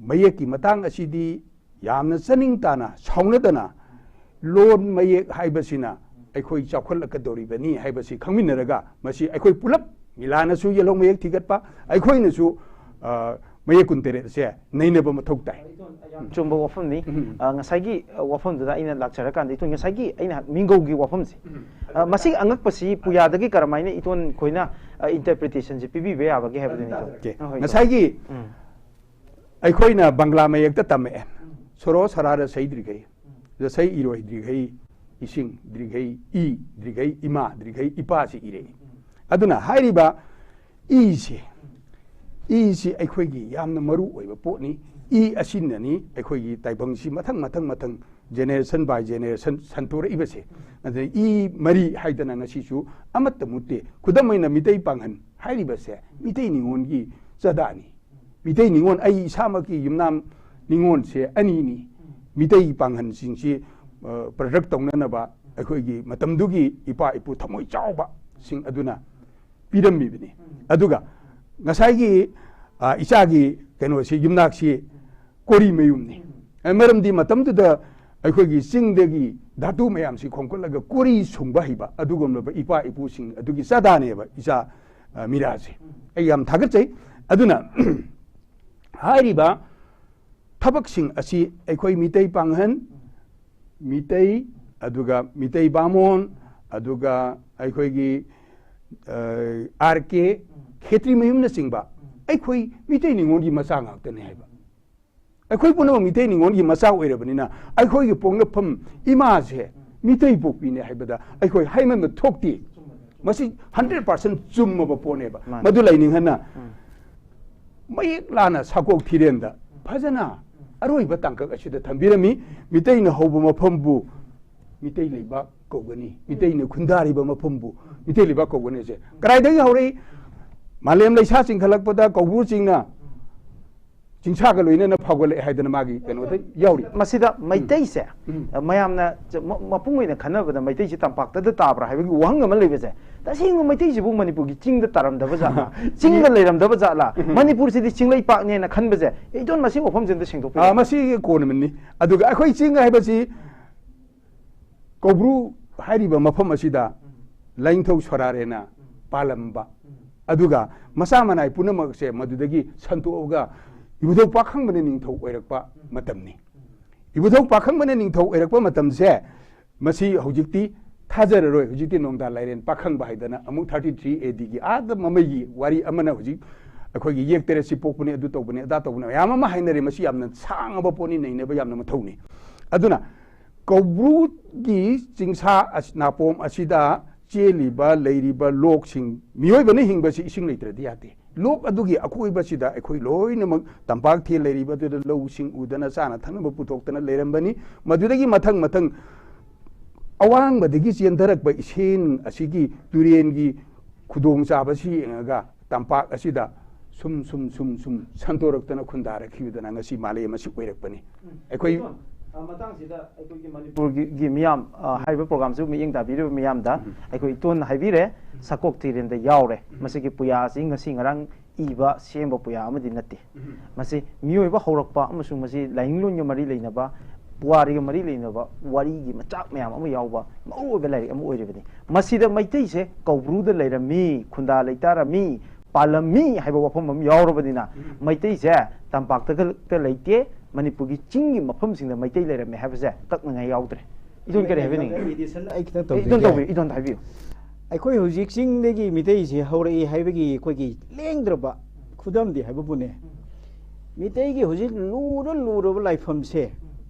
ꯃꯌꯦꯛꯀꯤ ꯃꯇꯥꯡ ꯑꯁꯤꯗꯤ ꯌꯥꯝꯅ ꯆꯅꯤꯡ ꯇꯥꯅ ꯁꯥꯎꯅꯗꯅ ꯂꯣꯟ ꯃꯌꯦꯛ ꯍꯥꯏꯕꯁꯤꯅ ꯑꯩꯈꯣꯏ ꯆꯥꯎꯈꯠꯂꯛꯀꯗꯧꯔꯤꯕꯅꯤ ꯍꯥꯏꯕꯁꯤ ꯈꯪꯃꯤꯟꯅꯔꯒ ꯃꯁꯤ ꯑꯩꯈꯣꯏ ꯄꯨꯂꯞ ꯃꯤꯂꯥꯟꯅꯁꯨ ꯌꯦꯜꯍꯧ ꯃꯌꯦꯛ ꯊꯤꯒꯠꯄ, ꯑꯩꯈꯣꯏꯅꯁꯨ, ꯑ, ꯃꯌꯦꯛ ꯀꯨꯟꯇꯔꯦꯠ ꯑꯁꯦ ꯅꯩꯅꯕ ꯃꯊꯧ ꯇꯥꯏ꯫ ꯆꯨꯝꯕ ꯋꯥꯐꯝꯅꯤ꯫ ꯎꯝ꯫ ꯑ, ꯉꯁꯥꯏꯒꯤ, ꯑ, ꯋꯥꯐꯝꯗꯨꯗ ꯑꯩꯅ ꯂꯥꯛꯆꯔꯀꯥꯟꯗ ꯏꯇꯣꯟ ꯉꯁꯥꯏꯒꯤ ꯑꯩꯅ ꯃꯤꯡꯒꯧꯒꯤ ꯋꯥꯐꯝꯁꯤ, ꯎꯝ꯫ ꯑ, ꯃꯁꯤꯒꯤ ꯑꯉꯛꯄꯁꯤ ꯄꯨꯌꯥꯗꯒꯤ ꯀꯔꯝꯍꯥꯏꯅ ꯏꯇꯣꯟ ꯑꯩꯈꯣꯏꯅ ꯏꯟꯇꯔꯄ꯭ꯔꯤꯇꯦꯁꯟꯁꯦ ꯄꯤꯕꯤꯕ ꯌꯥꯕꯒꯦ ꯍꯥꯏꯕꯗꯨꯅꯤꯀꯣ꯫ Okay. ꯑ, ꯍꯣꯏ, ꯉꯁꯥꯏꯒꯤ ꯎꯝ꯫ ꯑꯩꯈꯣꯏꯅ ꯕꯪꯒ꯭ꯂꯥ ꯃꯌꯦꯛꯇ ꯇꯝꯃꯛꯑꯦ꯫ ꯁꯣꯔꯣ ꯁꯔꯥꯔ ꯁꯩꯗ꯭ꯔꯤꯈꯩ, ꯖꯁꯩ ꯏꯔꯣꯏꯗ꯭ꯔꯤꯈꯩ, ꯏꯁꯤꯡ ꯗ꯭ꯔꯤꯈꯩ, ꯏ ꯗ꯭ꯔꯤꯈꯩ, ꯏꯃꯥ ꯗ꯭ꯔꯤꯈꯩ, ꯏꯄꯥꯁꯤ ꯏꯔꯛꯏ꯫ ꯑꯗꯨꯅ ꯍꯥꯏꯔꯤꯕ ꯏꯁꯦ, ꯏꯁꯤ ꯑꯩꯈꯣꯏꯒꯤ ꯌꯥꯝꯅ ꯃꯔꯨ ꯑꯣꯏꯕ ꯄꯣꯠꯅꯤ꯫ ꯏ ꯑꯁꯤꯅꯅꯤ ꯑꯩꯈꯣꯏꯒꯤ ꯇꯥꯏꯕꯪꯁꯤ ꯃꯊꯪ ꯃꯊꯪ ꯃꯊꯪ, generation by generation ꯁꯟꯇꯣꯔꯛꯏꯕꯁꯦ꯫ ꯑꯗꯨꯅ ꯏ ꯃꯔꯤ ꯍꯥꯏꯗꯅ ꯉꯁꯤꯁꯨ ꯑꯃꯠꯇ ꯃꯨꯠꯇꯦ꯫ ꯈꯨꯗꯝ ꯑꯣꯏꯅ ꯃꯤꯇꯩ ꯄꯥꯡꯒꯜ ꯍꯥꯏꯔꯤꯕꯁꯦ ꯃꯤꯇꯩ ꯅꯤꯉꯣꯜꯒꯤ ꯆꯥꯗꯥꯅꯤ꯫ ꯃꯤꯇꯩ ꯅꯤꯉꯣꯜ, ꯑꯩ ꯏꯁꯥꯃꯛꯀꯤ ꯌꯨꯝꯅꯥꯝ ꯅꯤꯉꯣꯜꯁꯦ ꯑꯅꯤꯅꯤ꯫ ꯃꯤꯇꯩ ꯄꯥꯡꯒꯜꯁꯤꯡꯁꯤ, ꯑ, product ꯇꯧꯅꯅꯕ ꯑꯩꯈꯣꯏꯒꯤ ꯃꯇꯝꯗꯨꯒꯤ ꯏꯄꯥ ꯏꯄꯨ ꯊꯃꯣꯏ ꯆꯥꯎꯕꯁꯤꯡ ꯑꯗꯨꯅ ꯄꯤꯔꯝꯃꯤꯕꯅꯤ꯫ ꯑꯗꯨꯒ ꯉꯁꯥꯏꯒꯤ, ꯑ, ꯏꯆꯥꯒꯤ ꯀꯩꯅꯣꯁꯤ, ꯌꯨꯝꯅꯥꯛꯁꯤ ꯀꯣꯔꯤ ꯃꯌꯨꯝꯅꯤ꯫ ꯑ, ꯃꯔꯝꯗꯤ ꯃꯇꯝꯗꯨꯗ ꯑꯩꯈꯣꯏꯒꯤ ꯆꯤꯡꯗꯒꯤ ꯙꯥꯇꯨ ꯃꯌꯥꯝꯁꯤ ꯈꯣꯝꯀꯠꯂꯒ ꯀꯣꯔꯤ ꯁꯨꯡꯕ ꯍꯩꯕ ꯑꯗꯨꯒꯨꯝꯂꯕ ꯏꯄꯥ ꯏꯄꯨꯁꯤꯡ ꯑꯗꯨꯒꯤ ꯆꯥꯗꯥꯅꯦꯕ ꯏꯆꯥ, ꯑ, ꯃꯤꯔꯥꯁꯦ꯫ ꯑꯩ ꯌꯥꯝ ꯊꯥꯒꯠꯆꯩ꯫ ꯑꯗꯨꯅ ꯍꯥꯏꯔꯤꯕ ꯊꯕꯛꯁꯤꯡ ꯑꯁꯤ ꯑꯩꯈꯣꯏ ꯃꯤꯇꯩ ꯄꯥꯡꯒꯜ, ꯃꯤꯇꯩ, ꯑꯗꯨꯒ ꯃꯤꯇꯩ ꯕꯥꯃꯣꯟ, ꯑꯗꯨꯒ ꯑꯩꯈꯣꯏꯒꯤ, ꯑ, ꯑꯥꯔ ꯀꯦ, ꯈꯦꯇ꯭ꯔꯤ ꯃꯌꯨꯝꯅꯆꯤꯡꯕ ꯑꯩꯈꯣꯏ ꯃꯤꯇꯩ ꯅꯤꯉꯣꯜꯒꯤ ꯃꯆꯥ ꯉꯥꯛꯇꯅꯤ ꯍꯥꯏꯕ꯫ ꯑꯩꯈꯣꯏ ꯄꯨꯝꯅꯃꯛ ꯃꯤꯇꯩ ꯅꯤꯉꯣꯜꯒꯤ ꯃꯆꯥ ꯑꯣꯏꯔꯕꯅꯤꯅ ꯑꯩꯈꯣꯏꯒꯤ ꯄꯣꯛꯅꯐꯝ ꯏꯃꯥꯁꯦ ꯃꯤꯇꯩ ꯄꯣꯛꯄꯤꯅꯦ ꯍꯥꯏꯕꯗ ꯑꯩꯈꯣꯏ ꯍꯥꯏꯃꯟꯕ ꯊꯣꯛꯇꯦ꯫ ꯃꯁꯤ hundred percent ꯆꯨꯝꯃꯕ ꯄꯣꯠꯅꯦꯕ꯫ ꯃꯥꯅꯤ꯫ ꯃꯗꯨ ꯂꯩꯅꯤꯡꯍꯟꯅ ꯃꯌꯦꯛ ꯂꯥꯅ ꯁꯥꯀꯣꯛ ꯊꯤꯔꯦꯟꯗ ꯐꯖꯅ ꯑꯔꯣꯏꯕ ꯇꯥꯡꯀꯛ ꯑꯁꯤꯗ ꯊꯝꯕꯤꯔꯝꯃꯤ꯫ ꯃꯤꯇꯩꯅ ꯍꯧꯕ ꯃꯐꯝꯕꯨ ꯃꯤꯇꯩ ꯂꯩꯕꯥꯛ ꯀꯧꯒꯅꯤ, ꯃꯤꯇꯩꯅ ꯈꯨꯟꯗꯥꯔꯤꯕ ꯃꯐꯝꯕꯨ ꯃꯤꯇꯩ ꯂꯩꯕꯥꯛ ꯀꯧꯒꯅꯤ꯫ ꯑꯁꯦ ꯀꯗꯥꯏꯗꯒꯤ ꯍꯧꯔꯛꯏ? ꯃꯥꯂꯦꯝ ꯂꯩꯁꯥꯁꯤꯡ ꯈꯜꯂꯛꯄꯗ ꯀꯧꯕ꯭ꯔꯨ ꯆꯤꯡꯅ ꯆꯤꯡꯁꯥꯒ ꯂꯣꯏꯅꯅ ꯐꯥꯎꯒꯠꯂꯛꯑꯦ ꯍꯥꯏꯗꯅ ꯃꯥꯒꯤ ꯀꯩꯅꯣꯗ ꯌꯥꯎꯔꯤ꯫ ꯃꯁꯤꯗ ꯃꯩꯇꯩꯁꯦ, ꯎꯝ꯫ ꯃꯌꯥꯝꯅ ꯆ-, ꯃ-, ꯃꯄꯨꯡ ꯑꯣꯏꯅ ꯈꯟꯅꯕꯗ ꯃꯩꯇꯩꯁꯦ ꯇꯝꯄꯥꯛꯇꯗ ꯇꯥꯕ꯭ꯔꯥ ꯍꯥꯏꯕꯒꯤ ꯋꯥꯍꯪ ꯑꯃ ꯂꯩꯕꯁꯦ, ꯇꯁꯦꯡꯕ ꯃꯩꯇꯩꯁꯤꯕꯨ ꯃꯅꯤꯄꯨꯔꯒꯤ ꯆꯤꯡꯗ ꯇꯥꯔꯝꯗꯕ ꯖꯥꯠꯂꯥ? ꯆꯤꯡꯗ ꯂꯩꯔꯝꯗꯕ ꯖꯥꯠꯂꯥ? ꯃꯅꯤꯄꯨꯔꯁꯤꯗꯤ ꯆꯤꯡꯂꯩꯄꯥꯛꯅꯦꯅ ꯈꯟꯕꯁꯦ, ꯏꯗꯣꯟ, ꯃꯁꯤ ꯋꯥꯐꯝꯁꯦ ꯑꯝꯇ ꯁꯦꯡꯗꯣꯛꯄꯤꯌꯨ꯫ ꯑꯥ, ꯃꯁꯤꯒꯤ ꯀꯣꯟꯅꯃꯅꯤ꯫ ꯑꯗꯨꯒ ꯑꯩꯈꯣꯏ ꯆꯤꯡ ꯍꯥꯏꯕꯁꯤ ꯀꯧꯕ꯭ꯔꯨ ꯍꯥꯏꯔꯤꯕ ꯃꯐꯝ ꯑꯁꯤꯗ ꯂꯥꯏꯅꯤꯡꯊꯧ ꯁꯣꯔꯥꯔꯦꯟꯅ ꯄꯥꯜꯂꯝꯕ, ꯑꯗꯨꯒ ꯃꯆꯥ ꯃꯅꯥꯏ ꯄꯨꯝꯅꯃꯛꯁꯦ ꯃꯗꯨꯗꯒꯤ ꯁꯟꯇꯣꯛꯑꯒ ꯏꯕꯨꯙꯧ ꯄꯥꯈꯪꯕꯅ ꯅꯤꯡꯊꯧ ꯑꯣꯏꯔꯛꯄ ꯃꯇꯝꯅꯤ꯫ ꯏꯕꯨꯙꯧ ꯄꯥꯈꯪꯕꯅ ꯅꯤꯡꯊꯧ ꯑꯣꯏꯔꯛꯄ ꯃꯇꯝꯁꯦ, ꯃꯁꯤ ꯍꯧꯖꯤꯛꯇꯤ ꯊꯥꯖꯔꯔꯣꯏ꯫ ꯍꯧꯖꯤꯛꯇꯤ ꯅꯣꯡꯗꯥ ꯂꯥꯏꯔꯦꯟ ꯄꯥꯈꯪꯕ ꯍꯥꯏꯗꯅ ꯑꯃꯨꯛ ꯊꯥꯔꯇꯤ ꯊ꯭ꯔꯤ ꯑꯦ ꯗꯤꯒꯤ ꯑꯥꯗ ꯃꯃꯩꯒꯤ ꯋꯥꯔꯤ ꯑꯃꯅ ꯍꯧꯖꯤꯛ ꯑꯩꯈꯣꯏꯒꯤ ꯌꯦꯛ ꯇꯔꯦꯠꯁꯤ ꯄꯣꯛꯄꯅꯤ, ꯑꯗꯨ ꯇꯧꯕꯅꯤ, ꯑꯗꯥ ꯇꯧꯕꯅꯤ, ꯃꯌꯥꯝ ꯑꯃ ꯍꯥꯏꯅꯔꯦ꯫ ꯃꯁꯤ ꯌꯥꯝꯅ ꯁꯥꯡꯉꯕ ꯄꯣꯠꯅꯤ, ꯅꯩꯅꯕ ꯌꯥꯝꯅ ꯃꯊꯧꯅꯤ꯫ ꯑꯗꯨꯅ ꯀꯧꯕ꯭ꯔꯨꯒꯤ ꯆꯤꯡꯁꯥ ꯑꯁ-, ꯅꯥꯄꯣꯝ ꯑꯁꯤꯗ ꯆꯦꯜꯂꯤꯕ, ꯂꯩꯔꯤꯕ ꯂꯣꯛꯁꯤꯡ, ꯃꯤꯑꯣꯏꯕꯅ ꯍꯤꯡꯕꯁꯤ ꯏꯁꯤꯡ ꯂꯩꯇ꯭ꯔꯗꯤ ꯌꯥꯗꯦ꯫ ꯂꯣꯛ ꯑꯗꯨꯒꯤ ꯑꯀꯣꯏꯕꯁꯤꯗ ꯑꯩꯈꯣꯏ ꯂꯣꯏꯅꯃꯛ ꯇꯝꯄꯥꯛ ꯊꯦꯜ ꯂꯩꯔꯤꯕꯗꯨꯗ ꯂꯧꯁꯤꯡ ꯎꯗꯅ ꯆꯥꯅ ꯊꯛꯅꯕ ꯄꯨꯊꯣꯛꯇꯅ ꯂꯩꯔꯝꯕꯅꯤ꯫ ꯃꯗꯨꯗꯒꯤ ꯃꯊꯪ ꯃꯊꯪ ꯑꯋꯥꯡꯕꯗꯒꯤ ꯆꯦꯟꯊꯔꯛꯄ ꯏꯁꯤꯡ ꯑꯁꯤꯒꯤ ꯇꯨꯔꯦꯟꯒꯤ ꯈꯨꯗꯣꯡꯆꯥꯕꯁꯤ ꯌꯦꯡꯉꯒ ꯇꯝꯄꯥꯛ ꯑꯁꯤꯗ ꯁꯨꯝ ꯁꯨꯝ ꯁꯨꯝ ꯁꯨꯝ ꯁꯟꯗꯣꯔꯛꯇꯅ ꯈꯨꯟꯗꯥꯔꯛꯈꯤꯕꯗꯨꯅ ꯉꯁꯤ ꯃꯥꯂꯦꯝ ꯑꯁꯤ ꯑꯣꯏꯔꯛꯄꯅꯤ꯫ ꯑꯩꯈꯣꯏ ꯏꯇꯣꯟ, ꯑ, ꯃꯇꯥꯡꯁꯤꯗ ꯑꯩꯈꯣꯏꯒꯤ ꯃꯅꯤꯄꯨꯔꯒꯤ ꯃꯤꯌꯥꯝ, ꯑ, ꯍꯥꯏꯔꯤꯕ ꯄ꯭ꯔꯣꯒ꯭ꯔꯥꯝꯁꯤꯕꯨ ꯃꯤꯠꯌꯦꯡ ꯇꯥꯕꯤꯔꯤꯕ ꯃꯤꯌꯥꯝꯗ ꯑꯩꯈꯣꯏ ꯏꯇꯣꯟꯅ ꯍꯥꯏꯕꯤꯔꯦ, ꯁꯀꯣꯛ ꯇꯨꯔꯦꯟꯗ ꯌꯥꯎꯔꯦ꯫ ꯃꯁꯤꯒꯤ ꯄꯨꯌꯥꯁꯤ ꯉꯁꯤ ꯉꯔꯥꯡ ꯏꯕ ꯁꯦꯝꯕ ꯄꯨꯌꯥ ꯑꯃꯗꯤ ꯅꯠꯇꯦ꯫ ꯃꯁꯤ ꯃꯤꯑꯣꯏꯕ ꯍꯧꯔꯛꯄ ꯑꯃꯁꯨꯡ ꯃꯁꯤ ꯂꯥꯏꯅꯤꯡꯂꯣꯟꯒ ꯃꯔꯤ ꯂꯩꯅꯕ, ꯄꯨꯋꯥꯔꯤꯒ ꯃꯔꯤ ꯂꯩꯅꯕ ꯋꯥꯔꯤꯒꯤ ꯃꯆꯥꯛ ꯃꯌꯥꯝ ꯑꯃ ꯌꯥꯎꯕ ꯃꯔꯨꯑꯣꯏꯕ ꯂꯥꯏꯔꯤꯛ ꯑꯃ ꯑꯣꯏꯔꯤꯕꯅꯤ꯫ ꯃꯁꯤꯗ ꯃꯩꯇꯩꯁꯦ ꯀꯧꯕ꯭ꯔꯨꯗ ꯂꯩꯔꯝꯃꯤ, ꯈꯨꯟꯗꯥ ꯂꯩꯇꯥꯔꯝꯃꯤ, ꯄꯥꯜꯂꯝꯃꯤ ꯍꯥꯏꯕ ꯋꯥꯐꯝ ꯑꯃ ꯌꯥꯎꯔꯕꯅꯤꯅ, ꯃꯩꯇꯩꯁꯦ ꯇꯝꯄꯥꯛꯇ ꯈꯛꯇ ꯂꯩꯇꯦ, ꯃꯅꯤꯄꯨꯔꯒꯤ ꯆꯤꯡꯒꯤ ꯃꯐꯝꯁꯤꯡꯗ ꯃꯩꯇꯩ ꯂꯩꯔꯝꯃꯦ ꯍꯥꯏꯕꯁꯦ ꯀꯛꯅꯤꯡꯉꯥꯏ ꯌꯥꯎꯗ꯭ꯔꯦ꯫ ꯏꯇꯣꯟ ꯀꯔꯤ ꯍꯥꯏꯕꯤꯅꯤꯡꯉꯤ? ꯑꯩ ꯈꯤꯇꯪ ꯏꯇꯣꯟ ꯇꯧꯕꯤꯌꯨ, ꯏꯇꯣꯟ ꯍꯥꯏꯕꯤꯌꯨ꯫ ꯑꯩꯈꯣꯏ ꯍꯧꯖꯤꯛ ꯆꯤꯡꯗꯒꯤ ꯃꯤꯇꯩꯁꯦ ꯍꯧꯔꯛꯏ ꯍꯥꯏꯕꯒꯤ ꯑꯩꯈꯣꯏꯒꯤ ꯂꯦꯡꯗ꯭ꯔꯕ ꯈꯨꯗꯝꯗꯤ ꯍꯥꯏꯕꯕꯨꯅꯦ, ꯃꯤꯇꯩꯒꯤ ꯍꯧꯖꯤꯛ ꯂꯨꯔ ꯂꯨꯔꯕ ꯂꯥꯏꯐꯝꯁꯦ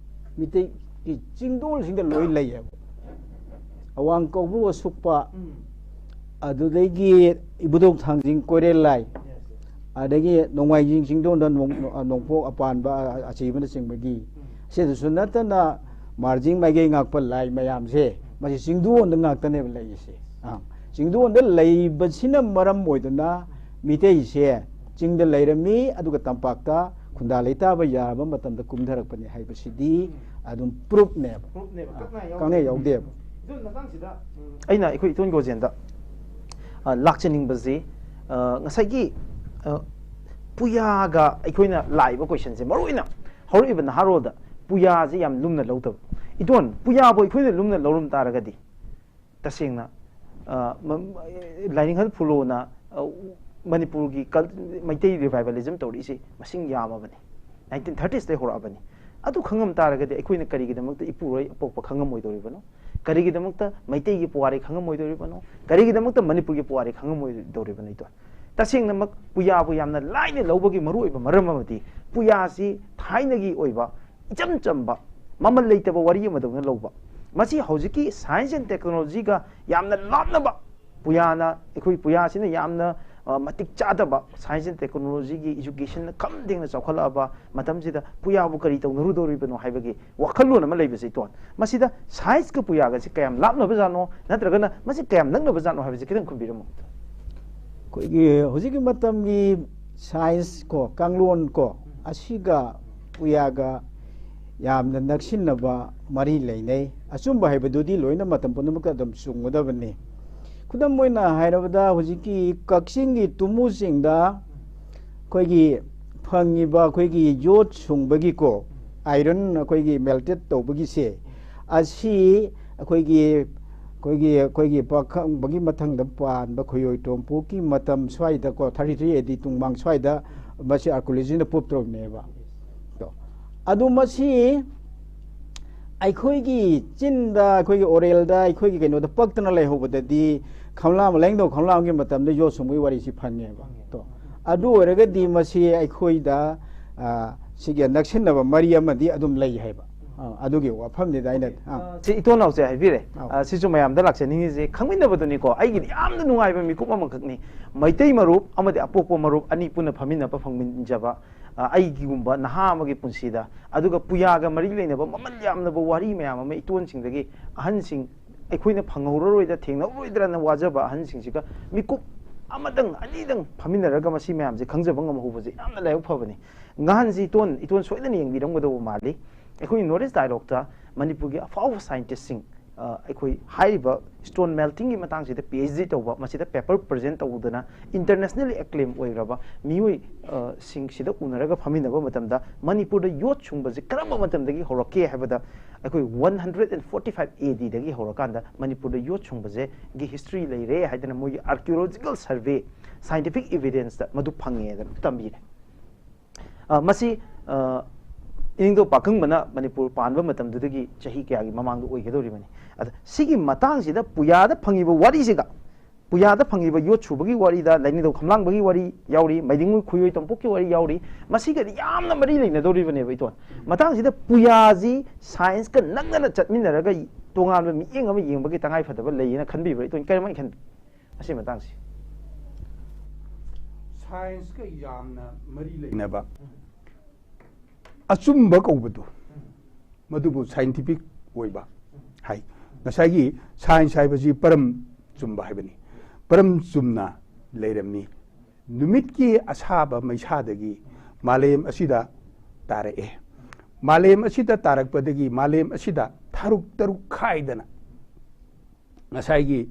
ꯃꯤꯇꯩꯒꯤ ꯆꯤꯡꯗꯣꯜꯁꯤꯡꯗ ꯂꯣꯏ ꯂꯩꯌꯦꯕ꯫ ꯑꯋꯥꯡ ꯀꯧꯕ꯭ꯔꯨ ꯑꯁꯨꯛꯄ, ꯑꯗꯨꯗꯒꯤ ꯏꯕꯨꯙꯧ ꯊꯥꯡꯖꯤꯡ ꯀꯣꯏꯔꯦꯜ ꯂꯥꯏ, ꯑꯗꯒꯤ ꯅꯣꯡꯃꯥꯏꯖꯤꯡ ꯆꯤꯡꯗꯣꯟꯗ ꯅꯣꯡ-, ꯅꯣꯡꯄꯣꯛ ꯑꯄꯥꯟꯕ, ꯑꯁꯤꯕꯅꯆꯤꯡꯕꯒꯤ, ꯁꯤꯗꯁꯨ ꯅꯠꯇꯅ ꯃꯥꯔꯖꯤꯡ ꯃꯥꯏꯀꯩ ꯉꯥꯛꯄ ꯂꯥꯏ ꯃꯌꯥꯝꯁꯦ ꯃꯁꯤ ꯆꯤꯡꯗꯣꯟꯗ ꯉꯥꯛꯇꯅꯦꯕ ꯂꯩꯔꯤꯁꯦ꯫ ꯑꯥ, ꯆꯤꯡꯗꯣꯟꯗ ꯂꯩꯕꯁꯤꯅ ꯃꯔꯝ ꯑꯣꯏꯗꯨꯅ ꯃꯤꯇꯩꯁꯦ ꯆꯤꯡꯗ ꯂꯩꯔꯝꯃꯤ, ꯑꯗꯨꯒ ꯇꯝꯄꯥꯛꯇ ꯈꯨꯟꯗꯥ ꯂꯩꯇꯥꯕ ꯌꯥꯔꯕ ꯃꯇꯝꯗ ꯀꯨꯝꯊꯔꯛꯄꯅꯤ ꯍꯥꯏꯕꯁꯤꯗꯤ ꯑꯗꯨꯝ ꯄ꯭ꯔꯨꯞꯅꯦꯕ꯫ ꯄ꯭ꯔꯨꯞꯅꯦꯕ, ꯑꯥ, ꯀꯛꯅ ꯌꯥꯎꯗꯦ꯫ ꯀꯛꯅ ꯌꯥꯎꯗꯦꯕ꯫ ꯑꯗꯨ ꯃꯇꯥꯡꯁꯤꯗ, ꯎꯝ, ꯑꯩꯅ ꯑꯩꯈꯣꯏ ꯏꯇꯣꯟ ꯒꯣꯖꯦꯟꯗ, ꯑ, ꯂꯥꯛꯆꯅꯤꯡꯕꯁꯤ, ꯑ, ꯉꯁꯥꯏꯒꯤ, ꯑ, ꯄꯨꯌꯥꯒ ꯑꯩꯈꯣꯏꯅ ꯂꯥꯛꯏꯕ ꯀꯣꯏꯁꯟꯁꯦ, ꯃꯔꯨꯑꯣꯏꯅ ꯍꯧꯔꯛꯏꯕ ꯅꯍꯥꯔꯣꯜꯗ ꯄꯨꯌꯥꯁꯦ ꯌꯥꯝ ꯂꯨꯝꯅ ꯂꯧꯗꯕ꯫ ꯏꯇꯣꯟ, ꯄꯨꯌꯥꯕꯨ ꯑꯩꯈꯣꯏꯅ ꯂꯨꯝꯅ ꯂꯧꯔꯝ ꯇꯥꯔꯒꯗꯤ, ꯇꯁꯦꯡꯅ, ꯑ, ꯃ-, ꯂꯥꯏꯅꯤꯡꯊꯧ ꯐꯨꯂꯣꯅ, ꯑ, ꯃꯅꯤꯄꯨꯔꯒꯤ ꯀꯜ-, ꯃꯩꯇꯩ ꯔꯤꯚꯥꯏꯚꯦꯂꯤꯖꯝ ꯇꯧꯔꯛꯏꯁꯦ ꯃꯁꯤꯡ ꯌꯥꯝꯃꯕꯅꯤ꯫ ꯅꯥꯏꯟꯇꯤꯟ ꯊꯥꯔꯇꯤꯁꯇꯩ ꯍꯧꯔꯛꯑꯕꯅꯤ꯫ ꯑꯗꯨ ꯈꯪꯉꯝ ꯇꯥꯔꯒꯗꯤ ꯑꯩꯈꯣꯏꯅ ꯀꯔꯤꯒꯤꯗꯃꯛꯇ ꯏꯄꯨꯔꯣꯏ ꯑꯄꯣꯛꯄ ꯈꯪꯉꯝꯃꯣꯏꯗꯧꯔꯤꯕꯅꯣ? ꯀꯔꯤꯒꯤꯗꯃꯛꯇ ꯃꯩꯇꯩꯒꯤ ꯄꯨꯋꯥꯔꯤ ꯈꯪꯉꯝꯃꯣꯏꯗꯧꯔꯤꯕꯅꯣ? ꯀꯔꯤꯒꯤꯗꯃꯛꯇ ꯃꯅꯤꯄꯨꯔꯒꯤ ꯄꯨꯋꯥꯔꯤ ꯈꯪꯉꯝꯃꯣꯏꯗꯧꯔꯤꯕꯅꯣ? ꯏꯇꯣꯟ, ꯇꯁꯦꯡꯅꯃꯛ ꯄꯨꯌꯥꯕꯨ ꯌꯥꯝꯅ ꯂꯥꯏꯅ ꯂꯧꯕꯒꯤ ꯃꯔꯨꯑꯣꯏꯕ ꯃꯔꯝ ꯑꯃꯗꯤ ꯄꯨꯌꯥꯁꯤ ꯊꯥꯏꯅꯒꯤ ꯑꯣꯏꯕ ꯏꯆꯝ ꯆꯝꯕ, ꯃꯃꯜ ꯂꯩꯇꯕ ꯋꯥꯔꯤ ꯑꯃꯗꯧꯅ ꯂꯧꯕ꯫ ꯃꯁꯤ ꯍꯧꯖꯤꯛꯀꯤ science and technology ꯒ ꯌꯥꯝꯅ ꯂꯥꯞꯅꯕ, ꯄꯨꯌꯥꯅ, ꯑꯩꯈꯣꯏ ꯄꯨꯌꯥꯁꯤꯅ ꯌꯥꯝꯅ, ꯑ, ꯃꯇꯤꯛ ꯆꯥꯗꯕ, science and technology ꯒꯤ education ꯅ ꯈꯝ ꯊꯦꯡꯅ ꯆꯥꯎꯈꯠꯂꯛꯑꯕ ꯃꯇꯝꯁꯤꯗ ꯄꯨꯌꯥꯕꯨ ꯀꯔꯤ ꯇꯧꯅꯔꯨꯗꯧꯔꯤꯕꯅꯣ ꯍꯥꯏꯕꯒꯤ ꯋꯥꯈꯜꯂꯣꯟ ꯑꯃ ꯂꯩꯕꯁꯦ, ꯏꯇꯣꯟ, ꯃꯁꯤꯗ science ꯀ ꯄꯨꯌꯥꯒꯁꯤ ꯀꯌꯥꯝ ꯂꯥꯞꯅꯕꯖꯥꯠꯅꯣ, ꯅꯠꯇ꯭ꯔꯒꯅ ꯃꯁꯤ ꯀꯌꯥꯝ ꯅꯛꯅꯕꯖꯥꯠꯅꯣ ꯍꯥꯏꯕꯁꯤ ꯈꯤꯇꯪ ꯈꯨꯝꯕꯤꯔꯝꯃꯨ꯫ ꯑꯩꯈꯣꯏꯒꯤ ꯍꯧꯖꯤꯛꯀꯤ ꯃꯇꯝꯒꯤ science ꯀꯣ, ꯀꯥꯡꯂꯣꯟ ꯀꯣ, ꯑꯁꯤꯒ ꯄꯨꯌꯥꯒ ꯌꯥꯝꯅ ꯅꯛꯁꯤꯟꯅꯕ ꯃꯔꯤ ꯂꯩꯅꯩ꯫ ꯑꯆꯨꯝꯕ ꯍꯥꯏꯕꯗꯨꯗꯤ ꯂꯣꯏꯅ ꯃꯇꯝ ꯄꯨꯝꯅꯃꯛꯇ ꯑꯗꯨꯝ ꯆꯨꯝꯒꯗꯕꯅꯤ꯫ ꯈꯨꯗꯝ ꯑꯣꯏꯅ ꯍꯥꯏꯔꯕꯗ, ꯍꯧꯖꯤꯛꯀꯤ ꯀꯛꯆꯤꯡꯒꯤ ꯇꯨꯃꯨ ꯆꯤꯡꯗ ꯑꯩꯈꯣꯏꯒꯤ ꯐꯪꯉꯤꯕ ꯑꯩꯈꯣꯏꯒꯤ ꯌꯣꯠ ꯁꯨꯡꯕꯒꯤꯀꯣ, iron ꯑꯩꯈꯣꯏꯒꯤ melted ꯇꯧꯕꯒꯤꯁꯦ, ꯑꯁꯤ ꯑꯩꯈꯣꯏꯒꯤ, ꯑꯩꯈꯣꯏꯒꯤ, ꯑꯩꯈꯣꯏꯒꯤ ꯄꯥꯈꯪꯕꯒꯤ ꯃꯊꯪꯗ ꯄꯥꯟꯕ ꯈꯣꯏꯌꯣꯏ ꯇꯣꯝꯄꯣꯛꯀꯤ ꯃꯇꯝ ꯁ꯭ꯋꯥꯏꯗꯀꯣ, thirty three A D ꯇꯨꯡꯃꯥꯡ ꯁ꯭ꯋꯥꯏꯗ ꯃꯁꯤ archaeologist ꯅ prove ꯇꯧꯔꯝꯃꯦꯕ꯫ ꯑꯗꯣ, ꯑꯗꯨ ꯃꯁꯤ ꯑꯩꯈꯣꯏꯒꯤ ꯆꯤꯟꯗ, ꯑꯩꯈꯣꯏꯒꯤ oral ꯗ, ꯑꯩꯈꯣꯏꯒꯤ ꯀꯩꯅꯣꯗ ꯄꯛꯇꯅ ꯂꯩꯍꯧꯕꯗꯗꯤ, ꯈꯝꯂꯥꯡꯕ, ꯂꯥꯏꯅꯤꯡꯊꯧ ꯈꯝꯂꯥꯡꯕꯒꯤ ꯃꯇꯝꯗ ꯌꯣꯠ ꯁꯨꯡꯕꯒꯤ ꯋꯥꯔꯤꯁꯤ ꯐꯪꯉꯦꯕ꯫ ꯇꯣ, ꯑꯗꯨ ꯑꯣꯏꯔꯒꯗꯤ ꯃꯁꯤ ꯑꯩꯈꯣꯏꯗ, ꯑ, ꯁꯤꯒꯤ ꯅꯛꯁꯤꯟꯅꯕ ꯃꯔꯤ ꯑꯃꯗꯤ ꯑꯗꯨꯝ ꯂꯩ ꯍꯥꯏꯕ꯫ ꯑ, ꯑꯗꯨꯒꯤ ꯋꯥꯐꯝꯅꯤꯗ ꯑꯩꯅ, ꯑ꯫ ꯁꯤ ꯏꯇꯣꯟꯅꯥꯎꯁꯦ ꯍꯥꯏꯕꯤꯔꯦ꯫ ꯑꯧ꯫ ꯑ, ꯁꯤꯁꯨ ꯃꯌꯥꯝꯗ ꯂꯥꯛꯆꯅꯤꯡꯉꯤꯁꯦ, ꯈꯪꯃꯤꯟꯅꯕꯗꯨꯅꯤꯀꯣ, ꯑꯩꯒꯤꯗꯤ ꯌꯥꯝꯅ ꯅꯨꯡꯉꯥꯏꯕ ꯃꯤꯀꯨꯞ ꯑꯃꯈꯛꯅꯤ꯫ ꯃꯩꯇꯩ ꯃꯔꯨꯞ ꯑꯃꯗꯤ ꯑꯄꯣꯛꯄ ꯃꯔꯨꯞ ꯑꯅꯤ ꯄꯨꯟꯅ ꯐꯝꯃꯤꯟꯅꯕ ꯐꯪꯃꯤꯟꯖꯕ, ꯑ, ꯑꯩꯒꯤꯒꯨꯝꯕ ꯅꯍꯥ ꯑꯃꯒꯤ ꯄꯨꯟꯁꯤꯗ, ꯑꯗꯨꯒ ꯄꯨꯌꯥꯒ ꯃꯔꯤ ꯂꯩꯅꯕ ꯃꯃꯜ ꯌꯥꯝꯂꯕ ꯋꯥꯔꯤ ꯃꯌꯥꯝ ꯑꯃ ꯏꯇꯣꯟꯁꯤꯡꯗꯒꯤ, ꯑꯍꯟꯁꯤꯡ, ꯑꯩꯈꯣꯏꯅ ꯐꯪꯍꯧꯔꯔꯣꯏꯗ, ꯊꯦꯡꯅꯍꯧꯔꯣꯏꯗ꯭ꯔꯅ ꯋꯥꯖꯕ ꯑꯍꯟꯁꯤꯡꯁꯤꯒ ꯃꯤꯀꯨꯞ ꯑꯃꯗꯪ ꯑꯅꯤꯗꯪ ꯐꯝꯃꯤꯟꯅꯔꯒ ꯃꯁꯤ ꯃꯌꯥꯝꯁꯦ ꯈꯪꯖꯕ ꯉꯝꯍꯧꯕꯁꯦ ꯌꯥꯝꯅ ꯂꯥꯏꯕꯛ ꯐꯕꯅꯤ꯫ ꯅꯍꯥꯟꯁꯤ ꯏꯇꯣꯟ, ꯏꯇꯣꯟ ꯁꯣꯏꯗꯅ ꯌꯦꯡꯕꯤꯔꯝꯒꯗꯧꯕ ꯃꯥꯜꯂꯤ꯫ ꯑꯩꯈꯣꯏ North East Dialogue ꯇ ꯃꯅꯤꯄꯨꯔꯒꯤ ꯑꯐꯥꯎꯕ scientist ꯁꯤꯡ, ꯑ, ꯑꯩꯈꯣꯏ ꯍꯥꯏꯔꯤꯕ stone melting ꯒꯤ ꯃꯇꯥꯡꯁꯤꯗ PhD ꯇꯧꯕ, ꯃꯁꯤꯗ paper present ꯇꯧꯗꯅ internationally acclaim ꯑꯣꯏꯈ꯭ꯔꯕ ꯃꯤꯑꯣꯏ, ꯑ, ꯁꯤꯡꯁꯤꯗ ꯎꯅꯔꯒ ꯐꯝꯃꯤꯟꯅꯕ ꯃꯇꯝꯗ, ꯃꯅꯤꯄꯨꯔꯗ ꯌꯣꯠ ꯁꯨꯡꯕꯁꯦ ꯀꯔꯝꯕ ꯃꯇꯝꯗꯒꯤ ꯍꯧꯔꯛꯀꯦ ꯍꯥꯏꯕꯗ, ꯑꯩꯈꯣꯏ one hundred and forty five A D ꯗꯒꯤ ꯍꯧꯔꯀꯥꯟꯗ ꯃꯅꯤꯄꯨꯔꯗ ꯌꯣꯠ ꯁꯨꯡꯕꯁꯦꯒꯤ history ꯂꯩꯔꯦ ꯍꯥꯏꯗꯅ ꯃꯣꯏꯒꯤ archaeological survey, scientific evidence ꯇ ꯃꯗꯨ ꯐꯪꯉꯦ ꯍꯥꯏꯗꯅ ꯇꯝꯕꯤꯔꯦ꯫ ꯑ, ꯃꯁꯤ, ꯑ, ꯏꯅꯤꯡꯊꯧ ꯄꯥꯈꯪꯕꯅ ꯃꯅꯤꯄꯨꯔ ꯄꯥꯟꯕ ꯃꯇꯝꯗꯨꯗꯒꯤ ꯆꯍꯤ ꯀꯌꯥꯒꯤ ꯃꯃꯥꯡꯗ ꯑꯣꯏꯒꯗꯧꯔꯤꯕꯅꯤ꯫ ꯑꯗ ꯁꯤꯒꯤ ꯃꯇꯥꯡꯁꯤꯗ ꯄꯨꯌꯥꯗ ꯐꯪꯉꯤꯕ ꯋꯥꯔꯤꯁꯤꯒ, ꯄꯨꯌꯥꯗ ꯐꯪꯉꯤꯕ ꯌꯣꯠ ꯁꯨꯕꯒꯤ ꯋꯥꯔꯤꯗ, ꯂꯥꯏꯅꯤꯡꯊꯧ ꯈꯝꯂꯥꯡꯕꯒꯤ ꯋꯥꯔꯤ ꯌꯥꯎꯔꯤ, ꯃꯩꯗꯤꯡꯉꯨ ꯈꯨꯌꯣꯏ ꯇꯣꯝꯄꯣꯛꯀꯤ ꯋꯥꯔꯤ ꯌꯥꯎꯔꯤ, ꯃꯁꯤꯒꯗꯤ ꯌꯥꯝꯅ ꯃꯔꯤ ꯂꯩꯅꯗꯧꯔꯤꯕꯅꯦꯕ ꯏꯇꯣꯟ꯫ ꯃꯇꯥꯡꯁꯤꯗ ꯄꯨꯌꯥꯁꯤ ꯁꯥꯏꯟꯁꯀ ꯅꯛꯅꯅ ꯆꯠꯃꯤꯟꯅꯔꯒ ꯇꯣꯉꯥꯟꯕ ꯃꯤꯠꯌꯦꯡ ꯑꯃ ꯌꯦꯡꯕꯒꯤ ꯇꯉꯥꯏ ꯐꯗꯕ ꯂꯩꯌꯦꯅ ꯈꯟꯕꯤꯕ꯭ꯔꯥ ꯏꯇꯣꯟ? ꯀꯔꯝꯍꯥꯏꯅ ꯈꯟꯕꯤ ꯃꯁꯤ ꯃꯇꯥꯡꯁꯤ? ꯁꯥꯏꯟꯁꯀ ꯌꯥꯝꯅ ꯃꯔꯤ ꯂꯩꯅꯕ ꯑꯆꯨꯝꯕ ꯀꯧꯕꯗꯨ, ꯃꯗꯨꯕꯨ ꯁꯥꯏꯟꯇꯤꯐꯤꯛ ꯑꯣꯏꯕ ꯍꯥꯏ꯫ ꯉꯁꯥꯏꯒꯤ ꯁꯥꯏꯟꯁ ꯍꯥꯏꯕꯁꯤ ꯄꯔꯝ ꯆꯨꯝꯕ ꯍꯥꯏꯕꯅꯤ꯫ ꯄꯔꯝ ꯆꯨꯝꯅ ꯂꯩꯔꯝꯃꯤ꯫ ꯅꯨꯃꯤꯠꯀꯤ ꯑꯁꯥꯕ ꯃꯩꯁꯥꯗꯒꯤ ꯃꯥꯂꯦꯝ ꯑꯁꯤꯗ ꯇꯥꯔꯛꯑꯦ꯫ ꯃꯥꯂꯦꯝ ꯑꯁꯤꯗ ꯇꯥꯔꯛꯄꯗꯒꯤ ꯃꯥꯂꯦꯝ ꯑꯁꯤꯗ ꯊꯥꯔꯨꯛ ꯇꯔꯨꯛ ꯈꯥꯏꯗꯅ ꯉꯁꯥꯏꯒꯤ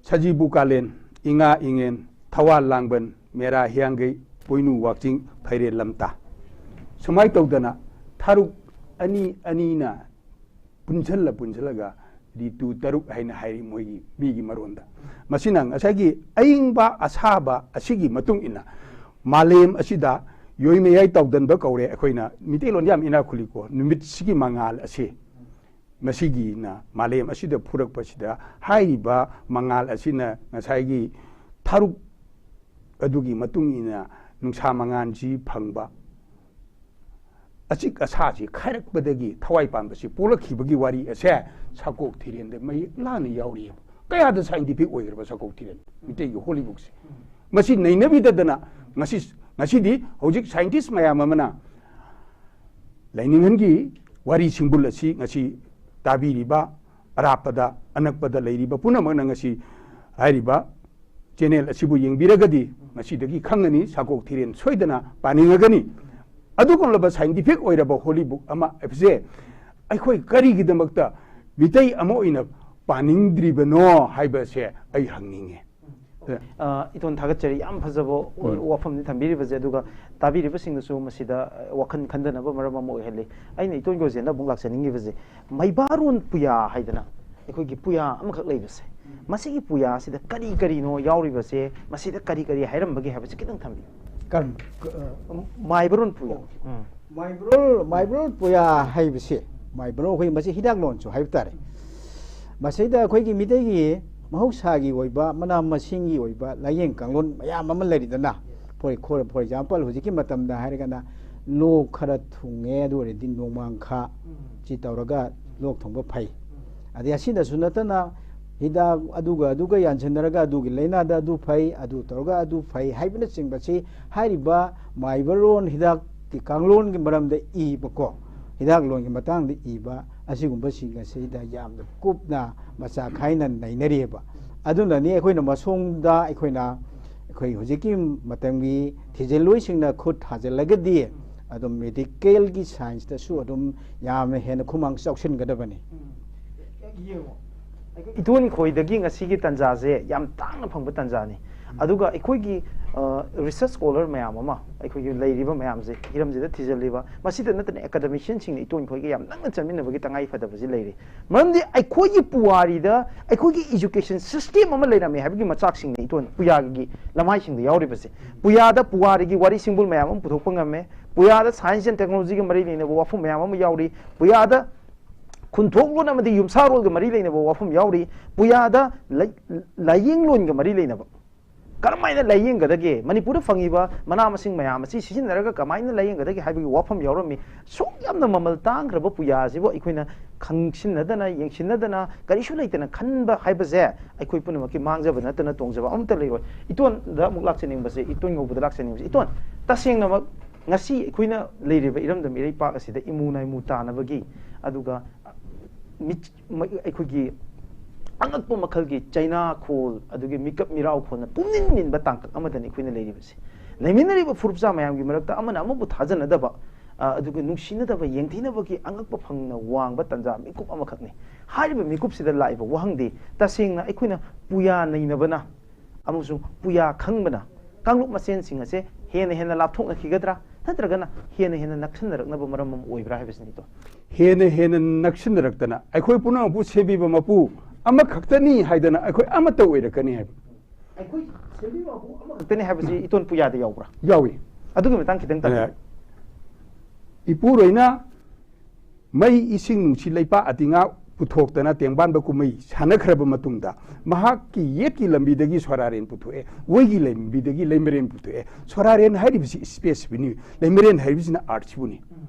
ꯁꯖꯤꯕꯨ ꯀꯥꯂꯦꯟ, ꯏꯉꯥ ꯏꯉꯦꯟ, ꯊꯋꯥꯜ ꯂꯥꯡꯕꯟ, ꯃꯦꯔꯥ ꯍꯤꯌꯥꯡꯒꯩ, ꯄꯣꯏꯅꯨ ꯋꯥꯛꯆꯤꯡ, ꯐꯩꯔꯦꯜ ꯂꯝꯇꯥ, ꯁꯨꯃꯥꯏꯅ ꯇꯧꯗꯅ ꯊꯥꯔꯨꯛ ꯑꯅꯤ ꯑꯅꯤꯅ ꯄꯨꯟꯁꯤꯜꯂ ꯄꯨꯟꯁꯤꯜꯂꯒ ꯔꯤꯇꯨ ꯇꯔꯨꯛ ꯍꯥꯏꯅ ꯍꯥꯏꯔꯤ ꯃꯣꯏꯒꯤ ꯃꯤꯒꯤ ꯃꯔꯣꯟꯗ꯫ ꯃꯁꯤꯅ ꯉꯁꯥꯏꯒꯤ ꯑꯏꯪꯕ ꯑꯁꯥꯕ ꯑꯁꯤꯒꯤ ꯃꯇꯨꯡ ꯏꯟꯅ ꯃꯥꯂꯦꯝ ꯑꯁꯤꯗ ꯌꯣꯏꯃꯌꯥꯏ ꯇꯥꯎꯗꯟꯕ ꯀꯧꯔꯦ꯫ ꯑꯩꯈꯣꯏꯅ ꯃꯤꯇꯩꯂꯣꯟ ꯌꯥꯝ ꯏꯅꯥꯛ ꯈꯨꯜꯂꯤꯀꯣ, ꯅꯨꯃꯤꯠꯁꯤꯒꯤ ꯃꯉꯥꯜ ꯑꯁꯤ ꯃꯁꯤꯒꯤꯅ ꯃꯥꯂꯦꯝ ꯑꯁꯤꯗ ꯐꯨꯔꯛꯄꯁꯤꯗ ꯍꯥꯏꯔꯤꯕ ꯃꯉꯥꯜ ꯑꯁꯤꯅ ꯉꯁꯥꯏꯒꯤ ꯊꯥꯔꯨꯛ ꯑꯗꯨꯒꯤ ꯃꯇꯨꯡ ꯏꯟꯅ ꯅꯨꯡꯁꯥ ꯃꯉꯥꯜꯁꯤ ꯐꯪꯕ, ꯑꯆꯤꯛ ꯑꯁꯥꯁꯤ ꯈꯥꯏꯔꯛꯄꯗꯒꯤ ꯊꯋꯥꯏ ꯄꯥꯟꯕꯁꯤ ꯄꯣꯛꯂꯛꯈꯤꯕꯒꯤ ꯋꯥꯔꯤ ꯑꯁꯦ ꯁꯥꯀꯣꯛ ꯊꯤꯔꯦꯟꯗ ꯃꯌꯦꯛ ꯂꯥꯅ ꯌꯥꯎꯔꯤꯑꯕ꯫ ꯀꯌꯥꯗ ꯁꯥꯏꯟꯇꯤꯐꯤꯛ ꯑꯣꯏꯈ꯭ꯔꯕ ꯁꯥꯀꯣꯛ ꯊꯤꯔꯦꯟ ꯃꯤꯇꯩꯒꯤ ꯍꯣꯂꯤ ꯕꯨꯛꯁꯦ꯫ ꯃꯁꯤ ꯅꯩꯅꯕꯤꯗꯗꯅ ꯉꯁꯤ, ꯉꯁꯤꯗꯤ ꯍꯧꯖꯤꯛ ꯁꯥꯏꯟꯇꯤꯁ ꯃꯌꯥꯝ ꯑꯃꯅ ꯂꯥꯏꯅꯤꯡꯍꯟꯒꯤ ꯋꯥꯔꯤ ꯁꯤꯡꯕꯨꯜ ꯑꯁꯤ ꯉꯁꯤ ꯇꯥꯕꯤꯔꯤꯕ ꯑꯔꯥꯞꯄꯗ ꯑꯅꯛꯄꯗ ꯂꯩꯔꯤꯕ ꯄꯨꯝꯅꯃꯛꯅ ꯉꯁꯤ ꯍꯥꯏꯔꯤꯕ ꯆꯦꯅꯦꯜ ꯑꯁꯤꯕꯨ ꯌꯦꯡꯕꯤꯔꯒꯗꯤ ꯃꯁꯤꯗꯒꯤ ꯈꯪꯒꯅꯤ, ꯁꯥꯀꯣꯛ ꯊꯤꯔꯦꯟ ꯁꯣꯏꯗꯅ ꯄꯥꯅꯤꯡꯉꯒꯅꯤ꯫ ꯑꯗꯨꯒꯨꯝꯂꯕ ꯁꯥꯏꯟꯇꯤꯐꯤꯛ ꯑꯣꯏꯔꯕ ꯍꯣꯂꯤ ꯕꯨꯛ ꯑꯃ ꯍꯥꯏꯕꯁꯦ ꯑꯩꯈꯣꯏ ꯀꯔꯤꯒꯤꯗꯃꯛꯇ ꯃꯤꯇꯩ ꯑꯃ ꯑꯣꯏꯅ ꯄꯥꯅꯤꯡꯗ꯭ꯔꯤꯕꯅꯣ ꯍꯥꯏꯕꯁꯦ ꯑꯩ ꯍꯪꯅꯤꯡꯉꯦ꯫ ꯑ, ꯏꯇꯣꯟ ꯊꯥꯒꯠꯆꯔꯤ꯫ ꯌꯥꯝ ꯐꯖꯕ ꯋꯥ-, ꯎꯝ꯫ ꯋꯥꯐꯝꯅꯤ ꯊꯝꯕꯤꯔꯤꯕꯁꯦ꯫ ꯑꯗꯨꯒ ꯇꯥꯕꯤꯔꯤꯕꯁꯤꯡꯗꯁꯨ ꯃꯁꯤꯗ, ꯑ, ꯋꯥꯈꯜ ꯈꯟꯊꯅꯕ ꯃꯔꯝ ꯑꯃ ꯑꯣꯏꯍꯜꯂꯤ꯫ ꯑꯩꯅ ꯏꯇꯣꯟ ꯒꯣꯖꯦꯟꯗ ꯑꯃꯨꯛ ꯂꯥꯛꯆꯅꯤꯡꯉꯤꯕꯁꯦ, ꯃꯩꯕꯥꯔꯣꯟ ꯄꯨꯌꯥ ꯍꯥꯏꯗꯅ ꯑꯩꯈꯣꯏꯒꯤ ꯄꯨꯌꯥ ꯑꯃꯈꯛ ꯂꯩꯕꯁꯦ, ꯃꯁꯤꯒꯤ ꯄꯨꯌꯥꯁꯤꯗ ꯀꯔꯤ ꯀꯔꯤꯅꯣ ꯌꯥꯎꯔꯤꯕꯁꯦ, ꯃꯁꯤꯗ ꯀꯔꯤ ꯀꯔꯤ ꯍꯥꯏꯔꯝꯕꯒꯦ ꯍꯥꯏꯕꯁꯤ ꯈꯤꯇꯪ ꯊꯝꯕꯤꯌꯨ꯫ ꯀꯔꯝꯕ? ꯑ, ꯃꯥꯏꯕꯔꯣꯟ ꯄꯨꯌꯥ꯫ ꯎꯝ꯫ ꯃꯥꯏꯕ꯭ꯔꯣꯜ ꯃꯥꯏꯕ꯭ꯔꯣꯜ ꯄꯨꯌꯥ ꯍꯥꯏꯕꯁꯤ, ꯃꯥꯏꯕ꯭ꯔꯣꯜ ꯑꯩꯈꯣꯏ ꯃꯁꯤ ꯍꯤꯗꯥꯛꯂꯣꯟꯁꯨ ꯍꯥꯏꯕ ꯇꯥꯔꯦ꯫ ꯃꯁꯤꯗ ꯑꯩꯈꯣꯏꯒꯤ ꯃꯤꯇꯩꯒꯤ ꯃꯍꯧꯁꯥꯒꯤ ꯑꯣꯏꯕ ꯃꯅꯥ ꯃꯁꯤꯡꯒꯤ ꯑꯣꯏꯕ ꯂꯥꯏꯌꯦꯡ ꯀꯥꯡꯂꯣꯟ ꯃꯌꯥꯝ ꯑꯃ ꯂꯩꯔꯤꯗꯅ, for for example ꯍꯧꯖꯤꯛꯀꯤ ꯃꯇꯝꯗ ꯍꯥꯏꯔꯒꯅ ꯂꯣꯛ ꯈꯔ ꯊꯨꯡꯉꯦ, ꯑꯗꯨ ꯑꯣꯏꯔꯗꯤ ꯅꯣꯡꯃꯥꯡꯈꯥ ꯁꯤ ꯇꯧꯔꯒ ꯂꯣꯛ ꯊꯨꯡꯕ ꯐꯩ꯫ ꯑꯗꯩ ꯑꯁꯤꯗꯁꯨ ꯅꯠꯇꯅ ꯍꯤꯗꯥꯛ ꯑꯗꯨꯒ ꯑꯗꯨꯒ ꯌꯥꯟꯁꯤꯟꯅꯔꯒ ꯑꯗꯨꯒꯤ ꯂꯥꯏꯅꯥꯗ ꯑꯗꯨ ꯐꯩ, ꯑꯗꯨ ꯇꯧꯔꯒ ꯑꯗꯨ ꯐꯩ ꯍꯥꯏꯕꯅꯆꯤꯡꯕꯁꯤ ꯍꯥꯏꯔꯤꯕ ꯃꯥꯏꯕꯔꯣꯟ ꯍꯤꯗꯥꯛꯀꯤ ꯀꯥꯡꯂꯣꯟꯒꯤ ꯃꯔꯝꯗ ꯏꯕꯀꯣ, ꯍꯤꯗꯥꯛꯂꯣꯟꯒꯤ ꯃꯇꯥꯡꯗ ꯏꯕ ꯑꯁꯤꯒꯨꯝꯕꯁꯤꯡ ꯑꯁꯤꯗ ꯌꯥꯝꯅ ꯀꯨꯞꯅ ꯃꯆꯥ ꯈꯥꯏꯅ ꯅꯩꯅꯔꯤꯑꯕ꯫ ꯑꯗꯨꯅꯅꯤ ꯑꯩꯈꯣꯏꯅ ꯃꯁꯣꯝꯗ ꯑꯩꯈꯣꯏꯅ ꯑꯩꯈꯣꯏ ꯍꯧꯖꯤꯛꯀꯤ ꯃꯇꯝꯒꯤ ꯊꯤꯖꯤꯜꯂꯣꯏꯁꯤꯡꯅ ꯈꯨꯠ ꯊꯥꯖꯤꯜꯂꯒꯗꯤ ꯑꯗꯨꯝ ꯃꯦꯗꯤꯀꯦꯜꯒꯤ ꯁꯥꯏꯟꯁꯇꯁꯨ ꯑꯗꯨꯝ ꯌꯥꯝꯅ ꯍꯦꯟꯅ ꯈꯨꯃꯥꯡ ꯆꯥꯎꯁꯤꯟꯒꯗꯕꯅꯤ꯫ ꯏꯇꯣꯟ ꯈꯣꯏꯗꯒꯤ ꯉꯁꯤꯒꯤ ꯇꯥꯟꯖꯥꯁꯦ ꯌꯥꯝ ꯇꯥꯡꯅ ꯐꯪꯕ ꯇꯥꯟꯖꯥꯅꯤ꯫ ꯑꯗꯨꯒ ꯑꯩꯈꯣꯏꯒꯤ ꯔꯤꯁꯔꯁ ꯁ꯭ꯀꯣꯂꯔ ꯃꯌꯥꯝ ꯑꯃ ꯑꯩꯈꯣꯏꯒꯤ ꯂꯩꯔꯤꯕ ꯃꯌꯥꯝꯁꯦ ꯍꯤꯔꯝꯁꯤꯗ ꯊꯤꯖꯤꯜꯂꯤꯕ, ꯃꯁꯤꯗ ꯅꯠꯇꯅ ꯑꯦꯀꯥꯗꯃꯤꯁꯤꯌꯟꯁꯤꯡꯅ ꯏꯇꯣꯟ ꯈꯣꯏꯒ ꯌꯥꯝ ꯅꯛꯅ ꯆꯠꯃꯤꯟꯅꯕꯒꯤ ꯇꯉꯥꯏ ꯐꯗꯕꯁꯤ ꯂꯩꯔꯤ꯫ ꯃꯔꯝꯗꯤ ꯑꯩꯈꯣꯏꯒꯤ ꯄꯨꯋꯥꯔꯤꯗ, ꯑꯩꯈꯣꯏꯒꯤ ꯏꯖꯨꯀꯦꯁꯟ ꯁꯤꯁꯇꯦꯝ ꯑꯃ ꯂꯩꯔꯝꯃꯦ ꯍꯥꯏꯕꯒꯤ ꯃꯆꯥꯛꯁꯤꯡꯅꯤ ꯏꯇꯣꯟ ꯄꯨꯌꯥꯒꯤ ꯂꯃꯥꯏꯁꯤꯡꯗ ꯌꯥꯎꯔꯤꯕꯁꯦ꯫ ꯄꯨꯌꯥꯗ ꯄꯨꯋꯥꯔꯤꯒꯤ ꯋꯥꯔꯤ ꯁꯤꯡꯕꯨꯜ ꯃꯌꯥꯝ ꯑꯃ ꯄꯨꯊꯣꯛꯄ ꯉꯝꯃꯦ꯫ ꯄꯨꯌꯥꯗ ꯁꯥꯏꯟꯁ ꯑꯦꯟ ꯇꯦꯛꯅꯣꯂꯣꯖꯤꯒ ꯃꯔꯤ ꯂꯩꯅꯕ ꯋꯥꯐꯝ ꯃꯌꯥꯝ ꯑꯃ ꯌꯥꯎꯔꯤ꯫ ꯄꯨꯌꯥꯗ ꯈꯨꯟꯊꯣꯛꯂꯣꯟ ꯑꯃꯗꯤ ꯌꯨꯝꯁꯥꯔꯣꯜꯒ ꯃꯔꯤ ꯂꯩꯅꯕ ꯋꯥꯐꯝ ꯌꯥꯎꯔꯤ꯫ ꯄꯨꯌꯥꯗ ꯂꯥꯏ-, ꯂꯥꯏꯌꯦꯡꯂꯣꯟꯒ ꯃꯔꯤ ꯂꯩꯅꯕ ꯀꯔꯝꯍꯥꯏꯅ ꯂꯥꯏꯌꯦꯡꯒꯗꯒꯦ, ꯃꯅꯤꯄꯨꯔꯗ ꯐꯪꯉꯤꯕ ꯃꯅꯥ ꯃꯁꯤꯡ ꯃꯌꯥꯝ ꯑꯁꯤ ꯁꯤꯖꯤꯟꯅꯔꯒ ꯀꯃꯥꯏꯅ ꯂꯥꯏꯌꯦꯡꯒꯗꯒꯦ ꯍꯥꯏꯕꯒꯤ ꯋꯥꯐꯝ ꯌꯥꯎꯔꯝꯃꯤ꯫ ꯁꯨꯛ ꯌꯥꯝꯅ ꯃꯃꯜ ꯇꯥꯡꯈ꯭ꯔꯕ ꯄꯨꯌꯥ ꯑꯁꯤꯕꯨ ꯑꯩꯈꯣꯏꯅ ꯈꯪꯁꯤꯟꯅꯗꯅ, ꯌꯦꯡꯁꯤꯟꯅꯗꯅ, ꯀꯔꯤꯁꯨ ꯂꯩꯇꯅ ꯈꯟꯕ ꯍꯥꯏꯕꯁꯦ ꯑꯩꯈꯣꯏ ꯄꯨꯝꯅꯃꯛꯀꯤ ꯃꯥꯡꯖꯕ ꯅꯠꯇꯅ ꯇꯣꯡꯖꯕ ꯑꯃꯠꯇ ꯂꯩꯔꯣꯏ꯫ ꯏꯇꯣꯟꯗ ꯑꯃꯨꯛ ꯂꯥꯛꯆꯅꯤꯡꯕꯁꯦ, ꯏꯇꯣꯟ ꯉꯧꯕꯗ ꯂꯥꯛꯆꯅꯤꯡꯕꯁꯦ, ꯏꯇꯣꯟ, ꯇꯁꯦꯡꯅꯃꯛ ꯉꯁꯤ ꯑꯩꯈꯣꯏꯅ ꯂꯩꯔꯤꯕ ꯏꯔꯝꯗꯝ ꯏꯔꯩꯄꯥꯛ ꯑꯁꯤꯗ ꯏꯃꯨ ꯅꯥꯏꯃꯨ ꯇꯥꯅꯕꯒꯤ, ꯑꯗꯨꯒ ꯃꯤꯠ-, ꯃ-, ꯑꯩꯈꯣꯏꯒꯤ ꯑꯉꯛꯄ ꯃꯈꯜꯒꯤ ꯆꯩꯅꯥ ꯈꯣꯜ, ꯑꯗꯨꯒꯤ ꯃꯤꯀꯞ ꯃꯤꯔꯥꯎ ꯈꯣꯜꯅ ꯄꯨꯝꯅꯤꯟ ꯅꯤꯟꯕ ꯇꯥꯡꯀꯛ ꯑꯃꯗꯅꯤ ꯑꯩꯈꯣꯏꯅ ꯂꯩꯔꯤꯕꯁꯤ꯫ ꯂꯩꯃꯤꯟꯅꯔꯤꯕ ꯐꯨꯔꯨꯞꯆꯥ ꯃꯌꯥꯝꯒꯤ ꯃꯔꯛꯇ ꯑꯃꯅ ꯑꯃꯕꯨ ꯊꯥꯖꯅꯗꯕ, ꯑ, ꯑꯗꯨꯒ ꯅꯨꯡꯁꯤꯅꯗꯕ, ꯌꯦꯡꯊꯤꯅꯕꯒꯤ ꯑꯉꯛꯄ ꯐꯪꯅ ꯋꯥꯡꯕ ꯇꯥꯟꯖꯥ ꯃꯤꯀꯨꯞ ꯑꯃꯈꯛꯅꯤ꯫ ꯍꯥꯏꯔꯤꯕ ꯃꯤꯀꯨꯞꯁꯤꯗ ꯂꯥꯛꯏꯕ ꯋꯥꯍꯪꯗꯤ ꯇꯁꯦꯡꯅ ꯑꯩꯈꯣꯏꯅ ꯄꯨꯌꯥ ꯅꯩꯅꯕꯅ ꯑꯃꯁꯨꯡ ꯄꯨꯌꯥ ꯈꯪꯕꯅ ꯀꯥꯡꯂꯨꯞ ꯃꯁꯦꯟꯁꯤꯡ ꯑꯁꯦ ꯍꯦꯟꯅ ꯍꯦꯟꯅ ꯂꯥꯞꯊꯣꯛꯅꯈꯤꯒꯗ꯭ꯔꯥ, ꯅꯠꯇ꯭ꯔꯒꯅ ꯍꯦꯟꯅ ꯍꯦꯟꯅ ꯅꯛꯁꯤꯟꯅꯔꯛꯅꯕ ꯃꯔꯝ ꯑꯃ ꯑꯣꯏꯕ꯭ꯔꯥ ꯍꯥꯏꯕꯁꯤꯅꯤꯗꯣ꯫ ꯍꯦꯟꯅ ꯍꯦꯟꯅ ꯅꯛꯁꯤꯟꯅꯔꯛꯇꯅ ꯑꯩꯈꯣꯏ ꯄꯨꯝꯅꯃꯛꯄꯨ ꯁꯦꯝꯕꯤꯕ ꯃꯄꯨ ꯑꯃꯈꯛꯇꯅꯤ ꯍꯥꯏꯗꯅ ꯑꯩꯈꯣꯏ ꯑꯃꯠꯇ ꯑꯣꯏꯔꯛꯀꯅꯤ ꯍꯥꯏꯕ꯫ ꯑꯩꯈꯣꯏ ꯁꯦꯝꯕꯤꯕ ꯋꯥꯐꯝ ꯑꯃꯈꯛꯇꯅꯤ ꯍꯥꯏꯕꯁꯤ ꯏꯇꯣꯟ ꯄꯨꯌꯥꯗ ꯌꯥꯎꯕ꯭ꯔꯥ? ꯌꯥꯎꯏ꯫ ꯑꯗꯨꯒꯤ ꯃꯇꯥꯡ ꯈꯤꯇꯪ ꯇꯝꯕꯤꯌꯨ꯫ ꯏꯄꯨꯔꯣꯏꯅ ꯃꯩ, ꯏꯁꯤꯡ, ꯅꯨꯡꯁꯤꯠ, ꯂꯩꯄꯥꯛ, ꯑꯇꯤꯉꯥ ꯄꯨꯊꯣꯛꯇꯅ ꯇꯦꯡꯕꯥꯟꯕ ꯀꯨꯝꯍꯩ ꯁꯥꯟꯅꯈ꯭ꯔꯕ ꯃꯇꯨꯡꯗ, ꯃꯍꯥꯛꯀꯤ ꯌꯦꯠꯀꯤ ꯂꯝꯕꯤꯗꯒꯤ ꯁꯣꯔꯥꯔꯦꯟ ꯄꯨꯊꯣꯛꯑꯦ, ꯑꯣꯏꯒꯤ ꯂꯝꯕꯤꯗꯒꯤ ꯂꯩꯃꯔꯦꯟ ꯄꯨꯊꯣꯛꯑꯦ꯫ ꯁꯣꯔꯥꯔꯦꯟ ꯍꯥꯏꯔꯤꯕꯁꯤ ꯏꯁꯄꯦꯁ ꯄꯤꯅꯤ, ꯂꯩꯃꯔꯦꯟ ꯍꯥꯏꯔꯤꯕꯁꯤꯅ ꯑꯥꯔꯠꯁꯤꯕꯨꯅꯤ꯫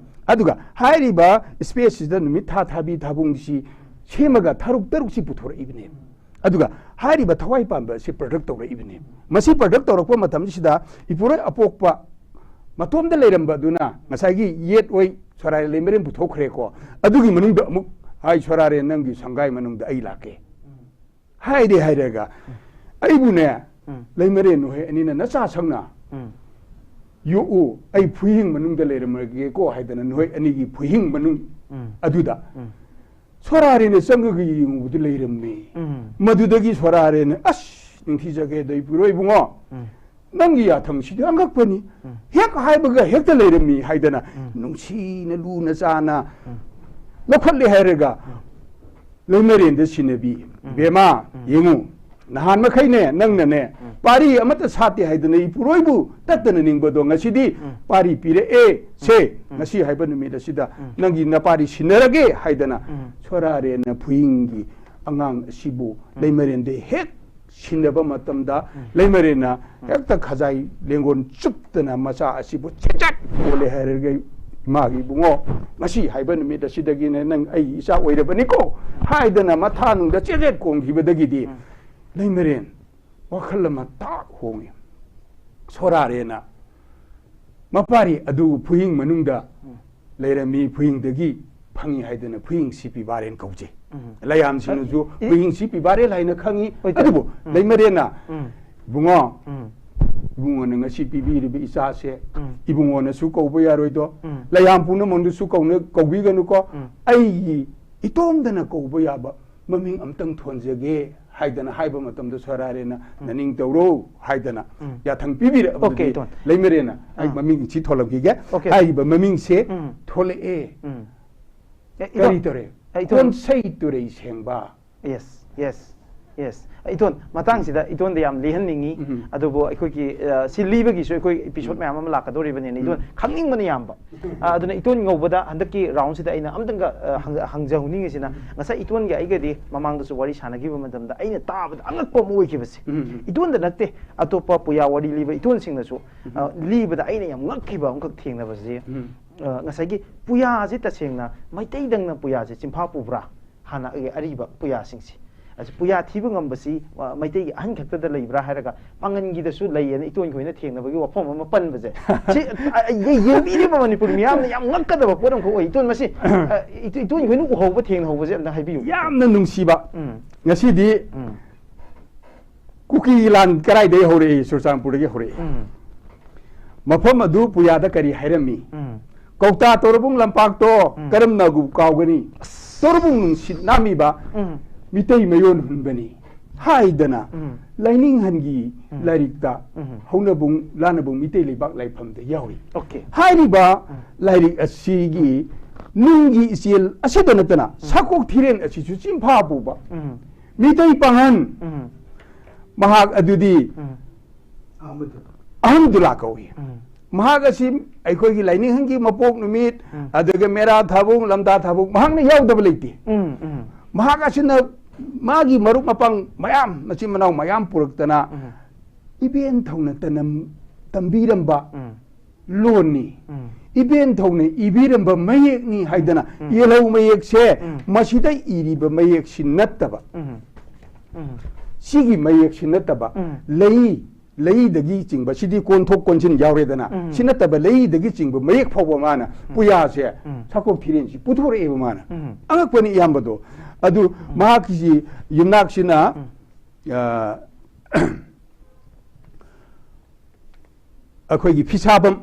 ꯑꯗꯨꯒ ꯍꯥꯏꯔꯤꯕ ꯏꯁꯄꯦꯁꯁꯤꯗ ꯅꯨꯃꯤꯠ, ꯊꯥ, ꯊꯥꯕꯤ, ꯊꯥꯕꯨꯡꯁꯤ ꯁꯦꯝꯃꯒ ꯊꯥꯔꯨꯛ ꯇꯔꯨꯛꯁꯤ ꯄꯨꯊꯣꯔꯛꯏꯕꯅꯦ꯫ ꯑꯗꯨꯒ ꯍꯥꯏꯔꯤꯕ ꯊꯋꯥꯏ ꯄꯥꯟꯕ ꯑꯁꯤ ꯄ꯭ꯔꯗꯛ ꯇꯧꯔꯛꯏꯕꯅꯦ꯫ ꯃꯁꯤ ꯄ꯭ꯔꯗꯛ ꯇꯧꯔꯛꯄ ꯃꯇꯝꯁꯤꯗ ꯏꯄꯨꯔꯣꯏ ꯑꯄꯣꯛꯄ ꯃꯇꯣꯝꯗ ꯂꯩꯔꯝꯕ ꯑꯗꯨꯅ ꯉꯁꯥꯏꯒꯤ ꯌꯦꯠ ꯑꯣꯏ ꯁꯣꯔꯥꯔꯦꯟ ꯂꯩꯃꯔꯦꯟ ꯄꯨꯊꯣꯛꯈ꯭ꯔꯦꯀꯣ꯫ ꯑꯗꯨꯒꯤ ꯃꯅꯨꯡꯗ ꯑꯃꯨꯛ ꯍꯥꯏ, "ꯁꯣꯔꯥꯔꯦꯟ, ꯅꯪꯒꯤ ꯁꯪꯒꯥꯏ ꯃꯅꯨꯡꯗ ꯑꯩ ꯂꯥꯛꯀꯦ" ꯍꯥꯏꯗꯤ ꯍꯥꯏꯔꯒ, "ꯑꯩꯕꯨꯅꯦ, ꯎꯝ꯫ ꯂꯩꯃꯔꯦꯟ ꯅꯣꯏ ꯑꯅꯤꯅ ꯅꯆꯥ ꯁꯛꯅ ꯎꯝ꯫ ꯌꯣꯛꯎ, ꯑꯩ ꯐꯨꯍꯤꯡ ꯃꯅꯨꯡꯗ ꯂꯩꯔꯝꯃꯒꯦꯀꯣ" ꯍꯥꯏꯗꯅ ꯅꯣꯏ ꯑꯅꯤꯒꯤ ꯐꯨꯍꯤꯡ ꯃꯅꯨꯡ ꯎꯝ꯫ ꯑꯗꯨꯗ ꯎꯝ꯫ ꯁꯣꯔꯥꯔꯦꯟꯅ ꯆꯪꯉꯒ ꯌꯦꯡꯉꯨꯕꯗ ꯂꯩꯔꯝꯃꯤ꯫ ꯎꯝ꯫ ꯃꯗꯨꯗꯒꯤ ꯁꯣꯔꯥꯔꯦꯟꯅ, "ꯑꯁ, ꯅꯤꯡꯊꯤꯖꯒꯦꯗ ꯏꯄꯨꯔꯣꯏ ꯏꯕꯨꯡꯉꯣ, ꯎꯝ꯫ ꯅꯪꯒꯤ ꯌꯥꯊꯪꯁꯤꯗꯤ ꯑꯉꯛꯄꯅꯤ꯫ ꯎꯝ꯫ ꯍꯦꯛ ꯍꯥꯏꯕꯒ ꯍꯦꯛꯇ ꯂꯩꯔꯝꯃꯤ" ꯍꯥꯏꯗꯅ ꯎꯝ꯫ ꯅꯨꯡꯁꯤꯅ ꯂꯨꯅ ꯆꯥꯅ ꯎꯝ꯫ ꯂꯧꯈꯠꯂꯦ ꯍꯥꯏꯔꯒ, ꯂꯩꯃꯔꯦꯟꯗ ꯁꯤꯟꯅꯕꯤ, ꯎꯝ꯫ "ꯕꯦꯃꯥ, ꯎꯝ꯫ ꯌꯦꯡꯉꯨ, ꯅꯍꯥꯟ ꯃꯈꯩꯅꯦ ꯅꯪꯅꯅꯦ ꯎꯝ꯫ ꯄꯥꯔꯤ ꯑꯃꯠꯇ ꯁꯥꯠꯇꯦ ꯍꯥꯏꯗꯅ ꯏꯄꯨꯔꯣꯏꯕꯨ ꯇꯠꯇꯅ ꯅꯤꯡꯕꯗꯣ ꯉꯁꯤꯗꯤ ꯎꯝ꯫ ꯄꯥꯔꯤ ꯄꯤꯔꯛꯑꯦ꯫ ꯁꯦ, ꯎꯝ꯫ ꯉꯁꯤ ꯍꯥꯏꯕ ꯅꯨꯃꯤꯠ ꯑꯁꯤꯗ ꯎꯝ꯫ ꯅꯪꯒꯤ ꯅꯄꯥꯔꯤ ꯁꯤꯟꯅꯔꯒꯦ" ꯍꯥꯏꯗꯅ ꯎꯝ꯫ ꯁꯣꯔꯥꯔꯦꯟꯅ ꯐꯨꯍꯤꯡꯒꯤ ꯑꯉꯥꯡ ꯑꯁꯤꯕꯨ ꯎꯝ꯫ ꯂꯩꯃꯔꯦꯟꯗ ꯍꯦꯛ ꯁꯤꯟꯅꯕ ꯃꯇꯝꯗ, ꯎꯝ꯫ ꯂꯩꯃꯔꯦꯟꯅ ꯍꯦꯛꯇ ꯈꯖꯥꯏ ꯂꯦꯡꯒꯣꯟ ꯆꯨꯞꯇꯅ ꯃꯆꯥ ꯑꯁꯤꯕꯨ ꯆꯦꯆꯠ ꯀꯣꯜꯂꯦ ꯍꯥꯏꯔꯒ, "ꯏꯃꯥꯒꯤ ꯏꯕꯨꯡꯉꯣ, ꯉꯁꯤ ꯍꯥꯏꯕ ꯅꯨꯃꯤꯠ ꯑꯁꯤꯗꯒꯤꯅꯦ ꯅꯪ ꯑꯩ ꯏꯆꯥ ꯑꯣꯏꯔꯕꯅꯤꯀꯣ" ꯍꯥꯏꯗꯅ ꯃꯊꯥꯅꯨꯡꯗ ꯆꯦꯆꯠ ꯀꯣꯟꯈꯤꯕꯗꯒꯤꯗꯤ, ꯎꯝ꯫ ꯂꯩꯃꯔꯦꯟ ꯋꯥꯈꯜ ꯑꯃ ꯇꯥꯛ ꯍꯣꯡꯉꯤ꯫ ꯁꯣꯔꯥꯔꯦꯟꯅ ꯃꯄꯥꯔꯤ ꯑꯗꯨ ꯐꯨꯍꯤꯡ ꯃꯅꯨꯡꯗ ꯎꯝ꯫ ꯂꯩꯔꯝꯃꯤ, ꯐꯨꯍꯤꯡꯗꯒꯤ ꯐꯪꯉꯤ ꯍꯥꯏꯗꯅ ꯐꯨꯍꯤꯡ ꯁꯤꯄꯤ ꯕꯥꯔꯦꯟ ꯀꯧꯖꯩ꯫ ꯎꯝ꯫ ꯂꯌꯥꯝꯁꯤꯡꯅꯁꯨ ꯏ-, ꯐꯨꯍꯤꯡ ꯁꯤꯄꯤ ꯕꯥꯔꯦꯟ ꯍꯥꯏꯅ ꯈꯪꯉꯤ꯫ ꯑꯣꯏꯗꯣꯏ-, ꯑꯗꯨꯕꯨ ꯎꯝ꯫ ꯂꯩꯃꯔꯦꯟꯅ ꯎꯝ꯫ "ꯏꯕꯨꯡꯉꯣ, ꯎꯝ꯫ ꯏꯕꯨꯡꯉꯣꯅ ꯉꯁꯤ ꯄꯤꯕꯤꯔꯤꯕ ꯏꯆꯥꯁꯦ ꯎꯝ꯫ ꯏꯕꯨꯡꯉꯣꯅꯁꯨ ꯀꯧꯕ ꯌꯥꯔꯣꯏꯗꯣ, ꯎꯝ꯫ ꯂꯌꯥꯝ ꯄꯨꯝꯅꯃꯛꯅꯁꯨ ꯀꯧꯅ-, ꯀꯧꯕꯤꯒꯅꯨꯀꯣ, ꯎꯝ꯫ ꯑꯩꯒꯤ ꯏꯇꯣꯝꯗꯅ ꯀꯧꯕ ꯌꯥꯕ ꯃꯃꯤꯡ ꯑꯝꯇꯪ ꯊꯣꯟꯖꯒꯦ" ꯍꯥꯏꯗꯅ ꯍꯥꯏꯕ ꯃꯇꯝꯗ ꯁꯣꯔꯥꯔꯦꯟꯅ, "ꯅꯅꯤꯡ ꯇꯧꯔꯣ" ꯍꯥꯏꯗꯅ ꯎꯝ꯫ ꯌꯥꯊꯪ ꯄꯤꯕꯤꯔꯛꯑꯕꯗꯗꯤ, ꯑꯣꯀꯦ, ꯏꯇꯣꯟ꯫ ꯂꯩꯃꯔꯦꯟꯅ, "ꯑꯩ ꯑꯥ꯫ ꯃꯃꯤꯡ ꯁꯤ ꯊꯣꯜꯂꯝꯈꯤꯒꯦ", ꯑꯣꯀꯦ꯫ ꯍꯥꯏꯔꯤꯕ ꯃꯃꯤꯡꯁꯦ ꯎꯝ꯫ ꯊꯣꯛꯂꯛꯑꯦ꯫ ꯎꯝ꯫ ꯑꯦ, ꯀꯔꯤ ꯏꯇꯣꯟ-, ꯇꯧꯔꯦ? ꯑꯦ, ꯏꯇꯣꯟ-, ꯀꯣꯟꯁꯩ ꯇꯨꯔꯩ ꯁꯦꯡꯕ꯫ Yes, yes. Yes, ꯏꯇꯣꯟ, ꯃꯇꯥꯡꯁꯤꯗ ꯏꯇꯣꯟꯗ ꯌꯥꯝ ꯂꯤꯍꯟꯅꯤꯡꯉꯤ꯫ ꯎꯝ꯫ ꯑꯗꯨꯕꯨ ꯑꯩꯈꯣꯏꯒꯤ, ꯑ, ꯁꯤ ꯂꯤꯕꯒꯤꯁꯨ ꯑꯩꯈꯣꯏ episode ꯎꯝ꯫ ꯃꯌꯥꯝ ꯑꯃ ꯂꯥꯛꯀꯗꯧꯔꯤꯕꯅꯤꯅ, ꯏꯇꯣꯟ ꯎꯝ꯫ ꯈꯪꯅꯤꯡꯕꯅ ꯌꯥꯝꯕ꯫ ꯑ, ꯑꯗꯨꯅ ꯏꯇꯣꯟ ꯉꯧꯕꯗ ꯍꯟꯗꯛꯀꯤ round ꯁꯤꯗ ꯑꯩꯅ ꯑꯝꯇꯪꯒ, ꯑ, ꯍꯪ-, ꯍꯪꯖꯍꯧꯅꯤꯡꯉꯤꯁꯤꯅ, ꯎꯝ꯫ ꯉꯁꯥꯏ ꯏꯇꯣꯟꯒ ꯑꯩꯒꯗꯤ ꯃꯃꯥꯡꯗꯁꯨ ꯋꯥꯔꯤ ꯁꯥꯟꯅꯈꯤꯕ ꯃꯇꯝꯗ ꯑꯩꯅ ꯇꯥꯕꯗ ꯑꯉꯛꯄ ꯑꯃ ꯑꯣꯏꯈꯤꯕꯁꯦ꯫ ꯎꯝ꯫ ꯏꯇꯣꯟꯗ ꯅꯠꯇꯦ, ꯑꯇꯣꯞꯄ ꯄꯨꯌꯥ ꯋꯥꯔꯤ ꯂꯤꯕ ꯏꯇꯣꯟꯁꯤꯡꯅꯁꯨ, ꯎꯝ꯫ ꯑ, ꯂꯤꯕꯗ ꯑꯩꯅ ꯌꯥꯝ ꯉꯛꯈꯤꯕ ꯑꯃꯈꯛ ꯊꯦꯡꯅꯕꯁꯦ, ꯎꯝ꯫ ꯑ, ꯉꯁꯥꯏꯒꯤ ꯄꯨꯌꯥꯁꯦ ꯇꯁꯦꯡꯅ ꯃꯩꯇꯩꯗꯪꯅ ꯄꯨꯌꯥꯁꯦ ꯆꯤꯟꯐꯥ ꯄꯨꯕ꯭ꯔꯥ? ꯍꯥꯟꯅ ꯑꯩꯒꯤ ꯑꯔꯤꯕ ꯄꯨꯌꯥꯁꯤꯡꯁꯦ꯫ ꯑꯁꯤ ꯄꯨꯌꯥ ꯊꯤꯕ ꯉꯝꯕꯁꯤ, ꯑ, ꯃꯩꯇꯩꯒꯤ ꯑꯍꯟ ꯈꯛꯇꯗ ꯂꯩꯕ꯭ꯔꯥ ꯍꯥꯏꯔꯒ, ꯄꯥꯉꯟꯒꯤꯗꯁꯨ ꯂꯩꯌꯦꯅ ꯏꯇꯣꯟ ꯈꯣꯏꯅ ꯊꯦꯡꯅꯕꯒꯤ ꯋꯥꯐꯝ ꯑꯃ ꯄꯟꯕꯁꯦ꯫ ꯁꯤ, ꯑ, ꯑ, ꯌꯦ-, ꯌꯦꯡꯕꯤꯔꯤꯕ ꯃꯅꯤꯄꯨꯔ ꯃꯤꯌꯥꯝꯅ ꯌꯥꯝ ꯉꯛꯀꯗꯕ ꯄꯣꯠ ꯑꯃꯈꯛ ꯑꯣꯏ꯫ ꯏꯇꯣꯟ, ꯃꯁꯤ, ꯑ, ꯏꯇꯣ-, ꯏꯇꯣꯟ ꯈꯣꯏꯅ ꯎꯍꯧꯕ, ꯊꯦꯡꯅꯍꯧꯕꯁꯦ ꯑꯝꯇ ꯍꯥꯏꯕꯤꯌꯨ꯫ ꯌꯥꯝꯅ ꯅꯨꯡꯁꯤꯕ꯫ ꯎꯝ꯫ ꯉꯁꯤꯗꯤ ꯎꯝ꯫ ꯀꯨꯀꯤ ꯂꯥꯟ ꯀꯗꯥꯏꯗꯒꯤ ꯍꯧꯔꯛꯏ? ꯆꯨꯔꯆꯥꯟꯄꯨꯔꯗꯒꯤ ꯍꯧꯔꯛꯏ꯫ ꯎꯝ꯫ ꯃꯐꯝ ꯑꯗꯨ ꯄꯨꯌꯥꯗ ꯀꯔꯤ ꯍꯥꯏꯔꯝꯃꯤ? ꯎꯝ꯫ ꯀꯧꯇꯥ ꯇꯣꯔꯕꯨꯡ ꯂꯝꯄꯥꯛꯇꯣ ꯎꯝ꯫ ꯀꯔꯝꯅꯕꯨ ꯀꯥꯎꯒꯅꯤ? ꯑꯁ꯫ ꯇꯣꯔꯕꯨꯡ ꯅꯨꯡꯁꯤꯠ ꯅꯥꯝꯃꯤꯕ ꯎꯝ꯫ ꯃꯤꯇꯩ ꯃꯌꯣꯟ ꯍꯨꯟꯕꯅꯤ ꯍꯥꯏꯗꯅ ꯎꯝ꯫ ꯂꯥꯏꯅꯤꯡꯍꯟꯒꯤ ꯎꯝ꯫ ꯂꯥꯏꯔꯤꯛꯇ ꯎꯝ꯫ ꯍꯧꯅꯕꯨꯡ ꯂꯥꯟꯅꯕꯨꯡ ꯃꯤꯇꯩ ꯂꯩꯕꯥꯛ ꯂꯥꯏꯐꯝꯗ ꯌꯥꯎꯔꯤ꯫ Okay꯫ ꯍꯥꯏꯔꯤꯕ ꯎꯝ꯫ ꯂꯥꯏꯔꯤꯛ ꯑꯁꯤꯒꯤ ꯅꯨꯡꯒꯤ ꯏꯆꯦꯜ ꯑꯁꯤꯗ ꯅꯠꯇꯅ ꯎꯝ꯫ ꯁꯥꯀꯣꯛ ꯊꯤꯔꯦꯟ ꯑꯁꯤꯁꯨ ꯆꯤꯟꯐꯥ ꯄꯨꯕ ꯎꯝ꯫ ꯃꯤꯇꯩ ꯄꯥꯉꯟ ꯎꯝ꯫ ꯃꯍꯥꯛ ꯑꯗꯨꯗꯤ ꯎꯝ꯫ ꯑꯍꯝꯗꯨꯂꯥ ꯀꯧꯏ꯫ ꯎꯝ꯫ ꯃꯍꯥꯛ ꯑꯁꯤ ꯑꯩꯈꯣꯏꯒꯤ ꯂꯥꯏꯅꯤꯡꯍꯟꯒꯤ ꯃꯄꯣꯛ ꯅꯨꯃꯤꯠ, ꯎꯝ꯫ ꯑꯗꯨꯒ ꯃꯦꯔꯥ ꯊꯥꯕꯣꯡ, ꯂꯝꯇꯥ ꯊꯥꯕꯣꯡ, ꯃꯍꯥꯛꯅ ꯌꯥꯎꯗꯕ ꯂꯩꯇꯦ꯫ ꯎꯝ, ꯎꯝ꯫ ꯃꯍꯥꯛ ꯑꯁꯤꯅ ꯃꯥꯒꯤ ꯃꯔꯨꯞ ꯃꯄꯥꯡ ꯃꯌꯥꯝ, ꯃꯆꯤꯟ ꯃꯅꯥꯎ ꯃꯌꯥꯝ ꯄꯨꯔꯛꯇꯅ ꯎꯝ꯫ ꯏꯕꯦꯟ ꯊꯧꯅ ꯇꯅꯝ-, ꯇꯝꯕꯤꯔꯝꯕ ꯎꯝ꯫ ꯂꯣꯟꯅꯤ꯫ ꯎꯝ꯫ ꯏꯕꯦꯟ ꯊꯧꯅ ꯏꯕꯤꯔꯝꯕ ꯃꯌꯦꯛꯅꯤ ꯍꯥꯏꯗꯅ ꯎꯝ꯫ ꯌꯦꯜꯍꯧ ꯃꯌꯦꯛꯁꯦ ꯎꯝ꯫ ꯃꯁꯤꯗ ꯏꯔꯤꯕ ꯃꯌꯦꯛꯁꯤ ꯅꯠꯇꯕ, ꯎꯝ꯫ ꯎꯝ꯫ ꯁꯤꯒꯤ ꯃꯌꯦꯛꯁꯤ ꯅꯠꯇꯕ ꯎꯝ꯫ ꯂꯩ, ꯂꯩꯗꯒꯤ ꯆꯤꯡꯕ, ꯁꯤꯗꯤ ꯀꯣꯟꯊꯣꯛ ꯀꯣꯟꯁꯤꯟ ꯌꯥꯎꯔꯦꯗꯅ, ꯎꯝ꯫ ꯁꯤ ꯅꯠꯇꯕ ꯂꯩꯗꯒꯤ ꯆꯤꯡꯕ ꯃꯌꯦꯛ ꯐꯥꯎꯕ ꯃꯥꯅ ꯎꯝ꯫ ꯄꯨꯌꯥꯁꯦ ꯎꯝ꯫ ꯁꯥꯀꯣꯛ ꯊꯤꯔꯦꯟꯁꯤ ꯄꯨꯊꯣꯔꯛꯑꯦꯕ ꯃꯥꯅ꯫ ꯎꯝ꯫ ꯑꯉꯛꯄꯅꯤ ꯏꯌꯥꯝꯕꯗꯣ꯫ ꯑꯗꯨ ꯎꯝ꯫ ꯃꯍꯥꯛꯀꯤꯁꯤ ꯌꯨꯝꯅꯥꯛꯁꯤꯅ, ꯎꯝ꯫ ꯑ, ꯑꯩꯈꯣꯏꯒꯤ ꯐꯤꯁꯥꯐꯝ,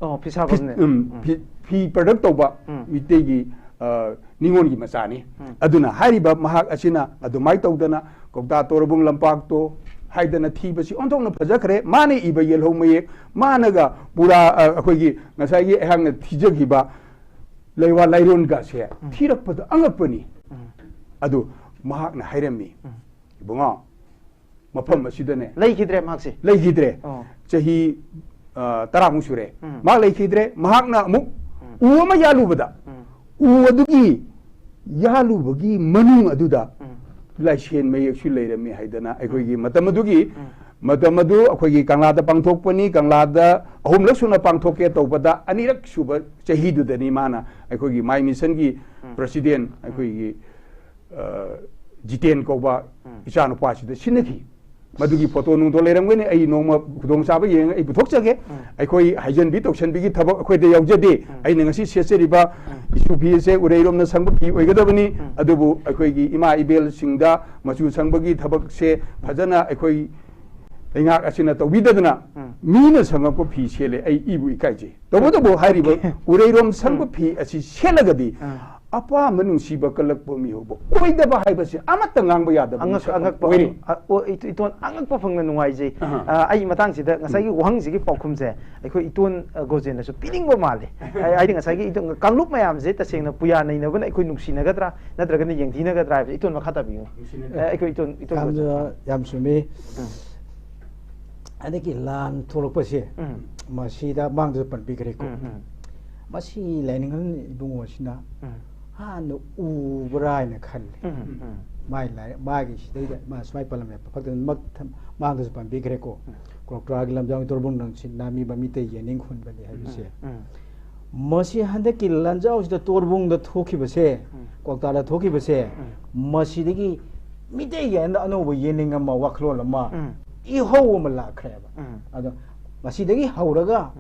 ꯑꯣ, ꯐꯤꯁꯥꯐꯝꯅꯦ꯫ ꯐꯤ-, ꯎꯝ, ꯎꯝ꯫ ꯐꯤ, ꯐꯤ product ꯇꯧꯕ ꯎꯝ꯫ ꯃꯤꯇꯩꯒꯤ, ꯑ, ꯅꯤꯉꯣꯜꯒꯤ ꯃꯆꯥꯅꯤ꯫ ꯎꯝ꯫ ꯑꯗꯨꯅ ꯍꯥꯏꯔꯤꯕ ꯃꯍꯥꯛ ꯑꯁꯤꯅ ꯑꯗꯨꯃꯥꯏꯅ ꯇꯧꯗꯅ ꯀꯧꯇꯥ ꯇꯣꯔꯕꯨꯡ ꯂꯝꯄꯥꯛꯇꯣ ꯍꯥꯏꯗꯅ ꯊꯤꯕꯁꯤ ꯑꯣꯟꯊꯣꯛꯅ ꯐꯖꯈ꯭ꯔꯦ꯫ ꯃꯥꯅ ꯏꯕ ꯌꯦꯜꯍꯧ ꯃꯌꯦꯛ, ꯃꯥꯅꯒ ꯄꯨꯔꯥ, ꯑ, ꯑꯩꯈꯣꯏꯒꯤ ꯉꯁꯥꯏꯒꯤ ꯑꯩꯍꯥꯛꯅ ꯊꯤꯖꯈꯤꯕ ꯂꯩꯋꯥ ꯂꯥꯏꯔꯣꯟꯒꯁꯦ ꯎꯝ꯫ ꯊꯤꯔꯛꯄꯗ ꯑꯉꯛꯄꯅꯤ꯫ ꯎꯝ꯫ ꯑꯗꯨ ꯃꯍꯥꯛꯅ ꯍꯥꯏꯔꯝꯃꯤ꯫ ꯎꯝ꯫ ꯏꯕꯨꯡꯉꯣ, ꯃꯐꯝ ꯑꯁꯤꯗꯅꯦ ꯂꯩꯈꯤꯗ꯭ꯔꯦ ꯃꯍꯥꯛꯁꯦ꯫ ꯂꯩꯈꯤꯗ꯭ꯔꯦ꯫ ꯑꯣ꯫ ꯆꯍꯤ ꯑ, ꯇꯔꯥꯃꯨꯛ ꯁꯨꯔꯦ꯫ ꯎꯝ꯫ ꯃꯍꯥꯛ ꯂꯩꯈꯤꯗ꯭ꯔꯦ꯫ ꯃꯍꯥꯛꯅ ꯑꯃꯨꯛ ꯎ ꯑꯃ ꯌꯥꯜꯂꯨꯕꯗ, ꯎꯝ꯫ ꯎ ꯑꯗꯨꯒꯤ ꯌꯥꯜꯂꯨꯕꯒꯤ ꯃꯅꯨꯡ ꯑꯗꯨꯗ ꯎꯝ꯫ ꯂꯥꯏꯁꯦꯟ ꯃꯌꯦꯛꯁꯨ ꯂꯩꯔꯝꯃꯤ ꯍꯥꯏꯗꯅ ꯑꯩꯈꯣꯏꯒꯤ ꯃꯇꯝ ꯑꯗꯨꯒꯤ, ꯃꯇꯝ ꯑꯗꯨ ꯑꯩꯈꯣꯏꯒꯤ ꯀꯪꯂꯥꯗ ꯄꯥꯡꯊꯣꯛꯄꯅꯤ꯫ ꯀꯪꯂꯥꯗ ꯑꯍꯨꯝꯂꯛ ꯁꯨꯅ ꯄꯥꯡꯊꯣꯛꯀꯦ ꯇꯧꯕꯗ, ꯑꯅꯤꯔꯛ ꯁꯨꯕ ꯆꯍꯤꯗꯨꯗꯅꯤ ꯃꯥꯅ ꯑꯩꯈꯣꯏꯒꯤ ꯃꯥꯏ ꯃꯤꯁꯟꯒꯤ ꯄ꯭ꯔꯁꯤꯗꯦꯟ, ꯑꯩꯈꯣꯏꯒꯤ ꯑ, ꯖꯤꯇꯦꯟ ꯀꯧꯕ ꯏꯆꯥꯅꯨꯄꯥꯁꯤꯗ ꯁꯤꯟꯅꯈꯤ꯫ ꯃꯗꯨꯒꯤ ꯐꯣꯇꯣ ꯅꯨꯡꯗꯣ ꯂꯩꯔꯝꯒꯅꯤ, ꯑꯩ ꯅꯣꯡꯃ ꯈꯨꯗꯣꯡꯆꯥꯕ ꯌꯦꯡꯉꯒ ꯑꯩ ꯄꯨꯊꯣꯛꯆꯒꯦ꯫ ꯑꯩꯈꯣꯏ ꯍꯥꯏꯖꯟꯕꯤ ꯇꯧꯁꯟꯕꯤꯒꯤ ꯊꯕꯛ ꯑꯩꯈꯣꯏꯗ ꯌꯥꯎꯖꯗꯦ꯫ ꯑꯩꯅ ꯉꯁꯤ ꯁꯦꯠꯆꯔꯤꯕ ꯏꯁꯨ ꯐꯤ ꯑꯁꯦ ꯎꯔꯩꯔꯣꯝꯅ ꯁꯪꯕ ꯐꯤ ꯑꯣꯏꯒꯗꯕꯅꯤ꯫ ꯑꯗꯨꯕꯨ ꯑꯩꯈꯣꯏꯒꯤ ꯏꯃꯥ ꯏꯕꯦꯜꯁꯤꯡꯗ ꯃꯆꯨ ꯁꯪꯕꯒꯤ ꯊꯕꯛꯁꯦ ꯐꯖꯅ ꯑꯩꯈꯣꯏ ꯂꯩꯉꯥꯛ ꯑꯁꯤꯅ ꯇꯧꯕꯤꯗꯗꯅ, ꯃꯤꯅ ꯁꯪꯉꯛꯄ ꯐꯤ ꯁꯦꯠꯂꯦ, ꯑꯩ ꯏꯕꯨ ꯏꯀꯥꯏꯖꯩ꯫ ꯇꯧꯕꯇꯕꯨ ꯍꯥꯏꯔꯤꯕ ꯎꯔꯩꯔꯣꯝ ꯁꯪꯕ ꯐꯤ ꯑꯁꯤ ꯁꯦꯠꯂꯒꯗꯤ ꯑꯄꯥꯝꯕ ꯅꯨꯡꯁꯤꯕ ꯀꯜꯂꯛꯄ ꯃꯤꯍꯧꯕ ꯑꯣꯏꯗꯕ ꯍꯥꯏꯕꯁꯤ ꯑꯃꯠꯇ ꯉꯥꯡꯕ ꯌꯥꯗꯕ ꯑꯉꯛ- ꯃꯤꯁꯛ ꯑꯃ ꯑꯉꯛꯄ ꯑꯣꯏꯔꯤ꯫ ꯑ, ꯑꯣ, ꯏꯇ- ꯏꯇꯣꯟ ꯑꯉꯛꯄ ꯐꯪꯅ ꯅꯨꯡꯉꯥꯏꯖꯩ꯫ ꯑꯍ꯫ ꯑ, ꯑꯩ ꯃꯇꯥꯡꯁꯤꯗ ꯉꯁꯥꯏꯒꯤ ꯋꯥꯍꯪꯁꯤꯒꯤ ꯄꯥꯎꯈꯨꯝꯁꯦ ꯑꯩꯈꯣꯏ ꯏꯇꯣꯟ, ꯑ, ꯒꯣꯖꯦꯟꯅꯁꯨ ꯄꯤꯅꯤꯡꯕ ꯃꯥꯜꯂꯦ꯫ ꯍꯥꯏ- ꯍꯥꯏꯗꯤ ꯉꯁꯥꯏꯒꯤ ꯏꯇꯣꯟ ꯀꯥꯡꯂꯨꯞ ꯃꯌꯥꯝꯁꯦ ꯇꯁꯦꯡꯅ ꯄꯨꯌꯥ ꯅꯩꯅꯕꯅ ꯑꯩꯈꯣꯏ ꯅꯨꯡꯁꯤꯅꯒꯗ꯭ꯔꯥ ꯅꯠꯇ꯭ꯔꯒꯅ ꯌꯦꯡꯊꯤꯅꯒꯗ꯭ꯔꯥ ꯍꯥꯏꯕꯁꯦ ꯏꯇꯣꯟ ꯃꯈꯥ ꯇꯥꯕꯤꯌꯨ꯫ ꯑ, ꯑꯩꯈꯣꯏ ꯏꯇꯣꯟ, ꯏꯇꯣꯟ ꯒꯣꯖꯦꯟ꯫ ꯌꯥꯝꯅ ꯌꯥꯝ ꯆꯨꯝꯃꯤ꯫ ꯍꯟꯗꯛꯀꯤ ꯂꯥꯟ ꯊꯣꯛꯂꯛꯄꯁꯦ, ꯎꯝ꯫ ꯃꯁꯤꯗ ꯃꯥꯡꯗꯁꯨ ꯄꯟꯕꯤꯈ꯭ꯔꯦꯀꯣ꯫ ꯎꯝ, ꯎꯝ꯫ ꯃꯁꯤ ꯂꯥꯏꯅꯤꯡꯍꯟ ꯏꯕꯨꯡꯉꯣꯁꯤꯅ ꯎꯝ꯫ ꯍꯥꯟꯅ ꯎꯕ꯭ꯔꯥ ꯍꯥꯏꯅ ꯈꯜꯂꯤ꯫ ꯎꯝ, ꯎꯝ꯫ ꯃꯥꯏ ꯂꯥꯏ-, ꯃꯥꯒꯤ ꯁꯤꯗꯩꯗ ꯃꯥ ꯁꯨꯃꯥꯏꯅ ꯄꯜꯂꯝꯃꯦ꯫ ꯐꯛꯇ ꯃꯛ-, ꯃꯥꯡꯗꯁꯨ ꯄꯟꯕꯤꯈ꯭ꯔꯦꯀꯣ꯫ ꯀ꯭ꯋꯥꯛꯇꯥꯒꯤ ꯂꯝꯖꯥꯎꯒꯤ ꯇꯣꯔꯕꯨꯡ ꯅꯪꯁꯤꯠ ꯅꯥꯃꯤꯕ ꯃꯤꯇꯩ ꯌꯦꯅꯤꯡ ꯍꯨꯟꯕꯅꯤ ꯍꯥꯏꯕꯁꯦ꯫ ꯎꯝ꯫ ꯃꯁꯤ ꯍꯟꯗꯛꯀꯤ ꯂꯟꯖꯥꯎꯁꯤꯗ ꯇꯣꯔꯕꯨꯡꯗ ꯊꯣꯛꯈꯤꯕꯁꯦ, ꯀ꯭ꯋꯥꯛꯇꯥꯗ ꯊꯣꯛꯈꯤꯕꯁꯦ, ꯃꯁꯤꯗꯒꯤ ꯃꯤꯇꯩꯒꯤ ꯑꯅ-, ꯑꯅꯧꯕ ꯌꯦꯅꯤꯡ ꯑꯃ, ꯋꯥꯈꯜꯂꯣꯟ ꯑꯃ, ꯎꯝ꯫ ꯏꯍꯧ ꯑꯃ ꯂꯥꯛꯈ꯭ꯔꯦꯕ꯫ ꯎꯝ꯫ ꯑꯗꯣ ꯃꯁꯤꯗꯒꯤ ꯍꯧꯔꯒ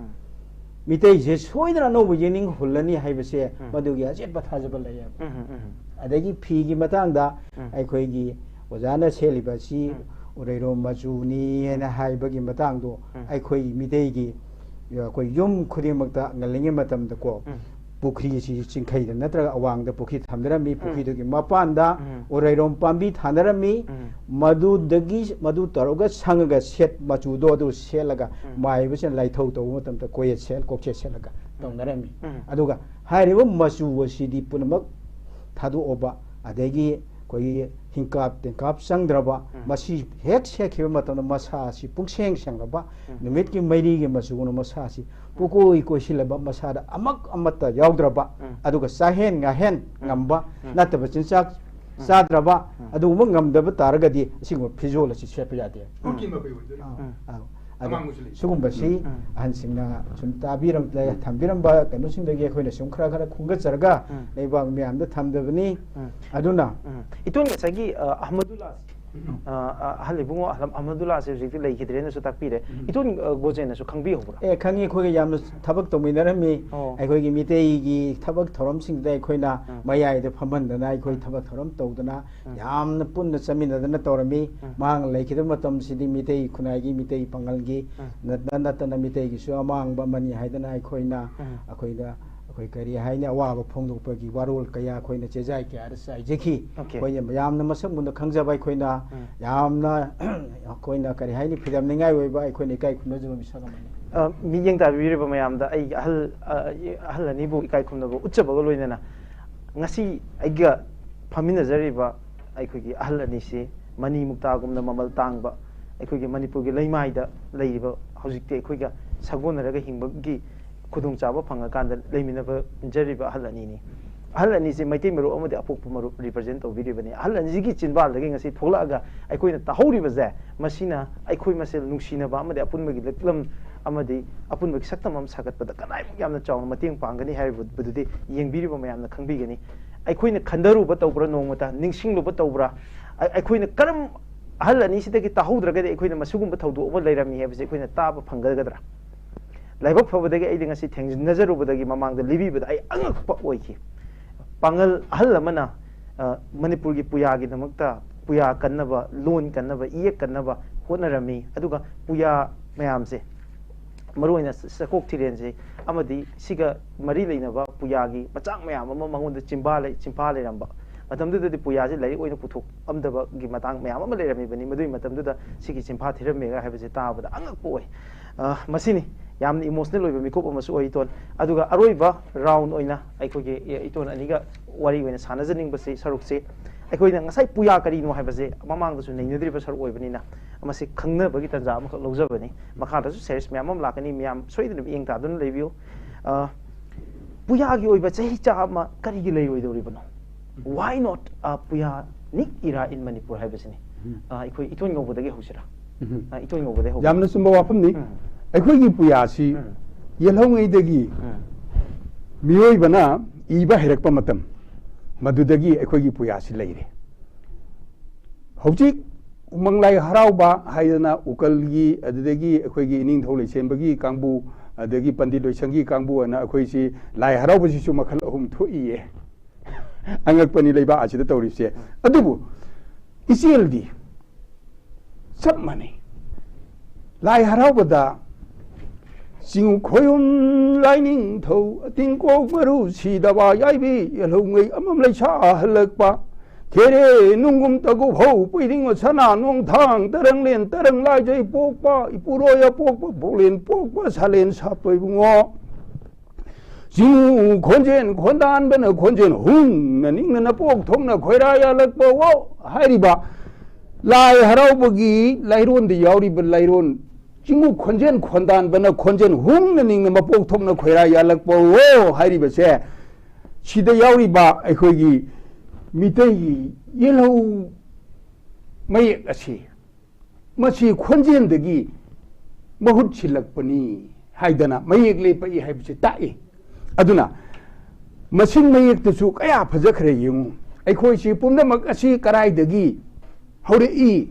ꯃꯤꯇꯩꯁꯦ ꯁꯣꯏꯗꯅ ꯑꯅꯧꯕ ꯌꯦꯅꯤꯡ ꯍꯨꯜꯂꯅꯤ ꯍꯥꯏꯕꯁꯦ ꯃꯗꯨꯒꯤ ꯑꯆꯦꯠꯄ ꯊꯥꯖꯕ ꯂꯩꯌꯦꯕ꯫ ꯎꯝ, ꯎꯝ, ꯎꯝ꯫ ꯑꯗꯒꯤ ꯐꯤꯒꯤ ꯃꯇꯥꯡꯗ ꯎꯝ꯫ ꯑꯩꯈꯣꯏꯒꯤ ꯑꯣꯖꯥꯅ ꯁꯦꯠꯂꯤꯕ ꯑꯁꯤ ꯎꯔꯩꯔꯣꯝ ꯃꯆꯨꯅꯤ ꯍꯥꯏꯅ ꯍꯥꯏꯕꯒꯤ ꯃꯇꯥꯡꯗꯣ, ꯎꯝ꯫ ꯑꯩꯈꯣꯏꯒꯤ ꯃꯤꯇꯩꯒꯤ, ꯑꯩꯈꯣꯏ ꯌꯨꯝ ꯈꯨꯗꯤꯡꯃꯛꯇ ꯉꯜꯂꯤꯉꯩ ꯃꯇꯝꯗꯀꯣ, ꯎꯝ꯫ ꯄꯨꯈ꯭ꯔꯤꯁꯤ ꯆꯤꯡꯈꯩꯗ ꯅꯠꯇ꯭ꯔꯒ ꯑꯋꯥꯡꯗ ꯄꯨꯈ꯭ꯔꯤ ꯊꯝꯅꯔꯝꯃꯤ꯫ ꯄꯨꯈ꯭ꯔꯤꯗꯨꯒꯤ ꯃꯄꯥꯟꯗ ꯎꯝ꯫ ꯎꯔꯩꯔꯣꯝ ꯄꯥꯝꯕꯤ ꯊꯥꯅꯔꯝꯃꯤ꯫ ꯎꯝ꯫ ꯃꯗꯨꯗꯒꯤ, ꯃꯗꯨ ꯇꯧꯔꯒ ꯁꯪꯉꯒ ꯁꯦꯠ ꯃꯆꯨꯗꯣ ꯑꯗꯨ ꯁꯦꯠꯂꯒ ꯎꯝ꯫ ꯃꯥꯏꯕꯁꯤꯅ ꯂꯥꯏꯊꯧ ꯇꯧꯕ ꯃꯇꯝꯗ ꯀꯣꯌꯦꯠ ꯁꯦꯠ, ꯀꯣꯛꯆꯦꯠ ꯁꯦꯠꯂꯒ ꯇꯧꯅꯔꯝꯃꯤ꯫ ꯎꯝ꯫ ꯑꯗꯨꯒ ꯍꯥꯏꯔꯤꯕ ꯃꯆꯨ ꯑꯁꯤꯗꯤ ꯄꯨꯝꯅꯃꯛ ꯊꯥꯗꯣꯛꯑꯕ, ꯑꯗꯒꯤ ꯑꯩꯈꯣꯏꯒꯤ ꯍꯤꯡꯀꯥꯞ ꯇꯦꯡꯀꯥꯞ ꯆꯪꯗ꯭ꯔꯕ, ꯎꯝ꯫ ꯃꯁꯤ ꯍꯦꯛ ꯁꯦꯠꯈꯤꯕ ꯃꯇꯝꯗ ꯃꯁꯥ ꯑꯁꯤ ꯄꯨꯡꯁꯦꯡ ꯁꯦꯡꯂꯕ, ꯎꯝ꯫ ꯅꯨꯃꯤꯠꯀꯤ ꯃꯩꯔꯤꯒꯤ ꯃꯆꯨꯒꯨꯝꯅ ꯃꯁꯥ ꯑꯁꯤ ꯎꯝ꯫ ꯄꯨꯀꯣꯏ ꯀꯣꯏꯁꯤꯜꯂꯕ, ꯃꯁꯥꯗ ꯑꯃꯛ ꯑꯃꯠꯇ ꯌꯥꯎꯗ꯭ꯔꯕ, ꯎꯝ꯫ ꯑꯗꯨꯒ ꯆꯥꯍꯦꯟ ꯉꯥꯍꯦꯟ ꯎꯝ꯫ ꯉꯝꯕ, ꯎꯝ꯫ ꯅꯠꯇꯕ ꯆꯤꯟꯖꯥꯛ ꯎꯝ꯫ ꯆꯥꯗ꯭ꯔꯕ, ꯎꯝ꯫ ꯑꯗꯨꯒꯨꯝꯕ ꯉꯝꯗꯕ ꯇꯥꯔꯒꯗꯤ ꯑꯁꯤꯒꯨꯝꯕ ꯐꯤꯖꯣꯜ ꯑꯁꯤ ꯁꯦꯠꯄ ꯌꯥꯗꯦ꯫ ꯎꯝ꯫ ꯀꯨꯀꯤ ꯃꯄꯩ ꯑꯣꯏꯗꯣꯏꯅꯤ꯫ ꯑꯥ, ꯎꯝ꯫ ꯑꯥ꯫ ꯑꯗꯣ ꯑꯃꯥꯡꯕꯁꯨ ꯂꯩ꯫ ꯁꯤꯒꯨꯝꯕꯁꯤ ꯎꯝ꯫ ꯑꯍꯟꯁꯤꯡꯅ ꯁꯨꯝ ꯇꯥꯕꯤꯔꯝ-, ꯎꯝ꯫ ꯊꯝꯕꯤꯔꯝꯕ ꯀꯩꯅꯣꯁꯤꯡꯗꯒꯤ ꯑꯩꯈꯣꯏꯅ ꯁꯨꯝ ꯈꯔ ꯈꯔ ꯈꯣꯝꯒꯠꯆꯔꯒ ꯎꯝ꯫ ꯂꯩꯕꯥꯛ ꯃꯤꯌꯥꯝꯗ ꯊꯝꯖꯕꯅꯤ꯫ ꯎꯝ꯫ ꯑꯗꯨꯅ ꯎꯝ꯫ ꯏꯇꯣꯟ ꯉꯁꯥꯏꯒꯤ, ꯑ, ꯑꯍꯃꯗꯨꯜꯂꯥ, ꯎꯝ꯫ ꯑ, ꯑ, ꯑꯍꯜ ꯏꯕꯨꯡꯉꯣ ꯑꯍꯜ-, ꯑꯍꯃꯗꯨꯜꯂꯥꯁꯦ ꯍꯧꯖꯤꯛꯇꯤ ꯂꯩꯈꯤꯗ꯭ꯔꯦꯅꯁꯨ ꯇꯥꯛꯄꯤꯔꯦ꯫ ꯎꯝ꯫ ꯏꯇꯣꯟ, ꯑ, ꯒꯣꯖꯦꯅꯁꯨ ꯈꯪꯕꯤꯍꯧꯕ꯭ꯔꯥ? ꯑꯦ, ꯈꯪꯉꯤ꯫ ꯑꯩꯈꯣꯏꯒ ꯌꯥꯝꯅ ꯊꯕꯛ ꯇꯧꯃꯤꯟꯅꯔꯝꯃꯤ꯫ ꯑꯣ꯫ ꯑꯩꯈꯣꯏꯒꯤ ꯃꯤꯇꯩꯒꯤ ꯊꯕꯛ ꯊꯧꯔꯝꯁꯤꯡꯗ ꯑꯩꯈꯣꯏꯅ ꯎꯝ꯫ ꯃꯌꯥꯏꯗ ꯐꯝꯍꯟꯗꯅ ꯑꯩꯈꯣꯏ ꯎꯝ꯫ ꯊꯕꯛ ꯊꯧꯔꯝ ꯇꯧꯗꯅ ꯎꯝ꯫ ꯌꯥꯝꯅ ꯄꯨꯟꯅ ꯆꯠꯃꯤꯟꯅꯗꯅ ꯇꯧꯔꯝꯃꯤ꯫ ꯎꯝ꯫ ꯃꯍꯥꯛꯅ ꯂꯩꯈꯤꯗꯕ ꯃꯇꯝꯁꯤꯗꯤ ꯃꯤꯇꯩ ꯈꯨꯟꯅꯥꯏꯒꯤ, ꯃꯤꯇꯩ ꯄꯥꯉꯜꯒꯤ ꯎꯝ꯫ ꯅꯠꯇ ꯅꯠꯇꯅ ꯃꯤꯇꯩꯒꯤꯁꯨ ꯑꯃꯥꯡꯕ ꯑꯃꯅꯤ ꯍꯥꯏꯗꯅ ꯑꯩꯈꯣꯏꯅ, ꯎꯝ꯫ ꯑꯩꯈꯣꯏꯗ, ꯑꯩꯈꯣꯏ ꯀꯔꯤ ꯍꯥꯏꯅꯤ, ꯑꯋꯥꯕ ꯐꯣꯡꯗꯣꯛꯄꯒꯤ ꯋꯥꯔꯣꯜ ꯀꯌꯥ ꯑꯩꯈꯣꯏꯅ ꯆꯦꯖꯥꯏ ꯀꯌꯥꯗ ꯆꯥꯏꯖꯈꯤ꯫ ꯑꯣꯀꯦ꯫ ꯑꯩꯈꯣꯏꯅ ꯌꯥꯝꯅ ꯃꯁꯛ ꯃꯨꯟꯅ ꯈꯪꯖꯕ, ꯑꯩꯈꯣꯏꯅ ꯎꯝ꯫ ꯌꯥꯝꯅ, ꯑꯩꯈꯣꯏꯅ ꯀꯔꯤ ꯍꯥꯏꯅꯤ, ꯐꯤꯗꯝꯅꯤꯡꯉꯥꯏ ꯑꯣꯏꯕ, ꯑꯩꯈꯣꯏꯅ ꯏꯀꯥꯏ ꯈꯨꯝꯅꯖꯕ ꯃꯤꯁꯛ ꯑꯃꯅꯤ꯫ ꯑ, ꯃꯤꯠꯌꯦꯡ ꯇꯥꯕꯤꯔꯤꯕ ꯃꯌꯥꯝꯗ ꯑꯩꯒꯤ ꯑꯍꯜ, ꯑ, ꯑꯍꯜ ꯑꯅꯤꯕꯨ ꯏꯀꯥꯏ ꯈꯨꯝꯅꯕ ꯎꯠꯆꯕꯒ ꯂꯣꯏꯅꯅ ꯉꯁꯤ ꯑꯩꯒ ꯐꯝꯃꯤꯟꯅꯖꯔꯤꯕ ꯑꯩꯈꯣꯏꯒꯤ ꯑꯍꯜ ꯑꯅꯤꯁꯤ ꯃꯅꯤ ꯃꯨꯛꯇꯥꯒꯨꯝꯅ ꯃꯃꯜ ꯇꯥꯡꯕ, ꯑꯩꯈꯣꯏꯒꯤ ꯃꯅꯤꯄꯨꯔꯒꯤ ꯂꯩꯃꯥꯏꯗ ꯂꯩꯔꯤꯕ, ꯍꯧꯖꯤꯛꯇꯤ ꯑꯩꯈꯣꯏꯒ ꯁꯥꯒꯣꯟꯅꯔꯒ ꯍꯤꯡꯕꯒꯤ ꯈꯨꯗꯣꯡꯆꯥꯕ ꯐꯪꯉꯀꯥꯟꯗ ꯂꯩꯃꯤꯟꯅꯖꯔꯤꯕ ꯑꯍꯜ ꯑꯅꯤꯅꯤ꯫ ꯑꯍꯜ ꯑꯅꯤꯁꯤ ꯃꯩꯇꯩ ꯃꯔꯨꯞ ꯑꯃꯗꯤ ꯑꯄꯣꯛꯄ ꯃꯔꯨꯞ represent ꯇꯧꯕꯤꯔꯤꯕꯅꯤ꯫ ꯑꯍꯜ ꯑꯅꯤꯁꯤꯒꯤ ꯆꯤꯟꯕꯥꯜꯗꯒꯤ ꯉꯁꯤ ꯊꯣꯛꯂꯛꯑꯒ ꯑꯩꯈꯣꯏꯅ ꯇꯥꯍꯧꯔꯤꯕꯁꯦ, ꯃꯁꯤꯅ ꯑꯩꯈꯣꯏ ꯃꯁꯦꯜ ꯅꯨꯡꯁꯤꯅꯕ ꯑꯃꯗꯤ ꯑꯄꯨꯟꯕꯒꯤ ꯂꯤꯛꯂꯝ ꯑꯃꯗꯤ ꯑꯄꯨꯟꯕꯒꯤ ꯁꯛꯇꯝ ꯑꯃ ꯁꯥꯒꯠꯄꯗ ꯀꯗꯥꯏꯃꯨꯛ ꯌꯥꯝꯅ ꯆꯥꯎꯅ ꯃꯇꯦꯡ ꯄꯥꯡꯒꯅꯤ ꯍꯥꯏꯔꯤꯕꯗꯨꯗꯤ ꯌꯦꯡꯕꯤꯔꯤꯕ ꯃꯌꯥꯝꯅ ꯈꯪꯕꯤꯒꯅꯤ꯫ ꯑꯩꯈꯣꯏꯅ ꯈꯟꯊꯔꯨꯕ ꯇꯧꯕ꯭ꯔꯥ, ꯅꯣꯡꯃꯇ ꯅꯤꯡꯁꯤꯡꯂꯨꯕ ꯇꯧꯕ꯭ꯔꯥ? ꯑ-, ꯑꯩꯈꯣꯏꯅ ꯀꯔꯝ, ꯑꯍꯜ ꯑꯅꯤꯁꯤꯗꯒꯤ ꯇꯥꯍꯧꯗ꯭ꯔꯒꯗꯤ ꯑꯩꯈꯣꯏꯅ ꯃꯁꯤꯒꯨꯝꯕ ꯊꯧꯗꯣꯛ ꯑꯃ ꯂꯩꯔꯝꯃꯤ ꯍꯥꯏꯕꯁꯦ ꯑꯩꯈꯣꯏꯅ ꯇꯥꯕ ꯐꯪꯒꯗ꯭ꯔꯥ? ꯂꯥꯏꯕꯛ ꯐꯕꯗꯒꯤ ꯑꯩꯗꯤ ꯉꯁꯤ ꯊꯦꯡꯅꯖꯔꯨꯕꯗꯒꯤ ꯃꯃꯥꯡꯗ ꯂꯤꯕꯤꯕꯗ ꯑꯩ ꯑꯉꯛꯄ ꯑꯣꯏꯈꯤ꯫ ꯄꯥꯉꯜ ꯑꯍꯜ ꯑꯃꯅ, ꯑ, ꯃꯅꯤꯄꯨꯔꯒꯤ ꯄꯨꯌꯥꯒꯤꯗꯃꯛꯇ ꯄꯨꯌꯥ ꯀꯟꯅꯕ, ꯂꯣꯟ ꯀꯟꯅꯕ, ꯏꯌꯦꯛ ꯀꯟꯅꯕ ꯍꯣꯠꯅꯔꯝꯃꯤ꯫ ꯑꯗꯨꯒ ꯄꯨꯌꯥ ꯃꯌꯥꯝꯁꯦ, ꯃꯔꯨꯑꯣꯏꯅ ꯆ-, ꯆꯥꯀꯣꯛ ꯊꯤꯔꯦꯟꯁꯦ ꯑꯃꯗꯤ ꯁꯤꯒ ꯃꯔꯤ ꯂꯩꯅꯕ ꯄꯨꯌꯥꯒꯤ ꯃꯆꯥꯛ ꯃꯌꯥꯝ ꯑꯃ ꯃꯉꯣꯟꯗ ꯆꯤꯟꯐꯥ ꯂꯩ-, ꯆꯤꯟꯐꯥ ꯂꯩꯔꯝꯕ꯫ ꯃꯇꯝꯗꯨꯗꯗꯤ ꯄꯨꯌꯥꯁꯦ ꯂꯥꯏꯔꯤꯛ ꯑꯣꯏꯅ ꯄꯨꯊꯣꯛꯑꯝꯗꯕꯒꯤ ꯃꯇꯥꯡ ꯃꯌꯥꯝ ꯑꯃ ꯂꯩꯔꯝꯃꯤꯕꯅꯤ꯫ ꯃꯗꯨꯒꯤ ꯃꯇꯝꯗꯨꯗ ꯁꯤꯒꯤ ꯆꯤꯟꯐꯥ ꯊꯤꯔꯝꯃꯦꯒ ꯍꯥꯏꯕꯁꯦ ꯇꯥꯕꯗ ꯑꯉꯛꯄ ꯑꯣꯏ꯫ ꯑ, ꯃꯁꯤꯅꯤ ꯌꯥꯝꯅ emotional ꯑꯣꯏꯕ ꯃꯤꯀꯨꯞ ꯑꯃꯁꯨ ꯑꯣꯏ, ꯏꯇꯣꯟ꯫ ꯑꯗꯨꯒ ꯑꯔꯣꯏꯕ round ꯑꯣꯏꯅ ꯑꯩꯈꯣꯏꯒꯤ, ꯑꯦ, ꯏꯇꯣꯟ ꯑꯅꯤꯒ ꯋꯥꯔꯤ ꯑꯣꯏꯅ ꯁꯥꯟꯅꯖꯅꯤꯡꯕꯁꯤ, ꯁꯔꯨꯛꯁꯤ, ꯑꯩꯈꯣꯏꯅ ꯉꯁꯥꯏ ꯄꯨꯌꯥ ꯀꯔꯤꯅꯣ ꯍꯥꯏꯕꯁꯦ ꯃꯃꯥꯡꯗꯁꯨ ꯅꯩꯅꯗ꯭ꯔꯤꯕ ꯁꯔꯨꯛ ꯑꯣꯏꯕꯅꯤꯅ, ꯃꯁꯤ ꯈꯪꯅꯕꯒꯤ ꯇꯥꯟꯖꯥ ꯑꯃꯈꯛ ꯂꯧꯖꯕꯅꯤ꯫ ꯃꯈꯥꯗꯁꯨ ꯁꯦꯔꯤꯁ ꯃꯌꯥꯝ ꯑꯃ ꯂꯥꯛꯀꯅꯤ, ꯃꯌꯥꯝ ꯁꯣꯏꯗꯅ ꯃꯤꯠꯌꯦꯡ ꯇꯥꯗꯨꯅ ꯂꯩꯕꯤꯌꯨ꯫ ꯑ, ꯄꯨꯌꯥꯒꯤ ꯑꯣꯏꯕ ꯆꯍꯤ ꯆꯥ ꯑꯃ ꯀꯔꯤꯒꯤ ꯂꯩꯔꯣꯏꯗꯧꯔꯤꯕꯅꯣ? Why not a ꯄꯨꯌꯥ ꯅꯤꯛ ꯏꯔꯥ in Manipur ꯍꯥꯏꯕꯁꯤꯅꯤ꯫ ꯑ, ꯑꯩꯈꯣꯏ ꯏꯇꯣꯟ ꯉꯧꯕꯗꯒꯤ ꯍꯧꯁꯤꯔꯥ? ꯑ, ꯏꯇꯣꯟ ꯉꯧꯕꯗꯒꯤ ꯍꯧꯕ꯫ ꯌꯥꯝꯅ ꯆꯨꯝꯕ ꯋꯥꯐꯝꯅꯤ꯫ ꯎꯝ꯫ ꯑꯩꯈꯣꯏꯒꯤ ꯄꯨꯌꯥꯁꯤ ꯎꯝ꯫ ꯌꯦꯜꯍꯧꯉꯩꯗꯒꯤ ꯎꯝ꯫ ꯃꯤꯑꯣꯏꯕꯅ ꯏꯕ ꯍꯩꯔꯛꯄ ꯃꯇꯝ, ꯃꯗꯨꯗꯒꯤ ꯑꯩꯈꯣꯏꯒꯤ ꯄꯨꯌꯥꯁꯤ ꯂꯩꯔꯦ꯫ ꯍꯧꯖꯤꯛ ꯎꯃꯪ ꯂꯥꯏ ꯍꯔꯥꯎꯕ ꯍꯥꯏꯗꯅ ꯎꯀꯜꯒꯤ, ꯑꯗꯨꯗꯒꯤ ꯑꯩꯈꯣꯏꯒꯤ ꯏꯅꯤꯡꯊꯧ ꯂꯩꯁꯦꯝꯕꯒꯤ ꯀꯥꯡꯕꯨ, ꯑꯗꯒꯤ ꯄꯟꯗꯤꯠ ꯂꯣꯏꯁꯪꯒꯤ ꯀꯥꯡꯕꯨ ꯑꯅ ꯑꯩꯈꯣꯏꯁꯤ ꯂꯥꯏ ꯍꯔꯥꯎꯕꯁꯤꯁꯨ ꯃꯈꯜ ꯑꯍꯨꯝ ꯊꯣꯛꯏꯌꯦ꯫ ꯑꯉꯛꯄꯅꯤ ꯂꯩꯕꯥꯛ ꯑꯁꯤꯗ ꯇꯧꯔꯤꯕꯁꯦ꯫ ꯑꯗꯨꯕꯨ ꯏꯆꯦꯜꯗꯤ ꯆꯞ ꯃꯥꯟꯅꯩ꯫ ꯂꯥꯏ ꯍꯔꯥꯎꯕꯗ ꯆꯤꯡꯉꯨ ꯈꯣꯌꯨꯝ ꯂꯥꯏꯅꯤꯡꯊꯧ, ꯑꯇꯤꯡꯀꯣꯛ ꯃꯔꯨ ꯁꯤꯗꯕ ꯌꯥꯏꯕꯤ, ꯌꯦꯜꯍꯧꯉꯩ ꯑꯃꯝ ꯂꯩꯁꯥ ꯍꯜꯂꯛꯄ, ꯈꯦꯔꯦ ꯅꯨꯡꯒꯨꯝ ꯇꯒꯨ ꯐꯧ ꯄꯨꯏꯗꯤꯡ ꯁꯅꯥ ꯅꯣꯡꯊꯥꯡ ꯇꯔꯪꯂꯦꯟ ꯇꯔꯪ ꯂꯥꯏꯖꯩ ꯄꯣꯛꯄ, ꯏꯄꯨꯔꯣꯏ ꯑꯄꯣꯛꯄ ꯄꯣꯛꯂꯦꯟ ꯄꯣꯛꯄ ꯁꯥꯂꯦꯟ ꯁꯥꯞꯇꯣꯏꯕꯨꯡꯉꯣ꯫ ꯆꯤꯡꯉꯨ ꯈꯣꯟꯖꯦꯜ ꯈꯣꯟꯗꯥꯟꯕꯅ ꯈꯣꯟꯖꯦꯜ ꯍꯨꯝꯅ ꯅꯤꯡꯅ ꯅꯄꯣꯛ ꯊꯣꯛꯅ ꯈꯣꯏꯔꯥ ꯌꯥꯜꯂꯛꯄ ꯋꯣ ꯍꯥꯏꯔꯤꯕ ꯂꯥꯏ ꯍꯔꯥꯎꯕꯒꯤ ꯂꯥꯏꯔꯣꯟꯗ ꯌꯥꯎꯔꯤꯕ ꯂꯥꯏꯔꯣꯟ, ꯆꯤꯡꯉꯨ ꯈꯣꯟꯖꯦꯜ ꯈꯣꯟꯗꯥꯟꯕꯅ ꯈꯣꯟꯖꯦꯜ ꯍꯨꯝꯅ ꯅꯤꯡꯅ ꯃꯄꯣꯛ ꯊꯣꯛꯅ ꯈꯣꯏꯔꯥ ꯌꯥꯜꯂꯛꯄ ꯋꯣ ꯍꯥꯏꯔꯤꯕꯁꯦ, ꯁꯤꯗ ꯌꯥꯎꯔꯤꯕ ꯑꯩꯈꯣꯏꯒꯤ ꯃꯤꯇꯩꯒꯤ ꯌꯦꯜꯍꯧ ꯃꯌꯦꯛ ꯑꯁꯤ ꯃꯁꯤ ꯈꯣꯟꯖꯦꯜꯗꯒꯤ ꯃꯍꯨꯠ ꯁꯤꯜꯂꯛꯄꯅꯤ ꯍꯥꯏꯗꯅ ꯃꯌꯦꯛ ꯂꯦꯞꯄꯛꯏ ꯍꯥꯏꯕꯁꯤ ꯇꯥꯛꯏ꯫ ꯑꯗꯨꯅ ꯃꯁꯤꯡ ꯃꯌꯦꯛꯇꯨꯁꯨ ꯀꯌꯥ ꯐꯖꯈ꯭ꯔꯦ ꯌꯦꯡꯉꯨ꯫ ꯑꯩꯈꯣꯏꯁꯤ ꯄꯨꯝꯅꯃꯛ ꯑꯁꯤ ꯀꯗꯥꯏꯗꯒꯤ ꯍꯧꯔꯛꯏ?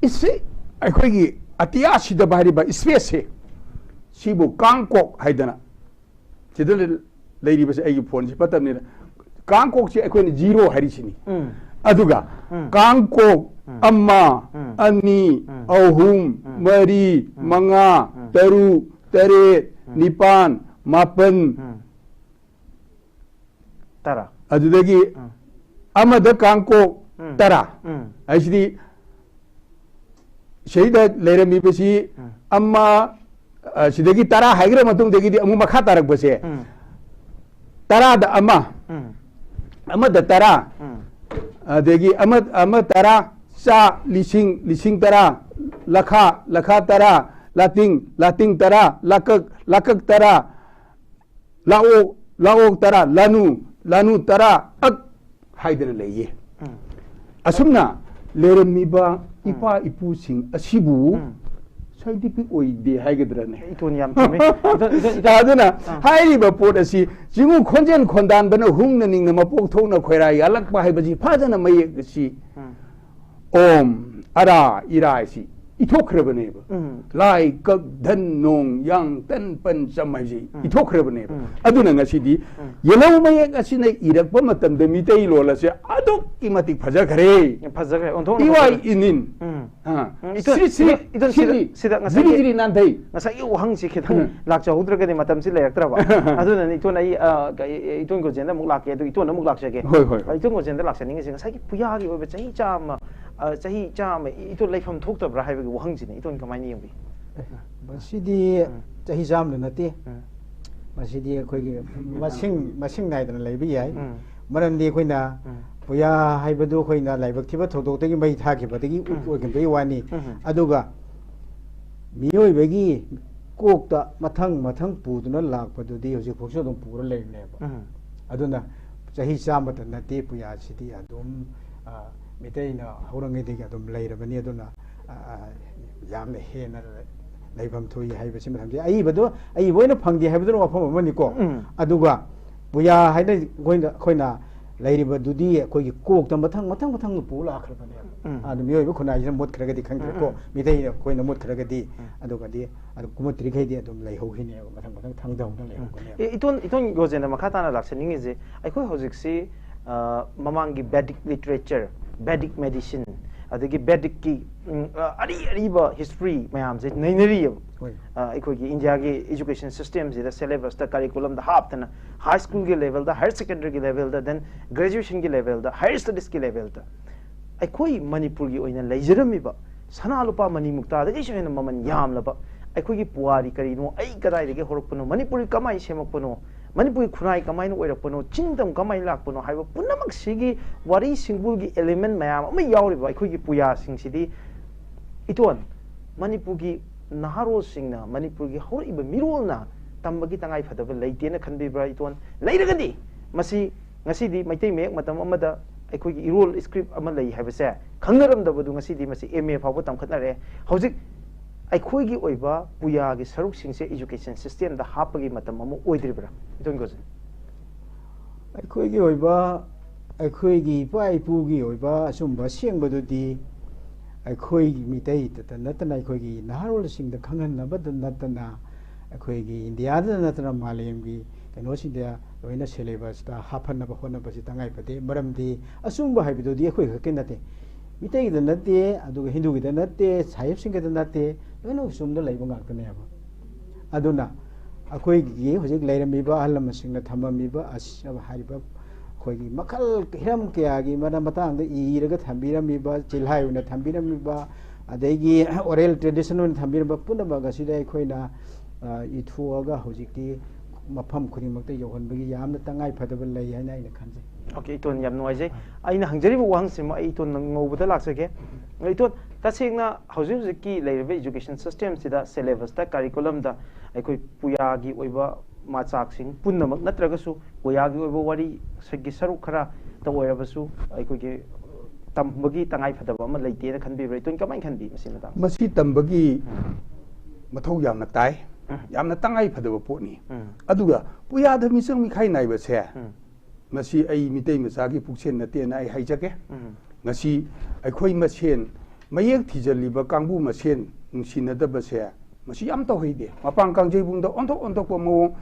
ꯏꯁꯤ ꯑꯩꯈꯣꯏꯒꯤ ꯑꯇꯤꯌꯥꯁꯤꯗ ꯍꯥꯏꯔꯤꯕ ꯏꯁꯄꯦꯁꯁꯦ, ꯁꯤꯕꯨ ꯀꯥꯡꯀꯣꯛ ꯍꯥꯏꯗꯅ ꯁꯤꯗ ꯂꯩ-, ꯂꯩꯔꯤꯕꯁꯦ ꯑꯩꯒꯤ ꯐꯣꯟꯁꯤ ꯐꯠꯇꯕꯅꯤꯅ, ꯀꯥꯡꯀꯣꯛꯁꯤ ꯑꯩꯈꯣꯏꯅ ꯖꯤꯔꯣ ꯍꯥꯏꯔꯤꯁꯤꯅꯤ꯫ ꯎꯝ꯫ ꯑꯗꯨꯒ ꯎꯝ꯫ ꯀꯥꯡꯀꯣꯛ ꯎꯝ꯫ ꯑꯃ, ꯎꯝ꯫ ꯑꯅꯤ, ꯎꯝ꯫ ꯑꯍꯨꯝ, ꯎꯝ꯫ ꯃꯔꯤ, ꯎꯝ꯫ ꯃꯉꯥ, ꯎꯝ꯫ ꯇꯔꯨꯛ, ꯇꯔꯦꯠ, ꯎꯝ꯫ ꯅꯤꯄꯥꯟ, ꯃꯥꯄꯟ, ꯎꯝ꯫ ꯇꯔꯥ꯫ ꯑꯗꯨꯗꯒꯤ ꯎꯝ꯫ ꯑꯃꯗ ꯀꯥꯡꯀꯣꯛ ꯎꯝ꯫ ꯇꯔꯥ꯫ ꯎꯝ꯫ ꯍꯥꯏꯁꯤꯗꯤ ꯁꯤꯗ ꯂꯩꯔꯝꯃꯤꯕꯁꯤ ꯎꯝ꯫ ꯑꯃ, ꯑ, ꯁꯤꯗꯒꯤ ꯇꯔꯥ ꯍꯥꯏꯈ꯭ꯔ ꯃꯇꯨꯡꯗꯒꯤꯗꯤ ꯑꯃꯨꯛ ꯃꯈꯥ ꯇꯥꯔꯛꯄꯁꯦ ꯎꯝ꯫ ꯇꯔꯥꯗ ꯑꯃ, ꯎꯝ꯫ ꯑꯃꯗ ꯇꯔꯥ, ꯎꯝ꯫ ꯑꯗꯒꯤ ꯑꯃ ꯑꯃ ꯇꯔꯥ, ꯆꯥ ꯂꯤꯁꯤꯡ, ꯂꯤꯁꯤꯡ ꯇꯔꯥ, ꯂꯈꯥ, ꯂꯈꯥ ꯇꯔꯥ, ꯂꯥꯇꯤꯡ, ꯂꯥꯇꯤꯡ ꯇꯔꯥ, ꯂꯥꯀꯛ, ꯂꯥꯀꯛ ꯇꯔꯥ, ꯂꯥꯛꯑꯣ, ꯂꯥꯛꯑꯣ ꯇꯔꯥ, ꯂꯥꯅꯨ, ꯂꯥꯅꯨ ꯇꯔꯥ, ꯑꯛ ꯍꯥꯏꯗꯅ ꯂꯩꯌꯦ꯫ ꯑꯁꯨꯝꯅ ꯂꯩꯔꯝꯃꯤꯕ ꯏꯄꯥ ꯏꯄꯨꯁꯤꯡ ꯑꯁꯤꯕꯨ ꯁꯥꯏꯟꯇꯤꯐꯤꯛ ꯑꯣꯏꯗꯦ ꯍꯥꯏꯒꯗ꯭ꯔꯅꯦ? ꯏꯇꯣꯟ ꯌꯥꯝ ꯆꯨꯝꯃꯤ꯫ ꯏꯇꯣꯟ, ꯏꯇꯣꯟ, ꯏꯇꯣꯟ, ꯑꯗꯨꯅ ꯍꯥꯏꯔꯤꯕ ꯄꯣꯠ ꯑꯁꯤ ꯆꯤꯡꯉꯨ ꯈꯣꯟꯖꯦꯜ ꯈꯣꯟꯗꯥꯟꯕꯅ ꯍꯨꯡꯅ ꯅꯤꯡꯅ ꯃꯄꯣꯛ ꯊꯣꯛꯅ ꯈꯣꯏꯔꯥ ꯌꯥꯜꯂꯛꯄ ꯍꯥꯏꯕꯁꯤ ꯐꯖꯅ ꯃꯌꯦꯛ ꯑꯁꯤ ꯑꯣꯝ ꯑꯔꯥ ꯏꯔꯥꯏꯁꯤ ꯏꯊꯣꯛꯈ꯭ꯔꯕꯅꯦꯕ꯫ ꯂꯥꯏ ꯀꯛ ꯙꯟ ꯅꯣꯡ ꯌꯥꯡ ꯇꯟ ꯄꯟ ꯆꯝ ꯍꯥꯏꯁꯤ ꯏꯊꯣꯛꯈ꯭ꯔꯕꯅꯦꯕ꯫ ꯑꯗꯨꯅ ꯉꯁꯤꯗꯤ ꯌꯦꯜꯍꯧ ꯃꯌꯦꯛ ꯑꯁꯤꯅ ꯏꯔꯛꯄ ꯃꯇꯝꯗ ꯃꯤꯇꯩ ꯂꯣꯜ ꯑꯁꯦ ꯑꯗꯨꯛꯀꯤ ꯃꯇꯤꯛ ꯐꯖꯈ꯭ꯔꯦ꯫ ꯐꯖꯈ꯭ꯔꯦ, ꯑꯣꯟꯊꯣꯛꯅ ꯏꯋꯥꯏ ꯐꯖꯈ꯭ꯔꯦ꯫ ꯏꯅꯤꯟ ꯎꯝ꯫ ꯑꯥ, ꯎꯝ, ꯏꯇꯣꯟ, ꯁꯤ- ꯁꯤ- ꯏꯇꯣꯟ, ꯏꯇꯣꯟ, ꯁꯤꯗ, ꯁꯤꯗꯤ ꯁꯤꯗ ꯖꯤꯔꯤ ꯉꯁꯥꯏꯒꯤ, ꯖꯤꯔꯤ ꯅꯥꯟꯊꯩ꯫ ꯉꯁꯥꯏꯒꯤ ꯋꯥꯍꯪꯁꯤ ꯈꯤꯇꯪ ꯎꯝ꯫ ꯍꯣꯏ, ꯍꯣꯏ, ꯍꯣꯏ꯫ ꯏꯇꯣꯟ ꯒꯣꯖꯦꯟꯗ ꯂꯥꯛꯆꯅꯤꯡꯉꯤꯁꯦ ꯉꯁꯥꯏꯒꯤ ꯄꯨꯌꯥꯒꯤ ꯑꯣꯏꯕ ꯆꯍꯤ ꯆꯥꯝꯃ, ꯑ, ꯆꯍꯤ ꯆꯥꯝꯃ ꯏ-, ꯏꯇꯣꯟ ꯂꯩꯐꯝ ꯊꯣꯛꯇꯕ꯭ꯔꯥ ꯍꯥꯏꯕꯒꯤ ꯋꯥꯍꯪꯁꯤꯅꯤ꯫ ꯏꯇꯣꯟ ꯀꯃꯥꯏꯅ ꯌꯦꯡꯕꯤ? ꯃꯁꯤꯗꯤ ꯎꯝ꯫ ꯆꯍꯤ ꯆꯥꯝꯗ ꯅꯠꯇꯦ꯫ ꯎꯝ꯫ ꯃꯁꯤꯗꯤ ꯑꯩꯈꯣꯏꯒꯤ ꯃꯁꯤꯡ, ꯃꯁꯤꯡ ꯅꯥꯏꯗꯅ ꯂꯩꯕ ꯌꯥꯏ꯫ ꯎꯝ꯫ ꯃꯔꯝꯗꯤ ꯑꯩꯈꯣꯏꯅ ꯎꯝ꯫ ꯄꯨꯌꯥ ꯍꯥꯏꯕꯗꯨ ꯑꯩꯈꯣꯏꯅ ꯂꯥꯏꯕꯛ ꯊꯤꯕ ꯊꯧꯗꯣꯛꯇꯒꯤ ꯃꯩ ꯊꯥꯈꯤꯕꯗꯒꯤ ꯎꯝ꯫ ꯑꯣꯏꯈꯤꯕꯒꯤ ꯋꯥꯅꯤ꯫ ꯎꯝ꯫ ꯑꯗꯨꯒ ꯃꯤꯑꯣꯏꯕꯒꯤ ꯀꯣꯛꯇ ꯃꯊꯪ ꯃꯊꯪ ꯄꯨꯗꯨꯅ ꯂꯥꯛꯄꯗꯨꯗꯤ ꯍꯧꯖꯤꯛꯐꯥꯎꯁꯨ ꯑꯗꯨꯝ ꯄꯨꯔ ꯂꯩꯔꯤꯅꯦꯕ꯫ ꯎꯝ꯫ ꯑꯗꯨꯅ ꯆꯍꯤ ꯆꯥꯝꯃꯇ ꯅꯠꯇꯦ ꯄꯨꯌꯥꯁꯤꯗꯤ ꯑꯗꯨꯝ, ꯑ, ꯃꯤꯇꯩꯅ ꯍꯧꯔꯤꯉꯩꯗꯒꯤ ꯑꯗꯨꯝ ꯂꯩꯔꯕꯅꯤ꯫ ꯑꯗꯨꯅ, ꯑ, ꯑ, ꯌꯥꯝꯅ ꯍꯦꯟꯅ ꯂꯩꯐꯝ ꯊꯣꯛꯏ ꯍꯥꯏꯕꯁꯤꯃ ꯊꯝꯖꯩ꯫ ꯑꯏꯕꯗꯣ, ꯑꯏꯕ ꯑꯣꯏꯅ ꯐꯪꯗꯦ ꯍꯥꯏꯕꯗꯨꯅ ꯋꯥꯐꯝ ꯑꯃꯅꯤꯀꯣ꯫ ꯎꯝ꯫ ꯑꯗꯨꯒ ꯄꯨꯌꯥ ꯍꯥꯏꯅ ꯑꯩꯈꯣꯏꯅ, ꯑꯩꯈꯣꯏꯅ ꯂꯩꯔꯤꯕꯗꯨꯗꯤ ꯑꯩꯈꯣꯏꯒꯤ ꯀꯣꯛꯇ ꯃꯊꯪ ꯃꯊꯪ ꯃꯊꯪ ꯄꯨ ꯂꯥꯛꯈ꯭ꯔꯕꯅꯦꯕ꯫ ꯑꯗꯨ ꯃꯤꯑꯣꯏꯕ ꯈꯨꯟꯅꯥꯏꯁꯤꯅ ꯃꯨꯠꯈ꯭ꯔꯒꯗꯤ ꯈꯪꯗ꯭ꯔꯦꯀꯣ꯫ ꯎꯝ꯫ ꯃꯤꯇꯩꯅ ꯑꯩꯈꯣꯏꯅ ꯃꯨꯠꯈ꯭ꯔꯒꯗꯤ, ꯎꯝ꯫ ꯑꯗꯨꯒꯗꯤ ꯑꯗꯨ ꯀꯨꯝꯃꯠꯇ꯭ꯔꯤꯈꯩꯗꯤ ꯑꯗꯨꯝ ꯂꯩꯍꯧꯈꯤꯅꯦꯕ, ꯃꯊꯪ ꯃꯊꯪ ꯊꯪꯗꯧꯅ ꯂꯩꯍꯧꯒꯅꯦꯕ꯫ ꯑꯦ, ꯏꯇꯣꯟ, ꯏꯇꯣꯟ ꯒꯣꯖꯦꯟꯗ ꯃꯈꯥ ꯇꯥꯅ ꯂꯥꯛꯆꯅꯤꯡꯉꯤꯁꯦ, ꯑꯩꯈꯣꯏ ꯍꯧꯖꯤꯛꯁꯤ, ꯑ, ꯃꯃꯥꯡꯒꯤ Vedic literature, Vedic medicine, ꯑꯗꯒꯤ Vedicꯀꯤ, ꯎꯝ, ꯑ, ꯑꯔꯤ ꯑꯔꯤꯕ history ꯃꯌꯥꯝꯁꯦ ꯅꯩꯅꯔꯤꯑꯕ꯫ ꯍꯣꯏ꯫ ꯑ, ꯑꯩꯈꯣꯏꯒꯤ ꯏꯟꯗꯤꯌꯥꯒꯤ education systemꯁꯤꯗ syllabusꯇ, curriculumꯗ ꯍꯥꯞꯇꯅ, high schoolꯒꯤ levelꯗ, higher secondary levelꯗ, then graduationꯒꯤ levelꯗ, higher studiesꯀꯤ levelꯗ ꯑꯩꯈꯣꯏ ꯃꯅꯤꯄꯨꯔꯒꯤ ꯑꯣꯏꯅ ꯂꯩꯖꯔꯝꯃꯤꯕ ꯁꯅꯥ ꯂꯨꯄꯥ ꯃꯅꯤ ꯃꯨꯛꯇꯥꯗꯒꯤꯁꯨ ꯍꯦꯟꯅ ꯃꯃꯜ ꯌꯥꯝꯂꯕ ꯑꯩꯈꯣꯏꯒꯤ ꯄꯨꯋꯥꯔꯤ ꯀꯔꯤꯅꯣ, ꯑꯩ ꯀꯗꯥꯏꯗꯒꯤ ꯍꯧꯔꯛꯄꯅꯣ, ꯃꯅꯤꯄꯨꯔꯤ ꯀꯃꯥꯏꯅ ꯁꯦꯝꯃꯛꯄꯅꯣ, ꯃꯅꯤꯄꯨꯔꯒꯤ ꯈꯨꯟꯅꯥꯏ ꯀꯃꯥꯏꯅ ꯑꯣꯏꯔꯛꯄꯅꯣ, ꯆꯤꯡꯗꯝ ꯀꯃꯥꯏꯅ ꯂꯥꯛꯄꯅꯣ ꯍꯥꯏꯕ ꯄꯨꯝꯅꯃꯛꯁꯤꯒꯤ ꯋꯥꯔꯤ ꯁꯤꯡꯕꯨꯜꯒꯤ element ꯃꯌꯥꯝ ꯑꯃ ꯌꯥꯎꯔꯤꯕ ꯑꯩꯈꯣꯏꯒꯤ ꯄꯨꯌꯥꯁꯤꯡꯁꯤꯗꯤ, ꯏꯇꯣꯟ, ꯃꯅꯤꯄꯨꯔꯒꯤ ꯅꯍꯥꯔꯣꯜꯁꯤꯡꯅ, ꯃꯅꯤꯄꯨꯔꯒꯤ ꯍꯧꯔꯛꯏꯕ ꯃꯤꯔꯣꯜꯅ ꯇꯝꯕꯒꯤ ꯇꯉꯥꯏ ꯐꯗꯕ ꯂꯩꯇꯦꯅ ꯈꯟꯕꯤꯕ꯭ꯔꯥ, ꯏꯇꯣꯟ? ꯂꯩꯔꯒꯗꯤ ꯃꯁꯤ ꯉꯁꯤꯗꯤ ꯃꯩꯇꯩ ꯃꯌꯦꯛ ꯃꯇꯝ ꯑꯃꯗ ꯑꯩꯈꯣꯏꯒꯤ ꯏꯔꯣꯜ script ꯑꯃ ꯂꯩ ꯍꯥꯏꯕꯁꯦ ꯈꯪꯅꯔꯝꯗꯕꯗꯨ ꯉꯁꯤꯗꯤ ꯃꯁꯤ M A ꯐꯥꯎꯕ ꯇꯝꯈꯠꯅꯔꯦ꯫ ꯍꯧꯖꯤꯛ ꯑꯩꯈꯣꯏꯒꯤ ꯑꯣꯏꯕ ꯄꯨꯌꯥꯒꯤ ꯁꯔꯨꯛꯁꯤꯡꯁꯦ education system ꯗ ꯍꯥꯞꯄꯒꯤ ꯃꯇꯝ ꯑꯃ ꯑꯣꯏꯗ꯭ꯔꯤꯕ꯭ꯔꯥ, ꯏꯇꯣꯟ ꯒꯣꯖꯦ? ꯑꯩꯈꯣꯏꯒꯤ ꯑꯣꯏꯕ, ꯑꯩꯈꯣꯏꯒꯤ ꯏꯄꯥ ꯏꯄꯨꯒꯤ ꯑꯣꯏꯕ ꯑꯆꯨꯝꯕ ꯑꯁꯦꯡꯕꯗꯨꯗꯤ ꯑꯩꯈꯣꯏ ꯃꯤꯇꯩꯗꯇ ꯅꯠꯇꯅ, ꯑꯩꯈꯣꯏꯒꯤ ꯅꯍꯥꯔꯣꯜꯁꯤꯡꯗ ꯈꯪꯍꯟꯅꯕꯗ ꯅꯠꯇꯅ, ꯑꯩꯈꯣꯏꯒꯤ ꯏꯟꯗꯤꯌꯥꯗ ꯅꯠꯇꯅ ꯃꯥꯂꯦꯝꯒꯤ ꯀꯩꯅꯣꯁꯤꯡꯗ ꯂꯣꯏꯅ syllabus ꯇ ꯍꯥꯞꯍꯟꯅꯕ ꯍꯣꯠꯅꯕꯁꯤ ꯇꯉꯥꯏ ꯐꯗꯦ꯫ ꯃꯔꯝꯗꯤ ꯑꯆꯨꯝꯕ ꯍꯥꯏꯕꯗꯨꯗꯤ ꯑꯩꯈꯣꯏ ꯈꯛꯀꯤ ꯅꯠꯇꯦ, ꯃꯤꯇꯩꯒꯤꯗ ꯅꯠꯇꯦ, ꯑꯗꯨꯒ ꯍꯤꯟꯗꯨꯒꯤꯗ ꯅꯠꯇꯦ, ꯁꯥꯍꯤꯕꯁꯤꯡꯒꯤꯗ ꯅꯠꯇꯦ, ꯂꯣꯏꯅ ꯑꯆꯨꯝꯗ ꯂꯩꯕ ꯉꯥꯛꯇꯅꯦꯕ꯫ ꯑꯗꯨꯅ ꯑꯩꯈꯣꯏꯒꯤ ꯍꯧꯖꯤꯛ ꯂꯩꯔꯝꯃꯤꯕ ꯑꯍꯜ ꯂꯃꯟꯁꯤꯡꯅ ꯊꯝꯃꯝꯃꯤꯕ ꯑꯁ-, ꯍꯥꯏꯔꯤꯕ ꯑꯩꯈꯣꯏꯒꯤ ꯃꯈꯜ ꯍꯤꯔꯝ ꯀꯌꯥꯒꯤ ꯃꯔꯝ ꯃꯇꯥꯡꯗ ꯏꯔꯒ ꯊꯝꯕꯤꯔꯝꯃꯤꯕ, ꯆꯤꯜꯍꯥꯏ ꯑꯣꯏꯅ ꯊꯝꯕꯤꯔꯝꯃꯤꯕ, ꯑꯗꯒꯤ oral tradition ꯑꯣꯏꯅ ꯊꯝꯕꯤꯔꯝꯕ ꯄꯨꯝꯅꯃꯛ ꯑꯁꯤꯗ ꯑꯩꯈꯣꯏꯅ, ꯑ, ꯏꯊꯣꯛꯑꯒ ꯍꯧꯖꯤꯛꯇꯤ ꯃꯐꯝ ꯈꯨꯗꯤꯡꯃꯛꯇ ꯌꯧꯍꯟꯕꯒꯤ ꯌꯥꯝꯅ ꯇꯉꯥꯏ ꯐꯗꯕ ꯂꯩ ꯍꯥꯏꯅ ꯑꯩꯅ ꯈꯟꯖꯩ꯫ Okay, ꯏꯇꯣꯟ, ꯌꯥꯝ ꯅꯨꯡꯉꯥꯏꯖꯩ꯫ ꯑꯩꯅ ꯍꯪꯖꯔꯤꯕ ꯋꯥꯍꯪꯁꯤꯃ ꯑꯩ ꯏꯇꯣꯟ ꯉꯧꯕꯗ ꯂꯥꯛꯆꯒꯦ꯫ ꯏꯇꯣꯟ, ꯇꯁꯦꯡꯅ ꯍꯧꯖꯤꯛ ꯍꯧꯖꯤꯛꯀꯤ ꯂꯩꯔꯤꯕ education system ꯁꯤꯗ syllabus ꯇ, curriculum ꯗ ꯑꯩꯈꯣꯏ ꯄꯨꯌꯥꯒꯤ ꯑꯣꯏꯕ ꯃꯆꯥꯛꯁꯤꯡ ꯄꯨꯝꯅꯃꯛ ꯅꯠꯇ꯭ꯔꯒꯁꯨ ꯄꯨꯌꯥꯒꯤ ꯑꯣꯏꯕ ꯋꯥꯔꯤꯒꯤ ꯁꯔꯨꯛ ꯈꯔꯇ ꯑꯣꯏꯔꯕꯁꯨ ꯑꯩꯈꯣꯏꯒꯤ ꯇꯝꯕꯒꯤ ꯇꯉꯥꯏ ꯐꯗꯕ ꯑꯃ ꯂꯩꯇꯦꯅ ꯈꯟꯕꯤꯕ꯭ꯔꯥ? ꯏꯇꯣꯟ, ꯀꯃꯥꯏꯅ ꯈꯟꯕꯤ ꯃꯁꯤ ꯃꯇꯥꯡꯗ? ꯃꯁꯤ ꯇꯝꯕꯒꯤ ꯃꯊꯧ ꯌꯥꯝꯅ ꯇꯥꯏ, ꯎꯝ꯫ ꯌꯥꯝꯅ ꯇꯉꯥꯏ ꯐꯗꯕ ꯄꯣꯠꯅꯤ꯫ ꯎꯝ꯫ ꯑꯗꯨꯒ ꯄꯨꯌꯥꯗ ꯃꯤꯆꯪ ꯃꯤꯈꯥꯏ ꯅꯥꯏꯕꯁꯦ, ꯎꯝ꯫ ꯃꯁꯤ ꯑꯩ ꯃꯤꯇꯩ ꯃꯆꯥꯒꯤ ꯄꯨꯛꯆꯦꯜ ꯅꯠꯇꯦꯅ ꯑꯩ ꯍꯥꯏꯖꯒꯦ꯫ ꯎꯝ꯫ ꯉꯁꯤ ꯑꯩꯈꯣꯏ ꯃꯁꯦꯟ ꯃꯌꯦꯛ ꯊꯤꯖꯤꯜꯂꯤꯕ ꯀꯥꯡꯕꯨ ꯃꯁꯦꯟ ꯅꯨꯡꯁꯤꯅꯗꯕꯁꯦ ꯃꯁꯤ ꯌꯥꯝ ꯇꯧꯍꯩꯗꯦ꯫ ꯃꯄꯥꯡ ꯀꯥꯡꯖꯩꯕꯨꯡꯗ ꯑꯣꯟꯊꯣꯛ ꯑꯣꯟꯊꯣꯛꯄ ꯃꯑꯣꯡ,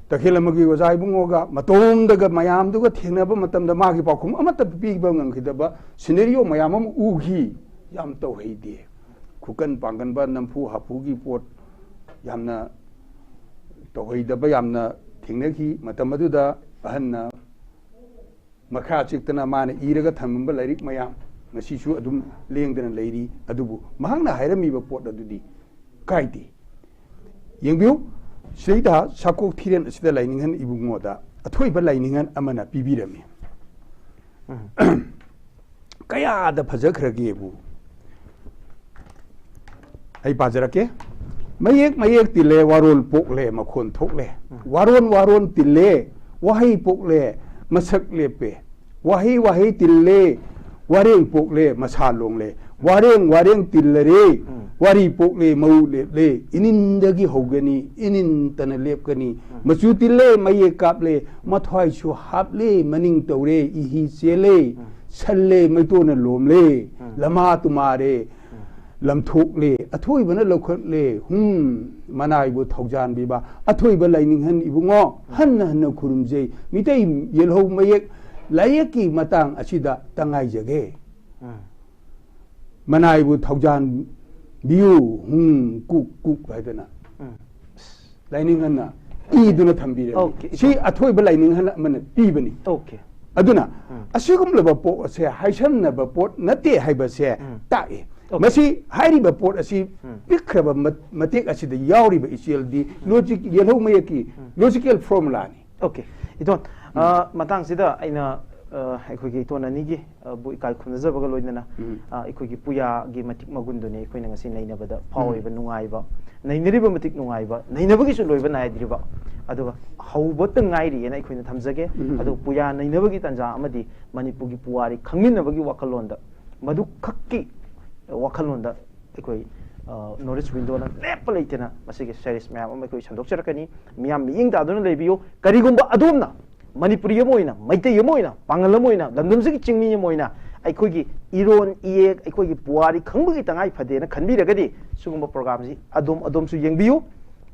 ꯇꯈꯦꯜ ꯑꯃꯒꯤ ꯑꯣꯖꯥ ꯏꯕꯨꯡꯉꯣꯒ ꯃꯇꯣꯝꯗꯒ ꯃꯌꯥꯝꯗꯨꯒ ꯊꯦꯡꯅꯕ ꯃꯇꯝꯗ ꯃꯥꯒꯤ ꯄꯥꯎꯈꯨꯝ ꯑꯃꯠꯇ ꯄꯤꯕ ꯉꯝꯈꯤꯗꯕ scenario ꯃꯌꯥꯝ ꯑꯃ ꯎꯈꯤ꯫ ꯌꯥꯝ ꯇꯧꯍꯩꯗꯦ꯫ ꯈꯨꯀꯟ ꯄꯥꯡꯒꯟꯕ ꯅꯝꯐꯨ ꯍꯥꯐꯨꯒꯤ ꯄꯣꯠ ꯌꯥꯝꯅ ꯇꯧꯍꯩꯗꯕ ꯌꯥꯝꯅ ꯊꯦꯡꯅꯈꯤ꯫ ꯃꯇꯝ ꯑꯗꯨꯗ ꯑꯍꯟꯅ ꯃꯈꯥ ꯆꯤꯛꯇꯅ ꯃꯥꯅ ꯏꯔꯒ ꯊꯝꯃꯝꯕ ꯂꯥꯏꯔꯤꯛ ꯃꯌꯥꯝ ꯉꯁꯤꯁꯨ ꯑꯗꯨꯝ ꯂꯦꯡꯗꯅ ꯂꯩꯔꯤ꯫ ꯑꯗꯨꯕꯨ ꯃꯍꯥꯛꯅ ꯍꯥꯏꯔꯝꯃꯤꯕ ꯄꯣꯠ ꯑꯗꯨꯗꯤ ꯀꯥꯏꯗꯦ꯫ ꯌꯦꯡꯕꯤꯌꯨ, ꯁꯤꯗꯩꯗ ꯁꯥꯀꯣꯛ ꯊꯤꯔꯦꯟ ꯑꯁꯤꯗ ꯂꯥꯏꯅꯤꯡꯍꯟ ꯏꯕꯨꯡꯉꯣꯗ ꯑꯊꯣꯏꯕ ꯂꯥꯏꯅꯤꯡꯍꯟ ꯑꯃꯅ ꯄꯤꯕꯤꯔꯝꯃꯤ꯫ ꯀꯌꯥꯗ ꯐꯖꯈ꯭ꯔꯒꯦꯕꯨ꯫ ꯑꯩ ꯄꯥꯖꯔꯛꯀꯦ꯫ ꯃꯌꯦꯛ ꯃꯌꯦꯛ ꯇꯤꯜꯂꯦ, ꯋꯥꯔꯣꯜ ꯄꯣꯛꯂꯦ, ꯃꯈꯣꯟ ꯊꯣꯛꯂꯦ꯫ ꯋꯥꯔꯣꯟ ꯋꯥꯔꯣꯟ ꯇꯤꯜꯂꯦ, ꯋꯥꯍꯩ ꯄꯣꯛꯂꯦ, ꯃꯁꯛ ꯂꯦꯞꯄꯦ꯫ ꯋꯥꯍꯩ ꯋꯥꯍꯩ ꯇꯤꯜꯂꯦ, ꯋꯥꯔꯦꯡ ꯄꯣꯛꯂꯦ, ꯃꯁꯥ ꯂꯣꯡꯂꯦ꯫ ꯋꯥꯔꯦꯡ ꯋꯥꯔꯦꯡ ꯇꯤꯜꯂꯔꯦ, ꯎꯝ꯫ ꯋꯥꯔꯤ ꯄꯣꯛꯂꯦ, ꯃꯧ ꯂꯦꯞꯂꯦ꯫ ꯏꯅꯤꯟꯗꯒꯤ ꯍꯧꯒꯅꯤ, ꯏꯅꯤꯟꯇꯅ ꯂꯦꯞꯀꯅꯤ꯫ ꯎꯝ꯫ ꯃꯆꯨ ꯇꯤꯜꯂꯦ, ꯃꯌꯦꯛ ꯀꯥꯞꯂꯦ, ꯃꯊ꯭ꯋꯥꯏꯁꯨ ꯍꯥꯞꯂꯦ, ꯃꯅꯤꯡ ꯇꯧꯔꯦ, ꯏꯍꯤ ꯆꯦꯜꯂꯦ꯫ ꯎꯝ꯫ ꯁꯜꯂꯦ, ꯃꯩꯇꯣꯟꯅ ꯂꯣꯝꯂꯦ, ꯎꯝ꯫ ꯂꯃꯥ ꯇꯨꯃꯥꯔꯦ, ꯎꯝ꯫ ꯂꯝꯊꯣꯛꯂꯦ, ꯑꯊꯣꯏꯕꯅ ꯂꯧꯈꯠꯂꯦ꯫ ꯍꯨꯝ, ꯃꯅꯥꯏꯕꯨ ꯊꯧꯖꯥꯟꯕꯤꯕ, ꯑꯊꯣꯏꯕ ꯂꯥꯏꯅꯤꯡꯍꯟ ꯏꯕꯨꯡꯉꯣ, ꯎꯝ꯫ ꯍꯟꯅ ꯍꯟꯅ ꯈꯨꯔꯨꯝꯖꯩ꯫ ꯃꯤꯇꯩ ꯌꯦꯜꯍꯧ ꯃꯌꯦꯛ ꯂꯥꯏꯌꯦꯛꯀꯤ ꯃꯇꯥꯡ ꯑꯁꯤꯗ ꯇꯉꯥꯏꯖꯒꯦ꯫ ꯎꯝ꯫ ꯃꯅꯥꯏꯕꯨ ꯊꯧꯖꯥꯟꯕꯤꯌꯨ, ꯍꯨꯝ, ꯀꯨꯛ, ꯀꯨꯛ ꯍꯥꯏꯗꯅ꯫ ꯎꯝ꯫ ꯂꯥꯏꯅꯤꯡꯍꯟꯅ ꯏꯗꯨꯅ ꯊꯝꯕꯤꯔꯝꯃꯤ꯫ Okay, ꯁꯤ ꯏꯇꯥꯎ꯫ ꯑꯊꯣꯏꯕ ꯂꯥꯏꯅꯤꯡꯍꯟ ꯑꯃꯅ ꯄꯤꯕꯅꯤ꯫ Okay꯫ ꯑꯗꯨꯅ ꯎꯝ꯫ ꯑꯁꯤꯒꯨꯝꯂꯕ ꯄꯣꯠ ꯑꯁꯦ ꯍꯥꯏꯁꯝꯅꯕ ꯄꯣꯠ ꯅꯠꯇꯦ ꯍꯥꯏꯕꯁꯦ ꯎꯝ꯫ ꯇꯥꯛꯑꯦ꯫ Okay꯫ ꯃꯁꯤ ꯍꯥꯏꯔꯤꯕ ꯄꯣꯠ ꯑꯁꯤ ꯎꯝ꯫ ꯄꯤꯛꯈ꯭ꯔꯕ ꯃꯠ-, ꯃꯇꯦꯛ ꯑꯁꯤꯗ ꯌꯥꯎꯔꯤꯕ ꯏꯆꯦꯜꯗꯤ ꯎꯝ꯫ Logic, ꯌꯦꯜꯍꯧ ꯃꯌꯦꯛꯀꯤ ꯎꯝ꯫ Logical formulaꯅꯤ꯫ Okay꯫ ꯏꯇꯣꯟ, ꯎꯝ꯫ ꯑ, ꯃꯇꯥꯡꯁꯤꯗ ꯑꯩꯅ, ꯑ, ꯑꯩꯈꯣꯏꯒꯤ ꯏꯇꯣꯟ ꯑꯅꯤꯒꯤ ꯑꯕꯨ ꯏꯀꯥꯏ ꯈꯨꯝꯅꯖꯕꯒ ꯂꯣꯏꯅꯅ, ꯎꯝ꯫ ꯑ, ꯑꯩꯈꯣꯏꯒꯤ ꯄꯨꯌꯥꯒꯤ ꯃꯇꯤꯛ ꯃꯒꯨꯟꯗꯨꯅꯤ ꯑꯩꯈꯣꯏꯅ ꯉꯁꯤ ꯅꯩꯅꯕꯗ ꯐꯥꯎꯔꯤꯕ ꯎꯝ꯫ ꯅꯨꯡꯉꯥꯏꯕ, ꯅꯩꯅꯔꯤꯕ ꯃꯇꯤꯛ ꯅꯨꯡꯉꯥꯏꯕ, ꯅꯩꯅꯕꯒꯤꯁꯨ ꯂꯣꯏꯕ ꯅꯥꯏꯗ꯭ꯔꯤꯕ, ꯑꯗꯨꯒ ꯍꯧꯕꯇ ꯉꯥꯏꯔꯤꯑꯅ ꯑꯩꯈꯣꯏꯅ ꯊꯝꯖꯒꯦ꯫ ꯎꯝ꯫ ꯑꯗꯨ ꯄꯨꯌꯥ ꯅꯩꯅꯕꯒꯤ ꯇꯥꯟꯖꯥ ꯑꯃꯗꯤ ꯃꯅꯤꯄꯨꯔꯒꯤ ꯄꯨꯋꯥꯔꯤ ꯈꯪꯃꯤꯟꯅꯕꯒꯤ ꯋꯥꯈꯜꯂꯣꯟꯗ, ꯃꯗꯨꯈꯛꯀꯤ ꯋꯥꯈꯜꯂꯣꯟꯗ ꯑꯩꯈꯣꯏ, ꯑ, North East Windowꯅ ꯂꯦꯞꯄ ꯂꯩꯇꯅ ꯃꯁꯤꯒꯤ series ꯃꯌꯥꯝ ꯑꯃ ꯑꯩꯈꯣꯏ ꯁꯟꯗꯣꯛꯆꯔꯛꯀꯅꯤ꯫ ꯃꯤꯌꯥꯝ ꯃꯤꯠꯌꯦꯡ ꯇꯥꯗꯨꯅ ꯂꯩꯕꯤꯌꯨ꯫ ꯀꯔꯤꯒꯨꯝꯕ ꯑꯗꯣꯝꯅ ꯃꯅꯤꯄꯨꯔꯤ ꯑꯃ ꯑꯣꯏꯅ, ꯃꯩꯇꯩ ꯑꯃ ꯑꯣꯏꯅ, ꯄꯥꯉꯜ ꯑꯃ ꯑꯣꯏꯅ, ꯂꯝꯗꯝꯁꯤꯒꯤ ꯆꯤꯡꯃꯤ ꯑꯃ ꯑꯣꯏꯅ ꯑꯩꯈꯣꯏꯒꯤ ꯏꯔꯣꯟ ꯏꯌꯦꯛ, ꯑꯩꯈꯣꯏꯒꯤ ꯄꯨꯋꯥꯔꯤ ꯈꯪꯕꯒꯤ ꯇꯉꯥꯏ ꯐꯗꯦꯅ ꯈꯟꯕꯤꯔꯒꯗꯤ ꯁꯤꯒꯨꯝꯕ programꯁꯤ ꯑꯗꯣꯝ, ꯑꯗꯣꯝꯁꯨ ꯌꯦꯡꯕꯤꯌꯨ꯫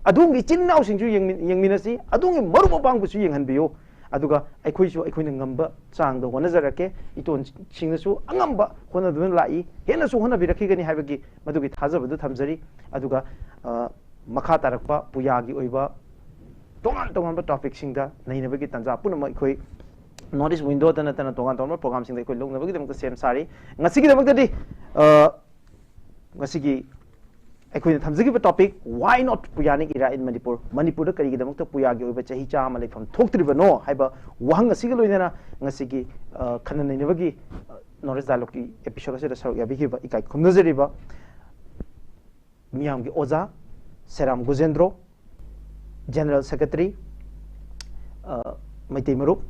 ꯑꯗꯣꯝꯒꯤ ꯏꯆꯤꯟ ꯏꯅꯥꯎꯁꯤꯡꯁꯨ ꯌꯦꯡꯃꯤ-, ꯌꯦꯡꯃꯤꯟꯅꯁꯤ, ꯑꯗꯣꯝꯒꯤ ꯃꯔꯨꯞ ꯃꯄꯥꯡꯕꯨꯁꯨ ꯌꯦꯡꯍꯟꯕꯤꯌꯨ꯫ ꯑꯗꯨꯒ ꯑꯩꯈꯣꯏꯁꯨ ꯑꯩꯈꯣꯏꯅ ꯉꯝꯕ ꯆꯥꯡꯗ ꯍꯣꯠꯅꯖꯔꯛꯀꯦ꯫ ꯏꯇꯣꯟꯁꯤꯡꯅꯁꯨ ꯑꯉꯝꯕ ꯍꯣꯠꯅꯗꯨꯅ ꯂꯥꯛꯏ, ꯍꯦꯟꯅꯁꯨ ꯍꯣꯠꯅꯕꯤꯔꯛꯈꯤꯒꯅꯤ ꯍꯥꯏꯕꯒꯤ ꯃꯗꯨꯒꯤ ꯊꯥꯖꯕꯗꯨ ꯊꯝꯖꯔꯤ꯫ ꯑꯗꯨꯒ, ꯑ, ꯃꯈꯥ ꯇꯥꯔꯛꯄ ꯄꯨꯌꯥꯒꯤ ꯑꯣꯏꯕ ꯇꯣꯉꯥꯟ ꯇꯣꯉꯥꯟꯕ topicꯁꯤꯡꯗ ꯅꯩꯅꯕꯒꯤ ꯇꯥꯟꯖꯥ ꯄꯨꯝꯅꯃꯛ ꯑꯩꯈꯣꯏ North East Windowꯇ ꯅꯠꯇꯅ ꯇꯣꯉꯥꯟ ꯇꯣꯉꯥꯟꯕ programꯁꯤꯡꯗ ꯑꯩꯈꯣꯏ ꯂꯧꯅꯕꯒꯤꯗꯃꯛꯇ ꯁꯦꯝ ꯁꯥꯔꯤ꯫ ꯉꯁꯤꯒꯤꯗꯃꯛꯇꯗꯤ, ꯑ, ꯉꯁꯤꯒꯤ ꯑꯩꯈꯣꯏꯅ ꯊꯝꯖꯈꯤꯕ topic, "Why not Pooya Nikira in Manipur?" ꯃꯅꯤꯄꯨꯔꯗ ꯀꯔꯤꯒꯤꯗꯃꯛꯇ ꯄꯨꯌꯥꯒꯤ ꯑꯣꯏꯕ ꯆꯍꯤ ꯆꯥꯝꯃ ꯂꯩꯐꯝ ꯊꯣꯛꯇ꯭ꯔꯤꯕꯅꯣ ꯍꯥꯏꯕ ꯋꯥꯍꯪ ꯑꯁꯤꯒ ꯂꯣꯏꯅꯅ ꯉꯁꯤꯒꯤ, ꯑ, ꯈꯟꯅ ꯅꯩꯅꯕꯒꯤ, ꯑ, Knowledge Dialogueꯀꯤ episode ꯑꯁꯤꯗ ꯁꯔꯨꯛ ꯌꯥꯕꯤꯈꯤꯕ ꯏꯀꯥꯏ ꯈꯨꯝꯅꯖꯔꯤꯕ ꯃꯤꯌꯥꯝꯒꯤ ꯑꯣꯖꯥ ꯁꯦꯔꯥꯝ ꯒꯨꯖꯦꯟꯗ꯭ꯔꯣ, General Secretary, ꯑ, ꯃꯩꯇꯩ ꯃꯔꯨꯞ,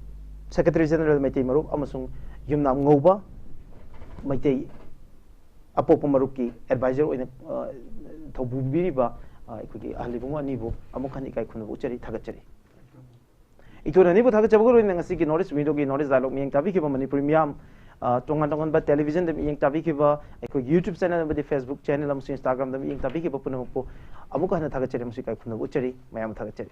Secretary General ꯃꯩꯇꯩ ꯃꯔꯨꯞ, ꯑꯃꯁꯨꯡ ꯌꯨꯝꯅꯥꯝ ꯉꯧꯕ ꯃꯩꯇꯩ ꯑꯄꯣꯛꯄ ꯃꯔꯨꯞꯀꯤ advisor ꯑꯣꯏꯅ, ꯑ, ꯊꯧꯄꯨꯕꯤꯔꯤꯕ, ꯑ, ꯑꯩꯈꯣꯏꯒꯤ ꯑꯍꯜ ꯏꯕꯨꯡ ꯑꯅꯤꯕꯨ ꯑꯃꯨꯛ ꯍꯟꯅ ꯏꯀꯥꯏ ꯈꯨꯝꯅꯕ ꯎꯠꯆꯔꯤ, ꯊꯥꯒꯠꯆꯔꯤ꯫ ꯏꯇꯣꯟ ꯑꯅꯤꯕꯨ ꯊꯥꯒꯠꯆꯕꯒ ꯂꯣꯏꯅꯅ ꯉꯁꯤꯒꯤ North East Windowꯒꯤ Knowledge Dialogue ꯃꯤꯠꯌꯦꯡ ꯇꯥꯕꯤꯈꯤꯕ ꯃꯅꯤꯄꯨꯔꯤ ꯃꯤꯌꯥꯝ, ꯑ, ꯇꯣꯉꯥꯟ ꯇꯣꯉꯥꯟꯕ televisionꯗ ꯃꯤꯠꯌꯦꯡ ꯇꯥꯕꯤꯈꯤꯕ, ꯑꯩꯈꯣꯏꯒꯤ YouTube channel ꯑꯃꯗꯤ Facebook channel ꯑꯃꯁꯨꯡ Instagramꯗ ꯃꯤꯠꯌꯦꯡ ꯇꯥꯕꯤꯈꯤꯕ ꯄꯨꯝꯅꯃꯛꯄꯨ ꯑꯃꯨꯛ ꯍꯟꯅ ꯊꯥꯒꯠꯆꯔꯤ ꯑꯃꯁꯨꯡ ꯏꯀꯥꯏ ꯈꯨꯝꯅꯕ ꯎꯠꯆꯔꯤ꯫ ꯃꯌꯥꯝ ꯊꯥꯒꯠꯆꯔꯤ꯫